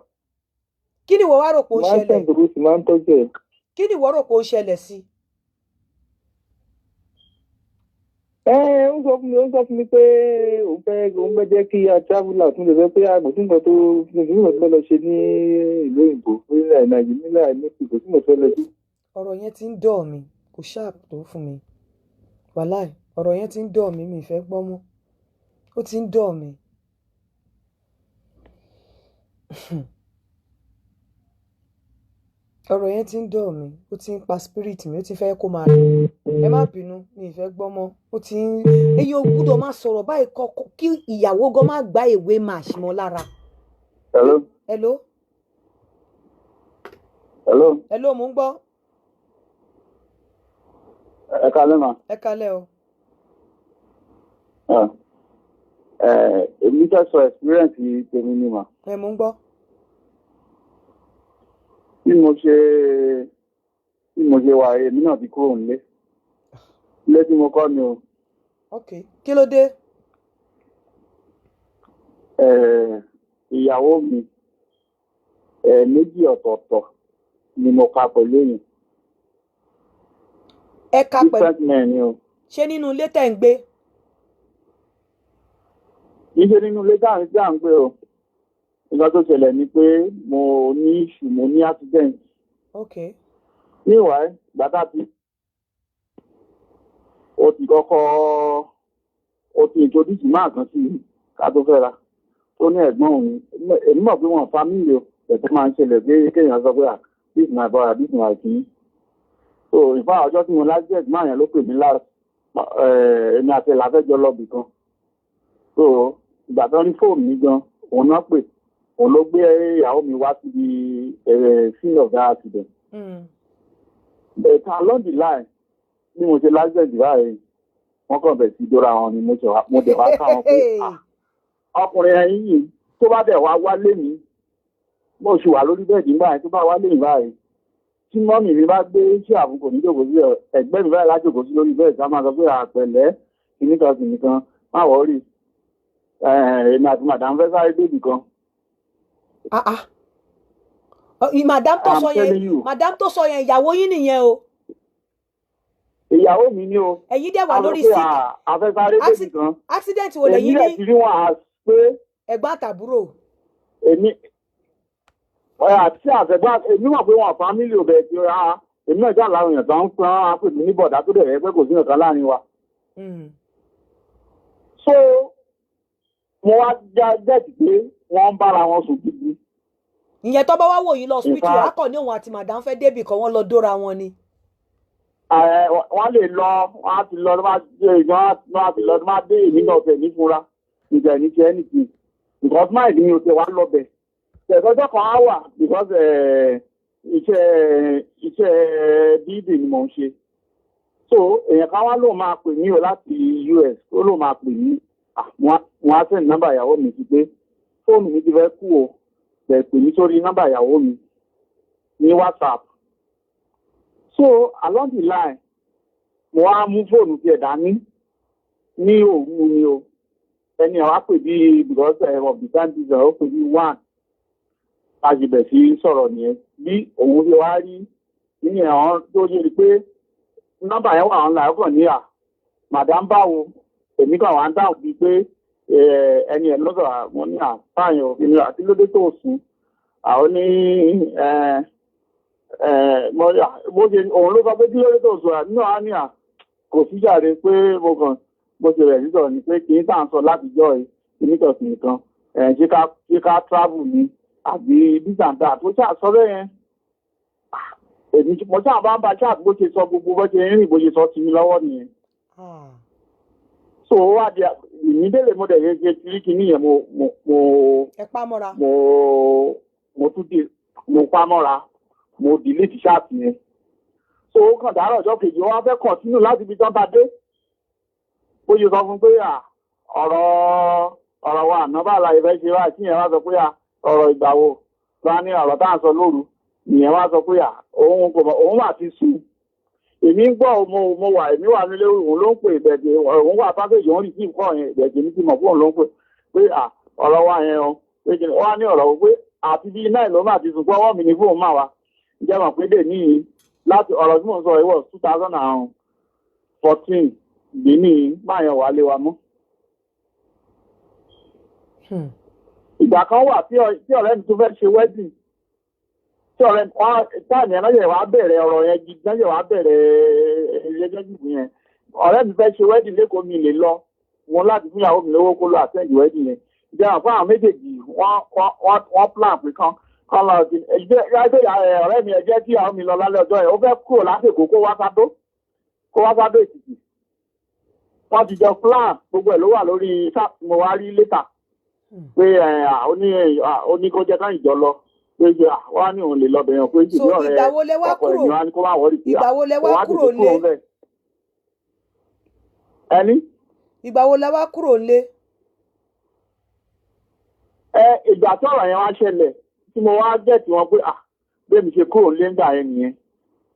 Kí ni ìwọ wá rò pé ó ń Máa ń ṣẹlẹ̀? send owó sí, máa ń tọ́jú ẹ̀. Kí ni ìwọ rò pé ó ń ṣẹlẹ̀ sí? Ẹ ó sọ fún mi pé òun fẹ́ jẹ́ kí a travel out. Mo lè sọ pé a kò sí nǹkan tó kò sí nǹkan tó fẹ́ lọ ṣe ní ìlú òyìnbó, nílẹ̀ Nàìjíríà, nílẹ̀ Méjì, kò sí nǹkan tó fẹ́ lọ ṣe. Ọ̀rọ̀ yẹn ti ń dọ̀ mí, kò sharp tó fún mi. Wàláì, ọ̀rọ̀ yẹn ti ń dọ̀ mí, mi ì fẹ́ gbọ́ mọ́. Ó ti ń dọ̀ mí. Ọ̀rọ̀ yẹn ti ń dọ̀ mí, ó ti ń pa spirit mi, ó ti fẹ́ kó máa rẹ̀ mí. Ẹ má bínú, mi ì fẹ́ gbọ́ mọ́. Ó ti ń èyí ò gbúdọ̀ máa sọ̀rọ̀ báyìí kọ́ kí ìyàwó gan má gbá ìwé màṣ mọ́ lára. Hello. Hello. Hello. Hello, mò ń gbọ́. Ẹ kálẹ́ mà. Ẹ kalẹ́ o. Ẹ èmi fẹ́ sọ experience tèmi ni mà. Ẹ mò ń gbọ́. Bí mo ṣe wà, èmi náà ti kúrò nílé. Ilé tí mo kọ́ ni o. Ok, kí ló dé? Ẹ ìyàwó mi, ẹ méjì ọ̀tọ̀ọ̀tọ̀ ni mo ka pẹ̀lú èèyàn. Ẹ ka pẹ̀lú Different men ni o. Ṣé nínú ilé tẹ̀ ń gbé? Kì í ṣe nínú ilé tá à ń gbé o. Nǹkan tó ṣẹlẹ̀ ni pé mo ní issue, mo ní accident. Meanwhile, gbàtà tí ó ti kọ́kọ́ ó ti introduce máa kan sí i ká tó fẹ́ra, tó ní ẹ̀gbọ́n òun. Èmi mọ̀ pé wọ́n family o, ẹ̀tọ́ máa ń ṣẹlẹ̀ pé kéèyàn sọ pé, "Ah, this is my brother, this is my king." So in fact, ọjọ́ tí mo l'accident, máa yẹn ló pè mí last. Èmi àti ẹ̀ la fẹ́ jọ lọ bì kan. So ìgbà tó ní fóònù mi gan, òun náà pè, òun ló gbé ìyàwó mi wá síbi scene of that accident. But along the line, bí mo ṣe l'accident báyìí, wọ́n kàn bẹ̀ sí dóra wọn ni. Mo ṣe wá, mo dẹ̀ wá ká wọn pé, ah, ọkùnrin ẹ̀yìn yìí, tó bá dẹ̀ wá wálé mi, mo ṣì wà lórí bed nígbà yẹn, tó bá wálé mi báyìí, tí mummy mi bá gbé sí àbùkù ní jòkó sí ẹ̀gbẹ́ mi báyìí lájòkó sí lórí bed, ká máa sọ pé àpẹ̀lẹ́, kìnnìkan kìnnìkan, má worry, èmi àti madam fẹ́ sáré débì kan. Ah ah. Madam tó I'm sọ yẹn telling you. Madam tó sọ yẹn, ìyàwó yín nìyẹn o? Ìyàwó mi ni o. Ẹ̀yin dẹ̀ wà A sọ lórí pé sick. A fẹ́ sáré débì kan. Accident wo Èmi lẹ́yìn dẹ̀ ní? ti rí wọn à pé Ẹ̀gbọ́n àtàbúrò. Èmi àti àtẹ̀gbọ́n, èmi mọ̀ pé wọn family ò bẹ̀ tí a èmi náà jà láwọn èèyàn tó ń pọ́n á pè mí ní bọ̀dá tó dẹ̀ rẹ́ pé kò sí nǹkan láàrin wa. So mo wá já gẹ́ẹ̀tì pé wọ́n ń bára wọn sùn gidi. Ìyẹn tó bá wá wò yín lọ In hospital, fact, akọ ní òun àti madam fẹ́ débì kan, wọ́n lọ dóra wọn ni. Wọ́n lè lọ, wọ́n á ti lọ, wọ́n á ti wọ́n á ti lọ, wọ́n á dé, èmi náà fẹ̀ ní fúnra ìjà ní ṣe anything because mind mi ò tẹ̀ wá lọ bẹ̀. Tẹ̀sọ́jọ́ kan á wà because iṣẹ́ building ni mò ń ṣe. So èèyàn kan wá lóun máa pè mí o láti US, ó lóun máa pè mí. Ah, wọ́n á send nọ́mbà ìyàwó mi sí pé fóònù mi ti fẹ́ kú o, bẹ̀ pè mí sórí nọ́mbà ìyàwó mi ní WhatsApp. So along the line, mo wá mú fóònù tiẹ̀ dání ní òru ni o. Ẹni àwa pè bí because of the time difference, ó pè bí 1, a sì bẹ̀ sí sọ̀rọ̀ nìyẹn. Bí òun ṣe wá rí ní ẹ̀hán tó ṣe rí pé nọ́mbà yẹn wà online, ó kàn ní à, "Madam, báwo?" Èmi kàn wá ń dáhùn bíi pé ẹni ẹ̀ lọ́sọ̀ àwọn ní à báyọ̀ òfin àti lóde tó sùn àwọn ní bó ṣe òun ló sọ pé kí lóde tó sùn nínú àwọn ní à kò sí jàre, pé mo kàn bó ṣe rẹ̀ sísọ ni pé kì í tà ń sọ látijọ́ yìí kìíní kan sì nìkan, ṣé ká travel ni àbí this and that, ó ṣáà sọ bẹ́ẹ̀ yẹn. Èmi mo ṣáà bá ń bá ṣáà bó ṣe sọ gbogbo bó ṣe ń rìn, bó ṣe sọ sí mi lọ́wọ́ nìyẹn. So ó wá di ìmídélé, mo dẹ̀ ṣe ṣe kiri kìíní yẹn, mo Ẹ pa mọ́ra. Mo tún di mo pa mọ́ra, mo delete chat yẹn. So ó kàn dárọ̀ ọjọ́ kejì, ó wá fẹ́ continue láti ibi tán bá dé, bó ṣe sọ fún pé à ọ̀rọ̀ wa àná bá la ìfẹ́ ṣe wá sí yẹn, wá sọ pé à ọ̀rọ̀ ìgbà wo bá ní ọ̀rọ̀ tá à ń sọ lóru nìyẹn, wá sọ pé à òun kò mọ̀, òun wà ti sùn. Èmi ń gbọ́, mo wà, èmi wà nílé, òun ló ń pè ìbẹ̀dẹ̀, òun wà pákéjì, òun rí sí nǹkan yẹn ìbẹ̀dẹ̀ ní ti mọ̀ fóun ló ń pè pé à ọ̀rọ̀ wa yẹn o, pé kí ni wọ́n á ní ọ̀rọ̀ wo, pé àti bí iná ìlú máa ti sùn, pé ọwọ́ mi ní fóun máa wá ǹjẹ́ mọ̀ pé dè níyì láti ọ̀rọ̀ tí mò ń sọ ìwọ̀ 2014 dè níyì máa yàn wá lé wa mọ́. Ìgbà kan wà tí ọ̀rẹ́ mi tún fẹ́ ṣe wedding, tí ọ̀rẹ́ mi wá táàmì ẹ̀ náà wá bẹ̀rẹ̀ ọ̀rọ̀ yẹn gidi náà wá bẹ̀rẹ̀ relationship yẹn. Ọ̀rẹ́ mi fẹ́ ṣe wedding lẹ́kọ̀ọ́, mi lè lọ wọn láti fún ìyàwó mi lówó kó lọ attend wedding yẹn. Ìjọba fún àwọn méjèèjì, wọ́n plan pé kán lọ sí ẹgbẹ́ ọ̀rẹ́ mi. Ẹ jẹ́ kí ìyàwó mi lọ lálẹ́ ọjọ́ yẹn, ó fẹ́ kúrò láti Èkó kó wá sádó Èkìtì. Wọ́n ti jọ plan gbogbo ẹ̀, ló wà lórí chat mo wá rí later pé ó ní kó jẹ́ ká ìjọ lọ, pé wọ́n á ní òun lè lọ bẹ̀yàn pé So jìbí ọ̀rẹ́ ìgbà wo lẹ wá ọkọ ẹ̀ kúrò ní wọ́n á ní kó má worry sí Ìgbà wo lẹ wá òun á kúrò tètè kúrò nílé? ńbẹ̀. Ẹni Ìgbà wo lẹ wá kúrò nílé? Ẹ ìgbà tí ọ̀rọ̀ yẹn wá ṣẹlẹ̀ tí mo wá get wọn pé ah, bẹ́ẹ̀ mi ṣe kúrò nílé ńgbà yẹn nìyẹn.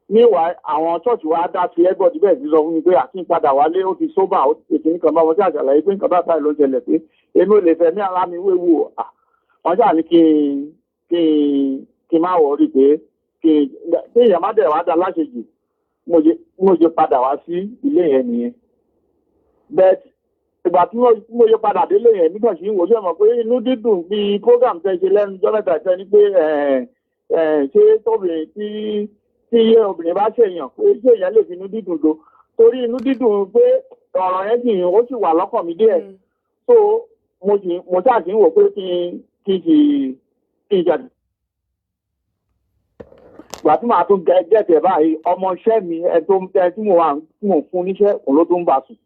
Níwà àwọn church wa dá sí ẹgbọ́n bẹ́ẹ̀ sí sọ fún mi pé àti padà wálé, ó ti sober, ó ti ṣe nǹkan bá wọn sí àṣàlàyé pé nǹkan bá báyìí ló ṣẹlẹ̀, pé èmi ò lè fẹ́ ní ara mi wéwu o. Ah, wọ́n ṣáà ní kí n má worry, pé kí n kí èèyàn má dẹ̀ wá dá láṣejù. Mo ṣe padà wá sí ilé yẹn nìyẹn. But ìgbà tí mo ṣe padà délé yẹn nígbà tí mo ṣe mọ̀ pé inú dídùn bíi program tẹ́ ṣe lẹ́nu ọjọ́ mẹ́ta tẹ́ ní pé ṣé tóbìnrin tí obìnrin bá ṣèyàn, pé ṣé èèyàn lè fi inú dídùn do, torí inú dídùn pé ọ̀rọ̀ yẹn sì ó sì wà lọ́kàn mi díẹ̀. So mo sì mo ṣáà sì ń wò pé kí n sì kí n ṣe ìgbà tí màá tún gẹ̀ẹ́tẹ̀ báyìí, ọmọ iṣẹ́ mi ẹ tó ẹ tí mo wà tí mo fún níṣẹ́, òun ló tún bá sùn.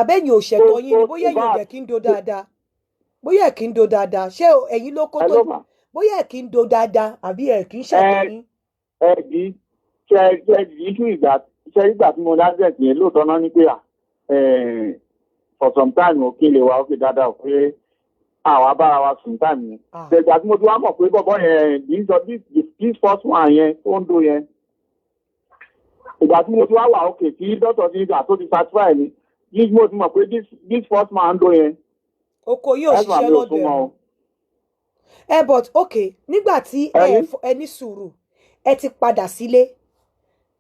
Àbẹ́yìn ò ṣẹ̀tọ́ yín ni? Bóyá ẹ̀yin ò In dẹ̀ kí ń do dáadáa, bóyá ẹ̀ kí ń do dáadáa, ṣé ẹ̀yin ló kó Ẹ tó ló mà. Bóyá ẹ kì í do dáadáa àbí ẹ kì í ṣètò yín. Ẹ di ṣe ṣe the issue is that, ṣe nígbà tí mo l'accident yẹn, lóòótọ́ náà ní pé à for some time ò kí n lè wá ókè dáadáa, pé àwa bára wa sùn time yẹn. Ìgbà tí mo ti wá mọ̀ pé bọ̀bọ̀ yẹn, this first one yẹn tó ń do yẹn, ìgbà tí mo ti wá wà ókè, tí dọ́tọ̀ ti gbà tó ti satisfy mi, bí mo ti mọ̀ pé this first man ń do yẹn. Oko yóò ẹ̀sùn ṣiṣẹ́ àmì ò lọ́dọ̀ ẹ̀ súnmọ́ o. mọ́. Ẹ but okay, nígbà tí ẹ Ẹni? Ẹ ní sùúrù, ẹ ti padà sílé.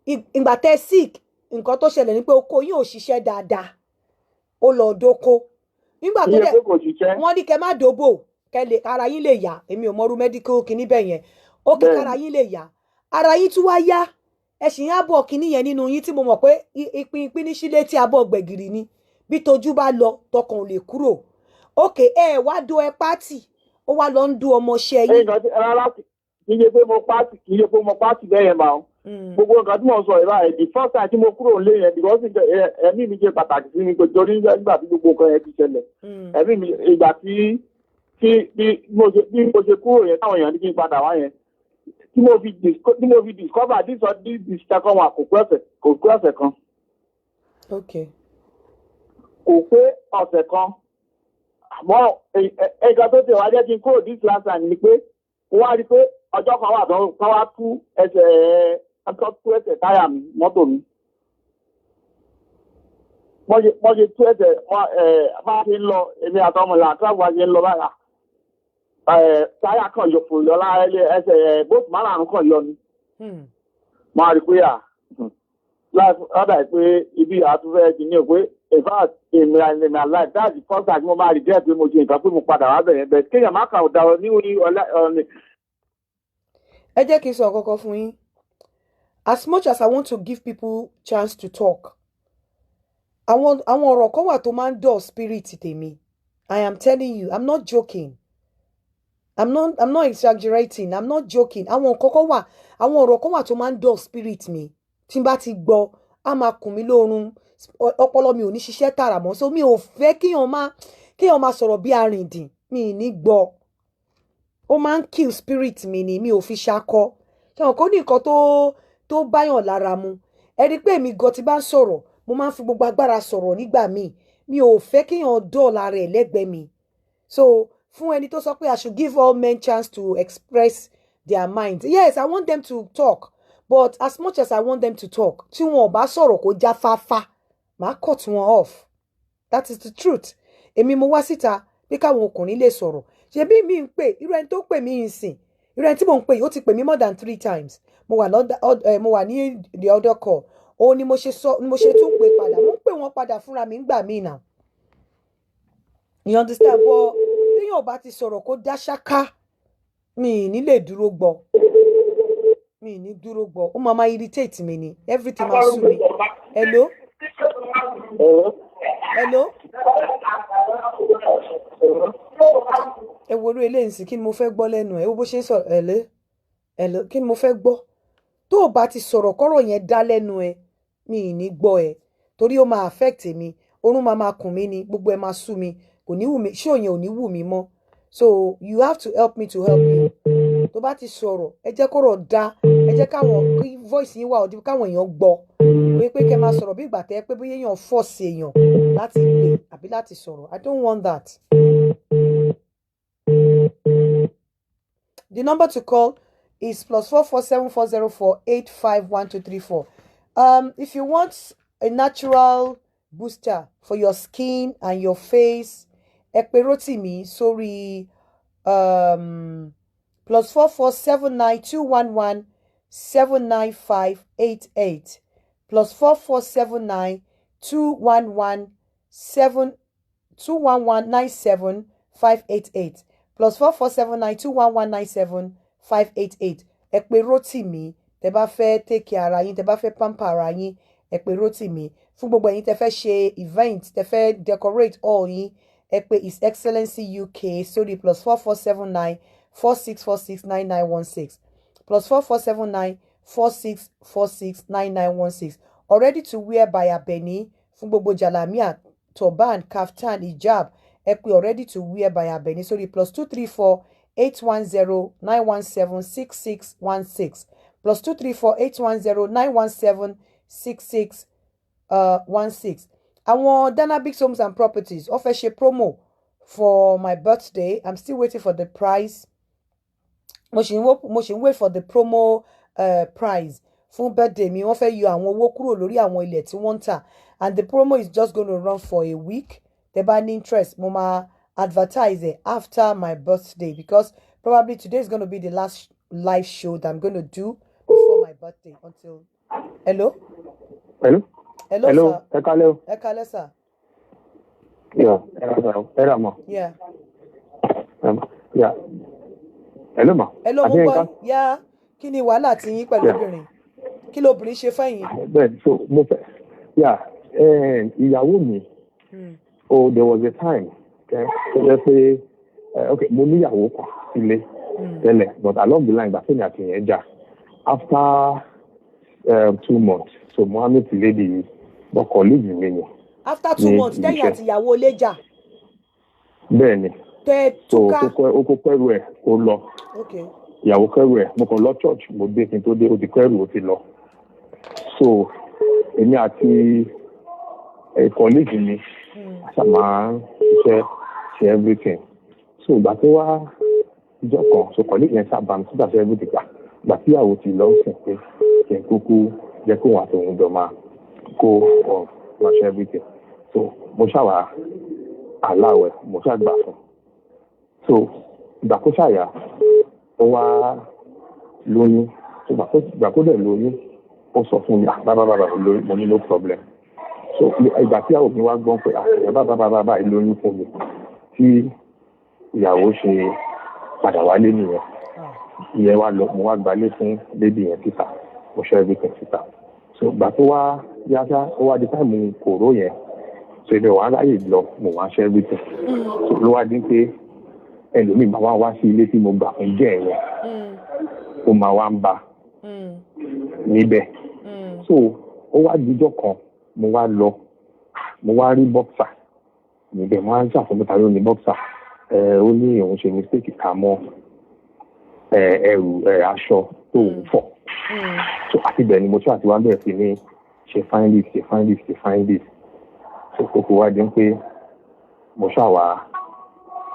Ìgbà tẹ sick, nǹkan tó ṣẹlẹ̀ ni pé oko yóò ṣiṣẹ́ dáadáa, ó lọ dóko nígbà tó Iye dẹ̀ pé kò ṣiṣẹ́. Wọ́n ní kẹ́ má dóbò, kẹ́ lè ara yín lè yá. Èmi ò mọrú medical kinní bẹ́ẹ̀ yẹn. Ó kí kára yín lè yá, ara yín tún wá yá, ẹ sì ń ábọ̀ kinní yẹn nínú yín, tí mo mọ̀ pé ìpín ìpín ní sílé tí abọ́ gbẹ̀gìrì ni. Bí tojú bá lọ, tọkàn ò lè kúrò. Ókè, ẹ wá do ẹ pátì, ó wá lọ ń dún ọmọọṣẹ́ yín. Nǹkan tí rárá, kì í ṣe pé mo pàtì, kì í ṣe pé mo pàtì bẹ́ẹ̀ yẹn máa ń gbogbo nǹkan tí mo sọ yìí báyìí. The first time tí mo kúrò nílé yẹn, because ẹ̀mí mi ṣe pàtàkì sí mi pé torí nígbà tí gbogbo nǹkan yẹn ti ṣẹlẹ̀, ẹ̀mí mi, ìgbà tí bí mo ṣe kúrò yẹn, táwọn èèyàn ní kí n padà wá yẹn, tí mo fi discover this or this second one, kò pé ọ̀sẹ̀ kan. Kò pé ọ̀sẹ̀ kan. Àmọ́ nǹkan tó ti wá jẹ́ kí n kúrò this last time ni pé mo wá rí i pé ọjọ́ kan wà tó kán wá tú ẹsẹ̀, tó tú ẹsẹ̀ táyà mi, mọ́tò mi. Wọ́n ṣe tú ẹsẹ̀ wọ́n, bá a ṣe ń lọ, èmi àtọmọ ìlànà tí wọ́n ṣe ń lọ báyà, táyà kan yọ fò yọ lára ẹsẹ̀ bóòtù márààrún kan yọ ni. Mo á rí i pé à ọ̀dà pé ibi àtúnfẹ́ ti ní o pé in fact èmi alive, that's the first time mo máa regret pé mo ṣe nǹkan pé mo padà wá bẹ̀rẹ̀ bẹ́ẹ̀, kéèyàn má kà ó da ọ ní ọ̀la ọ̀nì. Ẹ jẹ́ kí n sọ nǹkan kan fún yín. As much as I want to give people chance to talk, àwọn ọ̀rọ̀ kan wà tó máa ń dull spirit tèmi. I am telling you, I'm not joking, I'm not exaggerating, I'm not joking. Àwọn nǹkan kan wà, àwọn ọ̀rọ̀ kan wà tó máa ń dull spirit mi. Tí n bá ti gbọ́, á máa kùn mí lóorun, ọpọlọ mi ò ní ṣiṣẹ́ tààrà mọ́. So mi ò fẹ́ kíyàn máa sọ̀rọ̀ bí arìndìn. Mi ì ní gbọ́, ó máa ń kill spirit mi ni. Mi ò fi ṣakọ. Ṣé wọn kò ní nǹkan tó báyàn lára mu? Ẹ rí i pé èmi gan ti bá ń sọ̀rọ̀, mo máa ń fi gbogbo agbára sọ̀rọ̀ nígbà míì. Mi ò fẹ́ kíyàn dull ara ẹ̀ lẹ́gbẹ̀ẹ́ mi. So fún ẹni tó sọ pé I should give all men chance to express their minds, yes, I want them to talk, but as much as I want them to talk, tí wọn ò bá sọ̀rọ̀ kó já fáfá, màá cut wọn off. That is the truth. Èmi mo wá síta pé káwọn ọkùnrin lè sọ̀rọ̀. Ṣebí mi ń pè, irú ẹni tó pè mí ń sìn, irú ẹni tí mò ń pè yìí, ó ti pè mí more than three times. Mo wà lọ́dà, mo wà ní the other call. Òun ni mo ṣe sọ, ni mo ṣe tún pè padà. Mo ń pè wọ́n padà fúnra mi ńgbà míì náà, you understand? But téèyàn ò bá ti sọ̀rọ̀ kó dá ṣáká, mi ì ní lè dúró gbọ́, mi ì ní dúró gbọ́. Ó máa máa irritate mi ni, everything máa sú mi. Hello? Hello? Ẹ wo orí eléyìí sí. Kí ni mo fẹ́ gbọ́ lẹ́nu ẹ̀? Ẹ wo bó ṣe ń sọ̀rọ̀. Hello, hello, kí ni mo fẹ́ gbọ́? Tó o bá ti sọ̀rọ̀ kọ́rọ̀ yẹn dá lẹ́nu ẹ, mi ì ní gbọ́ ẹ, torí ó máa affect mi. Oorun máa máa kùn mí ni, gbogbo ẹ máa sú mi, kò ní wù mí, ṣé òyìn ò ní wù mí mọ́. So you have to help me to help you. Tó bá ti sọ̀rọ̀, ẹ jẹ́ kọ́rọ̀ dá, ẹ jẹ́ káwọn kí voice yín wà ọdún, káwọn èèyàn gbọ́ pé kẹ́ máa sọ̀rọ̀ bí ìgbà tẹ́ pé bóyá èèyàn force èèyàn láti pè àbí láti sọ̀rọ̀. I don't want that. The number to call is +44 7404851234. If you want a natural booster for your skin and your face, ẹ pè Rótìmí sórí +44 7921179588, +44 792117 21197588, +44 7921197588. Ẹ pè Rótìmí tẹ́ bá fẹ́ take care ara yín, tẹ́ bá fẹ́ pamper ara yín. Ẹ pè Rótìmí. Fún gbogbo ẹ̀yin tẹ́ fẹ́ ṣe event, tẹ́ fẹ́ decorate all yín, ẹ pè His Excellency UK sórí +44 7946469916, +44 7946469916. Already to wear by Abeni, fún gbogbo jalamiya, turban, kaftan, hijab, ẹ pè Already to wear by Abeni sórí +234. 810 917 6616. +234 810 917 6616. Àwọn Danabix Homes and Properties ó fẹ́ ṣe promo for my birthday. I'm still waiting for the price. Mo ṣì ń wait for the promo price fún birthday mi. Wọ́n fẹ́ yọ àwọn owó kúrò lórí àwọn ilẹ̀ tí wọ́n ń tà, and the promo is just going to run for a week. Tẹ́ bá ní interest, mo máa advertise it after my birthday, because probably today is going to be the last live show that I'm going to do before my birthday until. Hello? Hello? Hello, Hello, sir. Ẹ kálẹ́ o. Ẹ kálẹ́, sir. Yeah, ẹ rà sà, ẹ rà mọ̀. Yeah. Yeah. Hello ma. Hello, mo Àti gbọ́. Yínká? Yá, kí ni wàhálà tí yín pẹ̀lú obìnrin? Kí lobìnrin ṣe fẹ́yìn? Bẹ́ẹ̀ni, so mo fẹ́, yeah, ìyàwó mi, oh, there was a time, okay, tó jẹ́ pé, okay, mo níyàwó kan sílé tẹ́lẹ̀, but along the line, ìgbà tèmi àti ìyẹn jà, after 2 months, so mo wá meet lady yìí, but colleague mi ni. After two Ní months ibi tẹ́yìn iṣẹ́. àti ìyàwó ilé jà, Bẹ́ẹ̀ni, tẹ́ so túká. ó kó kẹ́rù ẹ̀, ó lọ. Ìyàwó kẹrù ẹ, mo kàn lọ church, mo dé, kí n tó dé, ó ti kẹrù, ó ti lọ. So èmi àti colleague mi a ṣáà máa ń ṣiṣẹ́, ṣe everything. So ìgbà tó wá ìjọ kan, so colleague yẹn sábà mi sígbà ṣe everything, gbà ìgbà tí ìyàwó ti lọ sìn pé kí n kúkú jẹ́ kóun àti òun jọ máa kó ọ̀ máa ṣe everything. So mo ṣàwà aláwẹ̀, mo ṣàgbà fún. So ìgbà kó ṣàyà, ó wá lóyún. So ìgbà kó dẹ̀ lóyún, ó sọ fún mi, "Ah, bàbá bàbá lóyún." Mo ní no problem. So ìgbà tí ìyàwó mi wá gbọ́n pé, "Ah, ìyá bàbá bàbá báyìí lóyún fún mi," tí ìyàwó ṣe padà wálé nìyẹn. Ìyẹn wá lọ, mo wá gbalé fún baby yẹn síta, mo ṣe everything síta. So ìgbà tó wá yáṣá, ó wá di time kòró yẹn, so èmi wàá ráyè lọ, mo wá ṣe everything. So ló wá dín pé ẹlòmíì máa wá wá sí ilé tí mo gbà fún jẹ́ yẹn, ó máa wá ń ba níbẹ̀. So ó wá dijọ́ kan, mo wá lọ, mo wá rí boxer níbẹ̀. Mo wá ń ṣàfihàn ta ló ní boxer ẹ. Ó ní òun ṣe mistake kà mọ́ ẹ ẹrù ẹ aṣọ tó ń fọ̀. So àti bẹ́ẹ̀ ni mo tún àti wá bẹ̀rẹ̀ sí ní ṣe find this, ṣe find this, ṣe find this. So kókó wá di pé mo ṣàwà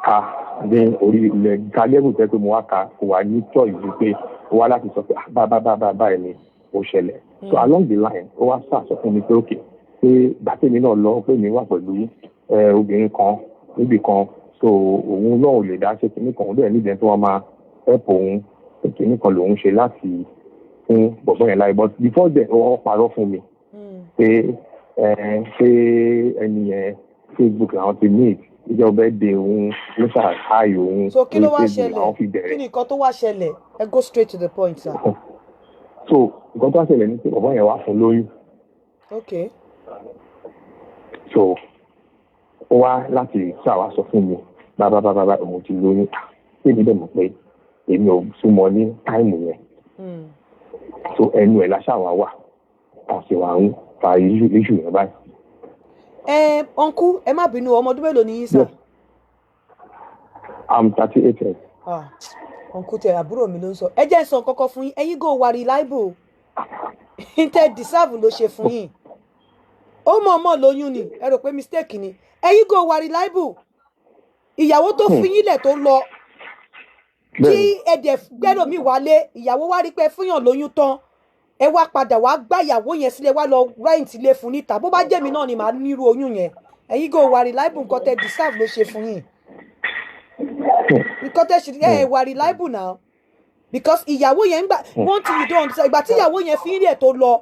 ká ní orí ilẹ̀ ká lẹ́rù tẹ́ pé mo wá ka, kò wá ní choice ju pé ó wá láti sọ pé, "Ah, bá bá bá bá báyìí ni ó ṣẹlẹ̀." So along the line, ó wá sọ fún mi pé okay, pé gbàtẹ́mi náà lọ, pé mi wà pẹ̀lú obìnrin kan níbì kan, so òun náà ò lè dá ṣe kinní kan, òun dẹ̀ nídìí tó wọ́n máa help òun, pé kinní kan lòun ṣe láti fún bọ̀bọ́ yẹn láyé. But before then, ó parọ́ fún mi pé pé ẹni yẹn, Facebook làwọn ti meet, ìjọ birthday òun ló ṣàkáyò òun So kí ló lórí wá Facebook ṣẹlẹ̀? làwọn fi Kí bẹ̀rẹ̀. ni nǹkan tó wá ṣẹlẹ̀? Ẹ go straight to the point, sir. So nǹkan tó wá ṣẹlẹ̀ ni pé bọ̀bọ́ yẹn wá fún lóyún. So ó wá láti ṣàwá sọ fún mi, bàbá bàbá bàbá, òun ti lóyún. Èmi dẹ̀ mọ̀ pé èmi ò súnmọ́ ní time yẹn. So ẹnu ẹ̀ láṣàwá wà, a sì wà ń fa issue yẹn báyìí. Ẹ uncle, ẹ má bínú, ọmọ ọdún mélòó ni yín, sir? I'm 38 years. Ah, uncle tẹ àbúrò mi ló ń sọ. Ẹ jẹ́ n sọ kọ́kọ́ fún yín, ẹ̀yin go wà reliable. Tẹ deserve ló ṣe fún yín. Ó mọ̀ọ́mọ̀ lóyún ni, ẹ rò pé mistake ni. Ẹ̀yin go wà reliable. Ìyàwó tó fi yín lẹ̀ tó lọ, tí ẹ dẹ̀ gbẹ́rò mi wálé, ìyàwó wá rí pé fúnyàn lóyún tán, ẹ wá padà wá gbá ìyàwó yẹn sílẹ̀, wá lọ rent ilé fún níta. Bó bá jẹ́ mi náà ni màá nírú oyún yẹn. Ẹ̀yin go wà reliable. Nǹkan tẹ deserve ló ṣe fún yín. Nǹkan tẹ ṣe, ẹ wà reliable now, because ìyàwó yẹn ń gbà, one thing you don't understand, ìgbà tí ìyàwó yẹn fi ń lẹ̀ tó lọ,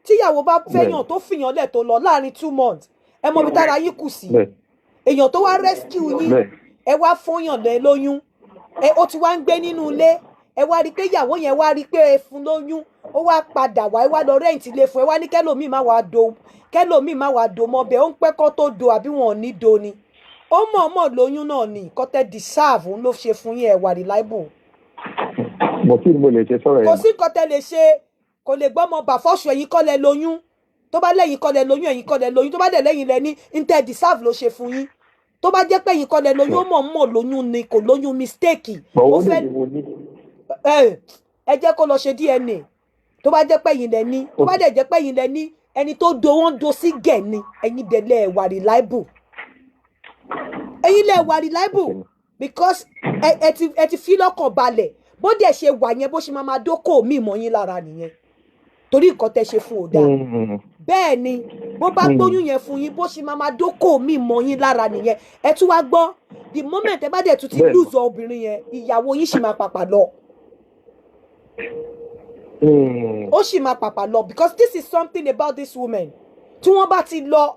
tíyàwó bá fẹ́yàn tó fìyàn lẹ̀ tó lọ láàrin 2 months, ẹ mọ ibi tára yín kù sí. Èèyàn tó wá rescue yín, ẹ wá fúnyàn lẹ lóyún, ẹ ó ti wá ń gbé nínú ilé. Ẹ wá rí i pé ìyàwó yẹn wá rí i pé ẹ fún lóyún, ó wá padà wá, ẹ wá lọ rent ilé fún. Ẹ wá ní kẹlòmíì má wàá do, kẹlòmíì má wàá do mọ́ bẹ́ẹ̀. Ó ń pẹ́ kọ́ tó do, àbí wọn ò ní do ni? Ó mọ̀ọ́mọ̀ lóyún náà ni. Nǹkan tẹ́ deserve òun ló ṣe fún yín. Ẹ wà reliable. Mo kí ni mo lè ṣe sọ̀rọ̀ Kò yẹn? sí nǹkan tẹ́ lè ṣe. Kò lè gbọ́mọ bà fọ́ṣù. Ẹ̀yin kọ́ lẹ lóyún. Tó bá lẹ́yìn kọ́ lẹ lóyún, ẹ̀yin kọ́ lẹ lóyún. Tó bá dẹ̀ lẹ́yìn lẹ ní, ń tẹ́ deserve ló ṣe fún yín. Tó bá jẹ́ pé ẹ̀yin kọ́ lẹ lóyún, ó mọ̀ mọ̀ lóyún ni, kò lóyún mistake. Ó Ó lè fẹ́ ní mo ní. Ẹ jẹ́ kó lọ ṣe DNA. Tó bá jẹ́ pé ẹ̀yin lẹ ní, tó bá dẹ̀ jẹ́ pé ẹ̀yin lẹ ní, ẹni tó do wọ́n do sí gẹ̀ ni. Ẹ̀yin dẹ̀ lẹ wà reliable, ẹ̀yin lẹ wà reliable, because ẹ ti fi lọ́kàn balẹ̀. Bó dẹ̀ ṣe wà yẹn, bó ṣe máa máa dókò mí mọ́ yín lára nìyẹn, torí nǹkan tẹ́ ṣe fún ò dáa. Bẹ́ẹ̀ ni, bó bá gbóyún yẹn fún yín, bó ṣe máa máa dókò mí mọ́ yín lára nìyẹn. Ẹ tún wá gbọ́, the moment ẹ bá dẹ̀ tún ti lose obìnrin yẹn, ìyàwó yín sì máa pàpà lọ. Ó sì máa pàpà lọ, because this is something about this woman. Tí wọ́n bá ti lọ,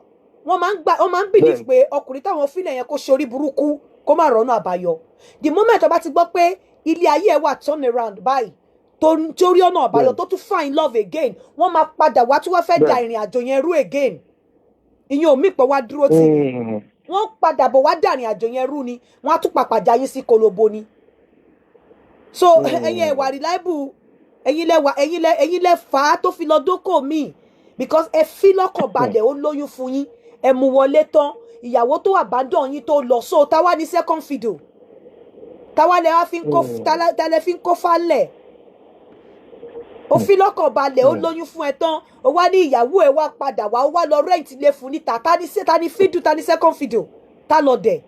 wọ́n máa ń gbà, wọ́n máa ń believe pé ọkùnrin táwọn fílẹ̀ yẹn kó ṣorí burúkú, kó má rọ́nà àbáyọ. The moment tó bá ti gbọ́ pé ilé ayé ẹ̀ wà turn around báyìí, tó torí ọ̀nà àbáyọ, tó tún find love again, wọ́n máa padà wá tí wọ́n fẹ́ da ìrìn àjò yẹn rú again. Ìyẹn ò mí pọ̀ wá dúró tì í. Wọ́n padà bọ̀ wá dà ìrìn àjò yẹn rú ni, wọ́n á tún pàpà já yín sí kolobo ni. So ẹ̀yin ẹ̀ wà reliable, ẹ̀yin lẹ wà, ẹ̀yin lẹ fà á tó fi lọ dókò míì, because ẹ fi lọ́kàn balẹ̀, ó lóyún fún yín, ẹ mú wọlé tán, ìyàwó tó abandon yín tó lọ. So táwa ní second fiddle? Táwa lẹ wá fi ń kó? Tálẹ fi ń kó falẹ̀? Ó fi lọ́kàn balẹ̀, ó lóyún fún ẹ tán, ó wá ní ìyàwó ẹ wá padà wá, ó wá lọ rent ilé fún níta. Ta ní ta ní fiddle? Ta ní second fiddle? Ta lọ dẹ̀?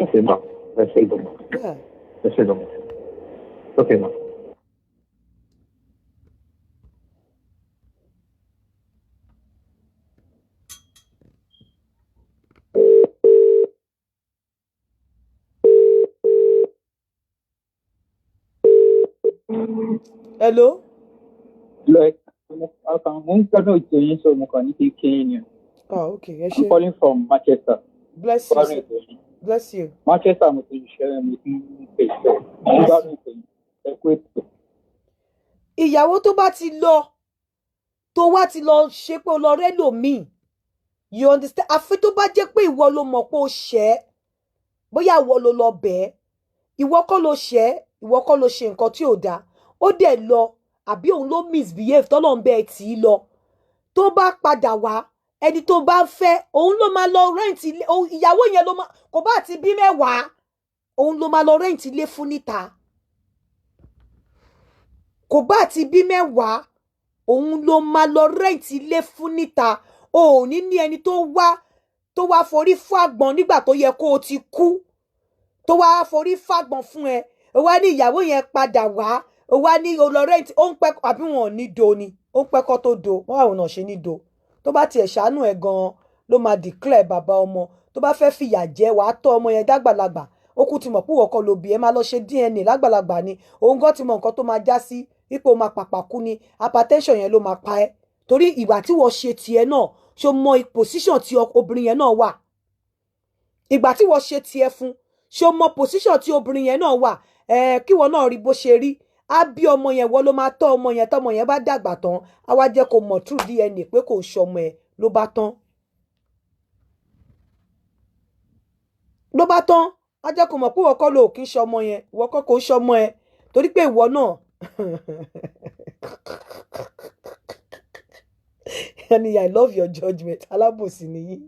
Ẹ ṣe ma, ẹ ṣe gan ma. Ẹ ṣe gan ma. Ok ma. Hello. Look, mo ń gbádùn ètò yín, so mo kàn ní kí n kí yín ni. Ah, okay, ẹ I'm ṣé. calling from Manchester. Bless you, Gbádùn sir. ètò yín. Bless you. Manchester mo ti ṣiṣẹ́, mo ti ń pè ṣe. Mo ń gbádùn ètò yín. Ẹ kú ètò. Ìyàwó tó bá ti lọ, tó wá ti lọ ṣe pé o lọ rẹ́lòmíì, you understand? Àfi tó bá jẹ́ pé ìwọ ló mọ̀ pé o ṣẹ̀ ẹ́, bóyá ìwọ ló lọ bẹ́ẹ̀, ìwọ kọ́ ló ṣẹ̀ ẹ́, ìwọ kọ́ ló ṣe nǹkan tí ò dáa, ó dẹ̀ lọ, àbí òun ló misbehave tọ́lọ́ ń bẹ ẹ̀ tì í lọ, tó bá padà wá, ẹni tó bá ń fẹ́, òun ló máa lọ rent ilé. Ìyàwó yẹn ló máa, kò bá ti bí 10, òun ló máa lọ rent ilé fún níta. Kò bá ti bí 10, òun ló máa lọ rent ilé fún níta. O ò ní ní ẹni tó wá forí fún àgbọn nígbà tó yẹ kó o ti kú, tó wá forí fàgbọn fún ẹ. O wá ní ìyàwó yẹn padà wá, o wá ní o lọ rent. Ó ń pẹ́ àbí wọn ò ní do ni? Ó ń pẹ́ kọ́ tó do wọ́n, àwọn náà ṣe ní do. Tó bá tiẹ̀ ṣàánú ẹ̀ gan-an, ló máa declare bàbá ọmọ. Tó bá fẹ́ fìyà jẹ, wàá tọ́ ọmọ yẹn dàgbàlagbà, ó kú ti mọ̀ pé ìwọ kọ́ ló bí. Ẹ máa lọ ṣe DNA lágbàlagbà ni. Òun gan ti mọ nǹkan tó máa já sí, wípé o máa pàpà kú ni, hypertension yẹn ló máa pa ẹ́, torí ìgbà tí wọ́n ṣe tiẹ̀ náà, ṣó mọ position tí obìnrin yẹn náà wà? Ìgbà tí wọ́n ṣe tiẹ̀ fún, ṣó mọ position tí obìnrin yẹn náà wà? Ẹ kí wọ́n náà rí bó ṣe rí. Á bí ọmọ yẹn, wọ́n ló máa tọ́ ọmọ yẹn. Tọ́mọ yẹn bá dàgbà tán, á wá jẹ́ kó mọ̀ through DNA pé kò ń ṣọmọ ẹ. Ló bá tán, ló bá tán. Á jẹ́ kó mọ̀ pé ìwọ kọ́ ló kì í ṣọmọ yẹn, ìwọ kọ́ kò ń ṣọmọ ẹ, torí pé ìwọ náà ẹni. I love your judgement. Alábòsí nìyí.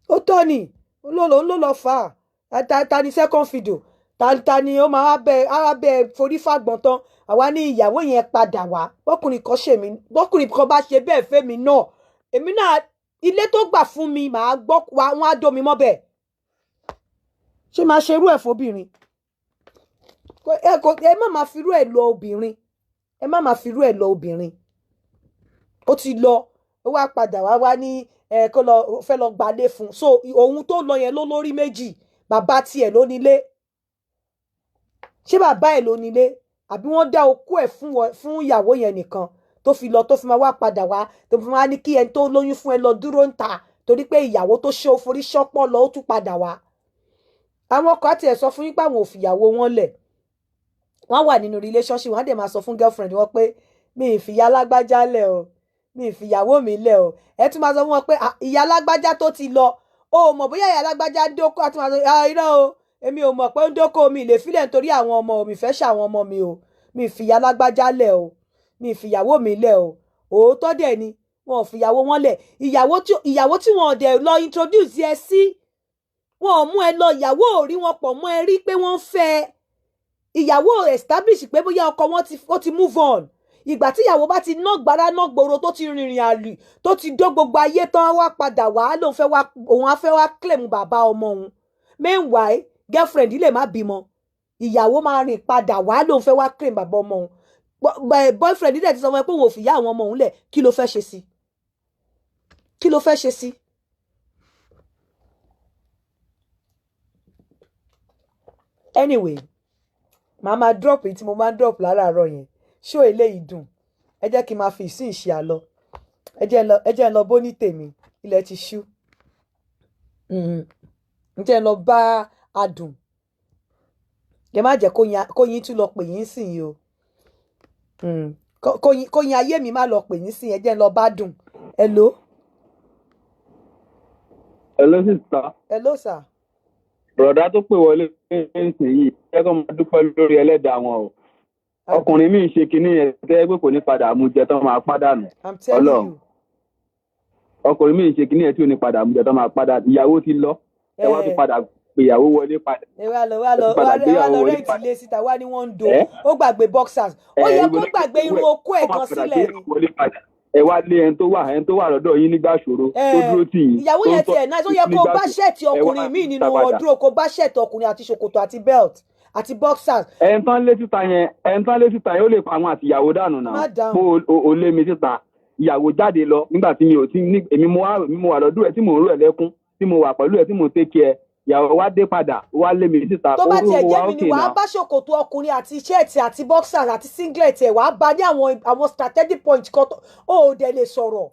Ó tọ́ ni, ló lọ fà á. Ta ni second fiddle? Ta ni ó máa bẹ, á bẹ forí fàgbọ́n tán? Àwa ní ìyàwó yẹn padà wá. Bọ́kùnrin kan ṣèmi, bọ́kùnrin kan bá ṣe bẹ́ẹ̀ fẹ́mi náà, èmi náà, ilé tó gbà fún mi, màá gbọ́ wọn á dó mi mọ́ bẹ́ẹ̀. Ṣé máa ṣerú ẹ̀ fóbìnrin? Ẹ má máa firú ẹ̀ lọ obìnrin, ẹ má máa firú ẹ̀ lọ obìnrin. Ó ti lọ, ó wá padà wá, wá ní ẹ kó lọ fẹ́ lọ gbalé fún. So òun tó lọ yẹn ló lórí méjì. Bàbá tiẹ̀ ló nílé? Ṣé bàbá ẹ̀ ló nílé, àbí wọ́n dá okó ẹ̀ fún ìyàwó yẹn nìkan tó fi lọ, tó fi máa wá padà wá, tó fi máa ní kí ẹni tó lóyún fún ẹ lọ dúró ń ta, torí pé ìyàwó tó ṣe òforí ṣọ́pọ̀ lọ, ó tún padà wá? Àwọn ọkọ àti ẹ̀ sọ fún yín pé àwọn ò fìyàwó wọn lẹ̀. Wọ́n wà nínú relationship, wọ́n á dẹ̀ máa sọ fún girlfriend wọn pé mi ì fìyà lágbájá lẹ̀ o, mi ì fìyàwó mi lẹ̀ o. Ẹ tún máa sọ fún wọn pé ìyá lágbájá tó ti lọ, o ò mọ̀ bóyá ìyá lágbájá ń dóko. Àti máa sọ, irọ́ o, èmi ò mọ̀ pé ń dóko, mi lè filẹ̀ nítorí àwọn ọmọ mi, fẹ́ ṣàwọn ọmọ mi o. Mi ì fìyà lágbájá lẹ̀ o, mi ì fìyàwó mi lẹ̀ o. Òótọ́ dẹ̀ ni. Wọn ò fìyàwó wọn lẹ̀. Ìyàwó tí wọn ò dẹ̀ lọ introduce ẹ sí, wọn ò mú ẹ lọ, ìyàwó ò rí wọn pọ̀ mọ́ ẹ rí pé wọ́n ń fẹ́ ẹ. Ìyàwó establish pé bóyá ọkọ wọn ti, ó ti move on. Ìgbà tí ìyàwó bá ti ná gbára, ná gbòòrò, tó ti rìnrìn àlè, tó ti dó gbogbo ayé tán, wá padà wá lóun fẹ́ wá, òun á fẹ́ wá claim bàbá ọmọ òun. Meanwhile, girlfriend lè má bímọ. Ìyàwó máa rìn padà wá lóun fẹ́ wá claim bàbá ọmọ òun. Boyfriend dẹ̀ ti sọ fún ẹ pé òun ò fìyà àwọn ọmọ òun lẹ̀. Kí ló fẹ́ ṣe sí? Kí ló fẹ́ ṣe sí? Anyway, màá máa drop èyí tí mo máa ń drop láràárọ̀ yẹn. Ṣó eléyìí dùn? Ẹ jẹ́ kí n máa fi ìsìn ìṣe àlọ. Ẹ jẹ́ n lọ bó ní tèmi, ilẹ̀ ti ṣú. Ẹ jẹ́ n lọ bá adùn. Kẹ má jẹ́ kóyin tún lọ pè yín sìn yìí o. Kóyin ayé mi má lọ pè yín sìn. Ẹ jẹ́ n lọ bá dùn. Hello. Hello, sister. Hello, sir. Bùrọ̀dá tó pè wọlé nísìnyí, jẹ́ kó máa dúpẹ́ lórí ẹlẹ́dàá wọn o. Ọkùnrin míì ṣe kinní yẹn tẹ́ pé kò ní padà mú jẹ tán, máa pàdánù. I'm telling Ọlọ́run. you. Ọkùnrin míì ṣe kinní yẹn tí ò ní padà mú jẹ tán, máa pàdánù. Ìyàwó ti lọ, ẹ wá tún padà pè ìyàwó wọlé padà. Ẹ wá lọ, wá lọ, Ẹ tún padà wá gbéyàwó lọ wọlé rent padà. ilé síta, wá ní wọ́n ń do. Ẹ? Ó gbàgbé boxers. Ó Ẹ yẹ ibo kó lẹ gbàgbé irun okó ẹ̀ ó máa gan padà sílẹ̀ gbéyàwó ni. wọlé padà. Ẹ wá lé ẹni tó wà lọ́dọ̀ yín nígbà ṣòro, tó dúró tì yín, Ìyàwó tó ń yẹn tọ́ tiẹ̀ náà, ó yẹ kó nígbà bá ṣòro. ṣẹ́ẹ̀tì Ẹ wá ọkùnrin míì nínú ta padà. wardrobe, kó bá ṣẹ́ẹ̀tì ọkùnrin àti ṣòkòtò àti belt àti boxers. Ẹni tán lé síta yẹn, ó lè pa àwọn àtìyàwó dànù náà. Má dáhùn. Pé o lé mi síta, ìyàwó jáde lọ nígbà tí mi ò tí ní, èmi mo wá, èmi mo wà lọ́dún ẹ̀ tí mò ń rú ẹ̀ lẹ́kún, tí mo wà pẹ̀lú ẹ̀, tí mò ń take care. Ìyàwó wá dé padà, wá lé mi síta. Tó bá Ó tiẹ̀ ó jẹ́ wá mi ni, okay wàá now. bá ṣòkòtò ọkùnrin àti ṣẹ́ẹ̀tì àti boxers àti singlet ẹ̀, wàá bá ní àwọn strategic point kan tó ó ò dẹ̀ lè sọ̀rọ̀.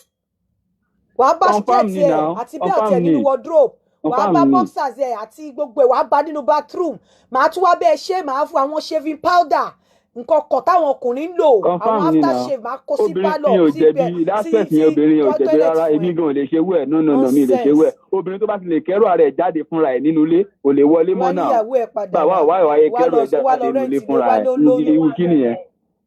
Wàá bá Confam ṣẹ́ẹ̀tì ni ẹ̀ now. àti belt ẹ̀ Confam nínú ni. wardrobe, wàá Confam bá ni. boxers ẹ̀ àti gbogbo ẹ̀, wàá bá nínú bathroom. Màá tún wá bẹ́ẹ̀ ṣe, màá fún àwọn shaving powder, nǹkan kan táwọn ọkùnrin ń lò, àwọn Confam ni after now. shave, máa kó sí Obìnrin pálọ̀, yẹn ò sí jẹ̀bi bẹ̀, sí l'aspect sí yẹn, obìnrin yẹn ò jẹ̀bi toilet rárá. fún Èmi ẹ. gan ò lè ṣe wẹ̀. No, no, no, mi ò lè ṣe wẹ̀. Nonsense. Obìnrin tó bá ti lè kẹ́rù ara ẹ̀ jáde fúnra ẹ̀ nínú ilé kò lè wọlé Wá mọ́ náà. níyàwó ẹ̀ padà Gbà wá wá, wá wáyé wá kẹ́rù lọ ẹ̀ wá lọ jáde nínú ilé rent ilé, fúnra wá ẹ̀. ló lóyún. Irú kí nìyẹn?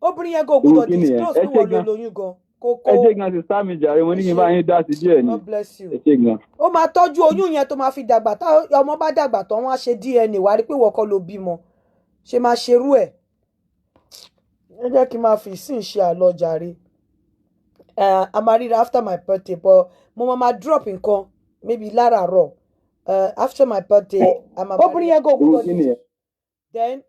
Obìnrin yẹn gan ò Irú gbúdọ̀ kí nìyẹn? disclose Ẹ pé ṣé wọ́n ló gan. lóyún gan. Kó Ẹ kó ṣé gan, sister mi jàre, mo Ẹ ní kí n ṣé. bá yín dá sí díẹ̀ ni. God bless you. Ẹ ṣé gan. Ó máa tọ́jú oyún yẹn tó máa fi dàgbà. Tá ọmọ bá dàgbà tán, wọ́n á ṣe DNA, wá rí pé wọ́n kọ́ ló bímọ. Ṣe máa ṣerú ẹ̀? Ẹ jẹ́ kí n máa fi ìsìn ṣe àlọ́ jàre. A máa ríra after my birthday, but mo máa drop nǹkan maybe láràárọ̀. After my birthday, a máa obìnrin yẹn gan ò Irú gbúdọ̀ kí nìyẹn? Then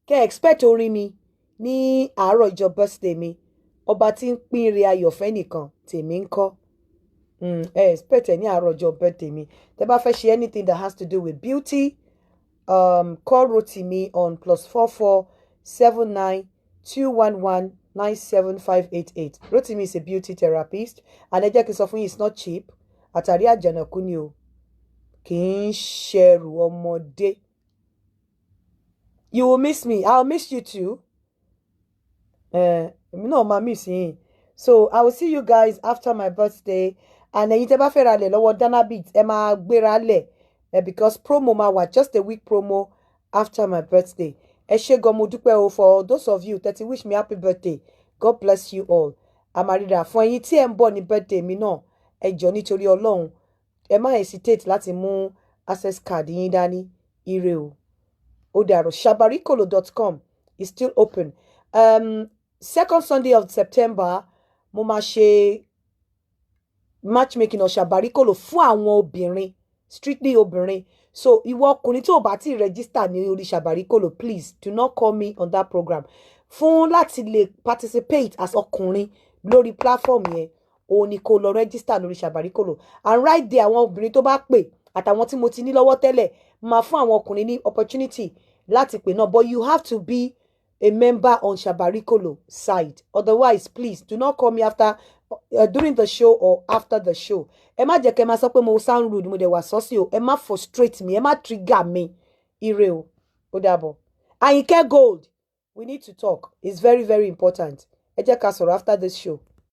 kẹ́ expect orin mi ní àárọ̀ ìjọ birthday mi. Ọba tí ń pín ire ayọ̀fẹ́ nìkan, tèmi ń kọ́. Ẹ expect ẹ ní àárọ̀ ọjọ́ birthday mi. Tẹ́ bá fẹ́ ṣe anything that has to do with beauty, call Rotimi on +44 79 211 97588. Rotimi is a beauty therapist, and ẹ jẹ́ kí n sọ fún yín, it's not cheap. Àtàrí àjànàkú ni o, kì í ṣẹrù ọmọdé. You will miss me, I will miss you too. Èmi náà máa miss yín. So I will see you guys after my birthday. And ẹ̀yin tẹ́ bá fẹ́ ra lẹ̀ lọ́wọ́ Danabit, ẹ máa gbéra lẹ̀ because promo máa wà, just a week promo after my birthday. Ẹ ṣé gan, mo dúpẹ́ o. For those of you that wish me happy birthday, God bless you all. Àmàrírà fún ẹ̀yin tí ẹ ń bọ̀ ní birthday mi náà. Ẹ jọ̀ọ́, nítorí Ọlọ́run, ẹ má hesitate láti mú access card yín dání. Ire o, ó dàrú. Shabarikolo.com is still open. Second Sunday of September, mo máa ṣe matchmaking on Shabarikolo fún àwọn obìnrin, strictly obìnrin. So ìwọ ọkùnrin tó o bá ti register ní orí Shabarikolo, please do not call me on that program. Fún láti lè participate as ọkùnrin lórí platform yẹn, òun ni kó lọ register lórí Shabarikolo. And right there, àwọn obìnrin tó bá pè àtàwọn tí mo ti ní lọ́wọ́ tẹ́lẹ̀, máa fún àwọn ọkùnrin ní opportunity láti pè náà, but you have to be a member on Shabarikolo side. Otherwise, please do not call me after during the show or after the show. Ẹ má jẹ́ kẹ́ máa sọ pé mo sound rude, mo dẹ̀ wà sọ́sì o. Ẹ má frustrate me, ẹ má trigger me. Ire o, ó dàbọ̀. Àyìnkẹ́ Gold, we need to talk. It's very, very important. Ẹ jẹ́ ká sọ̀rọ̀ after this show.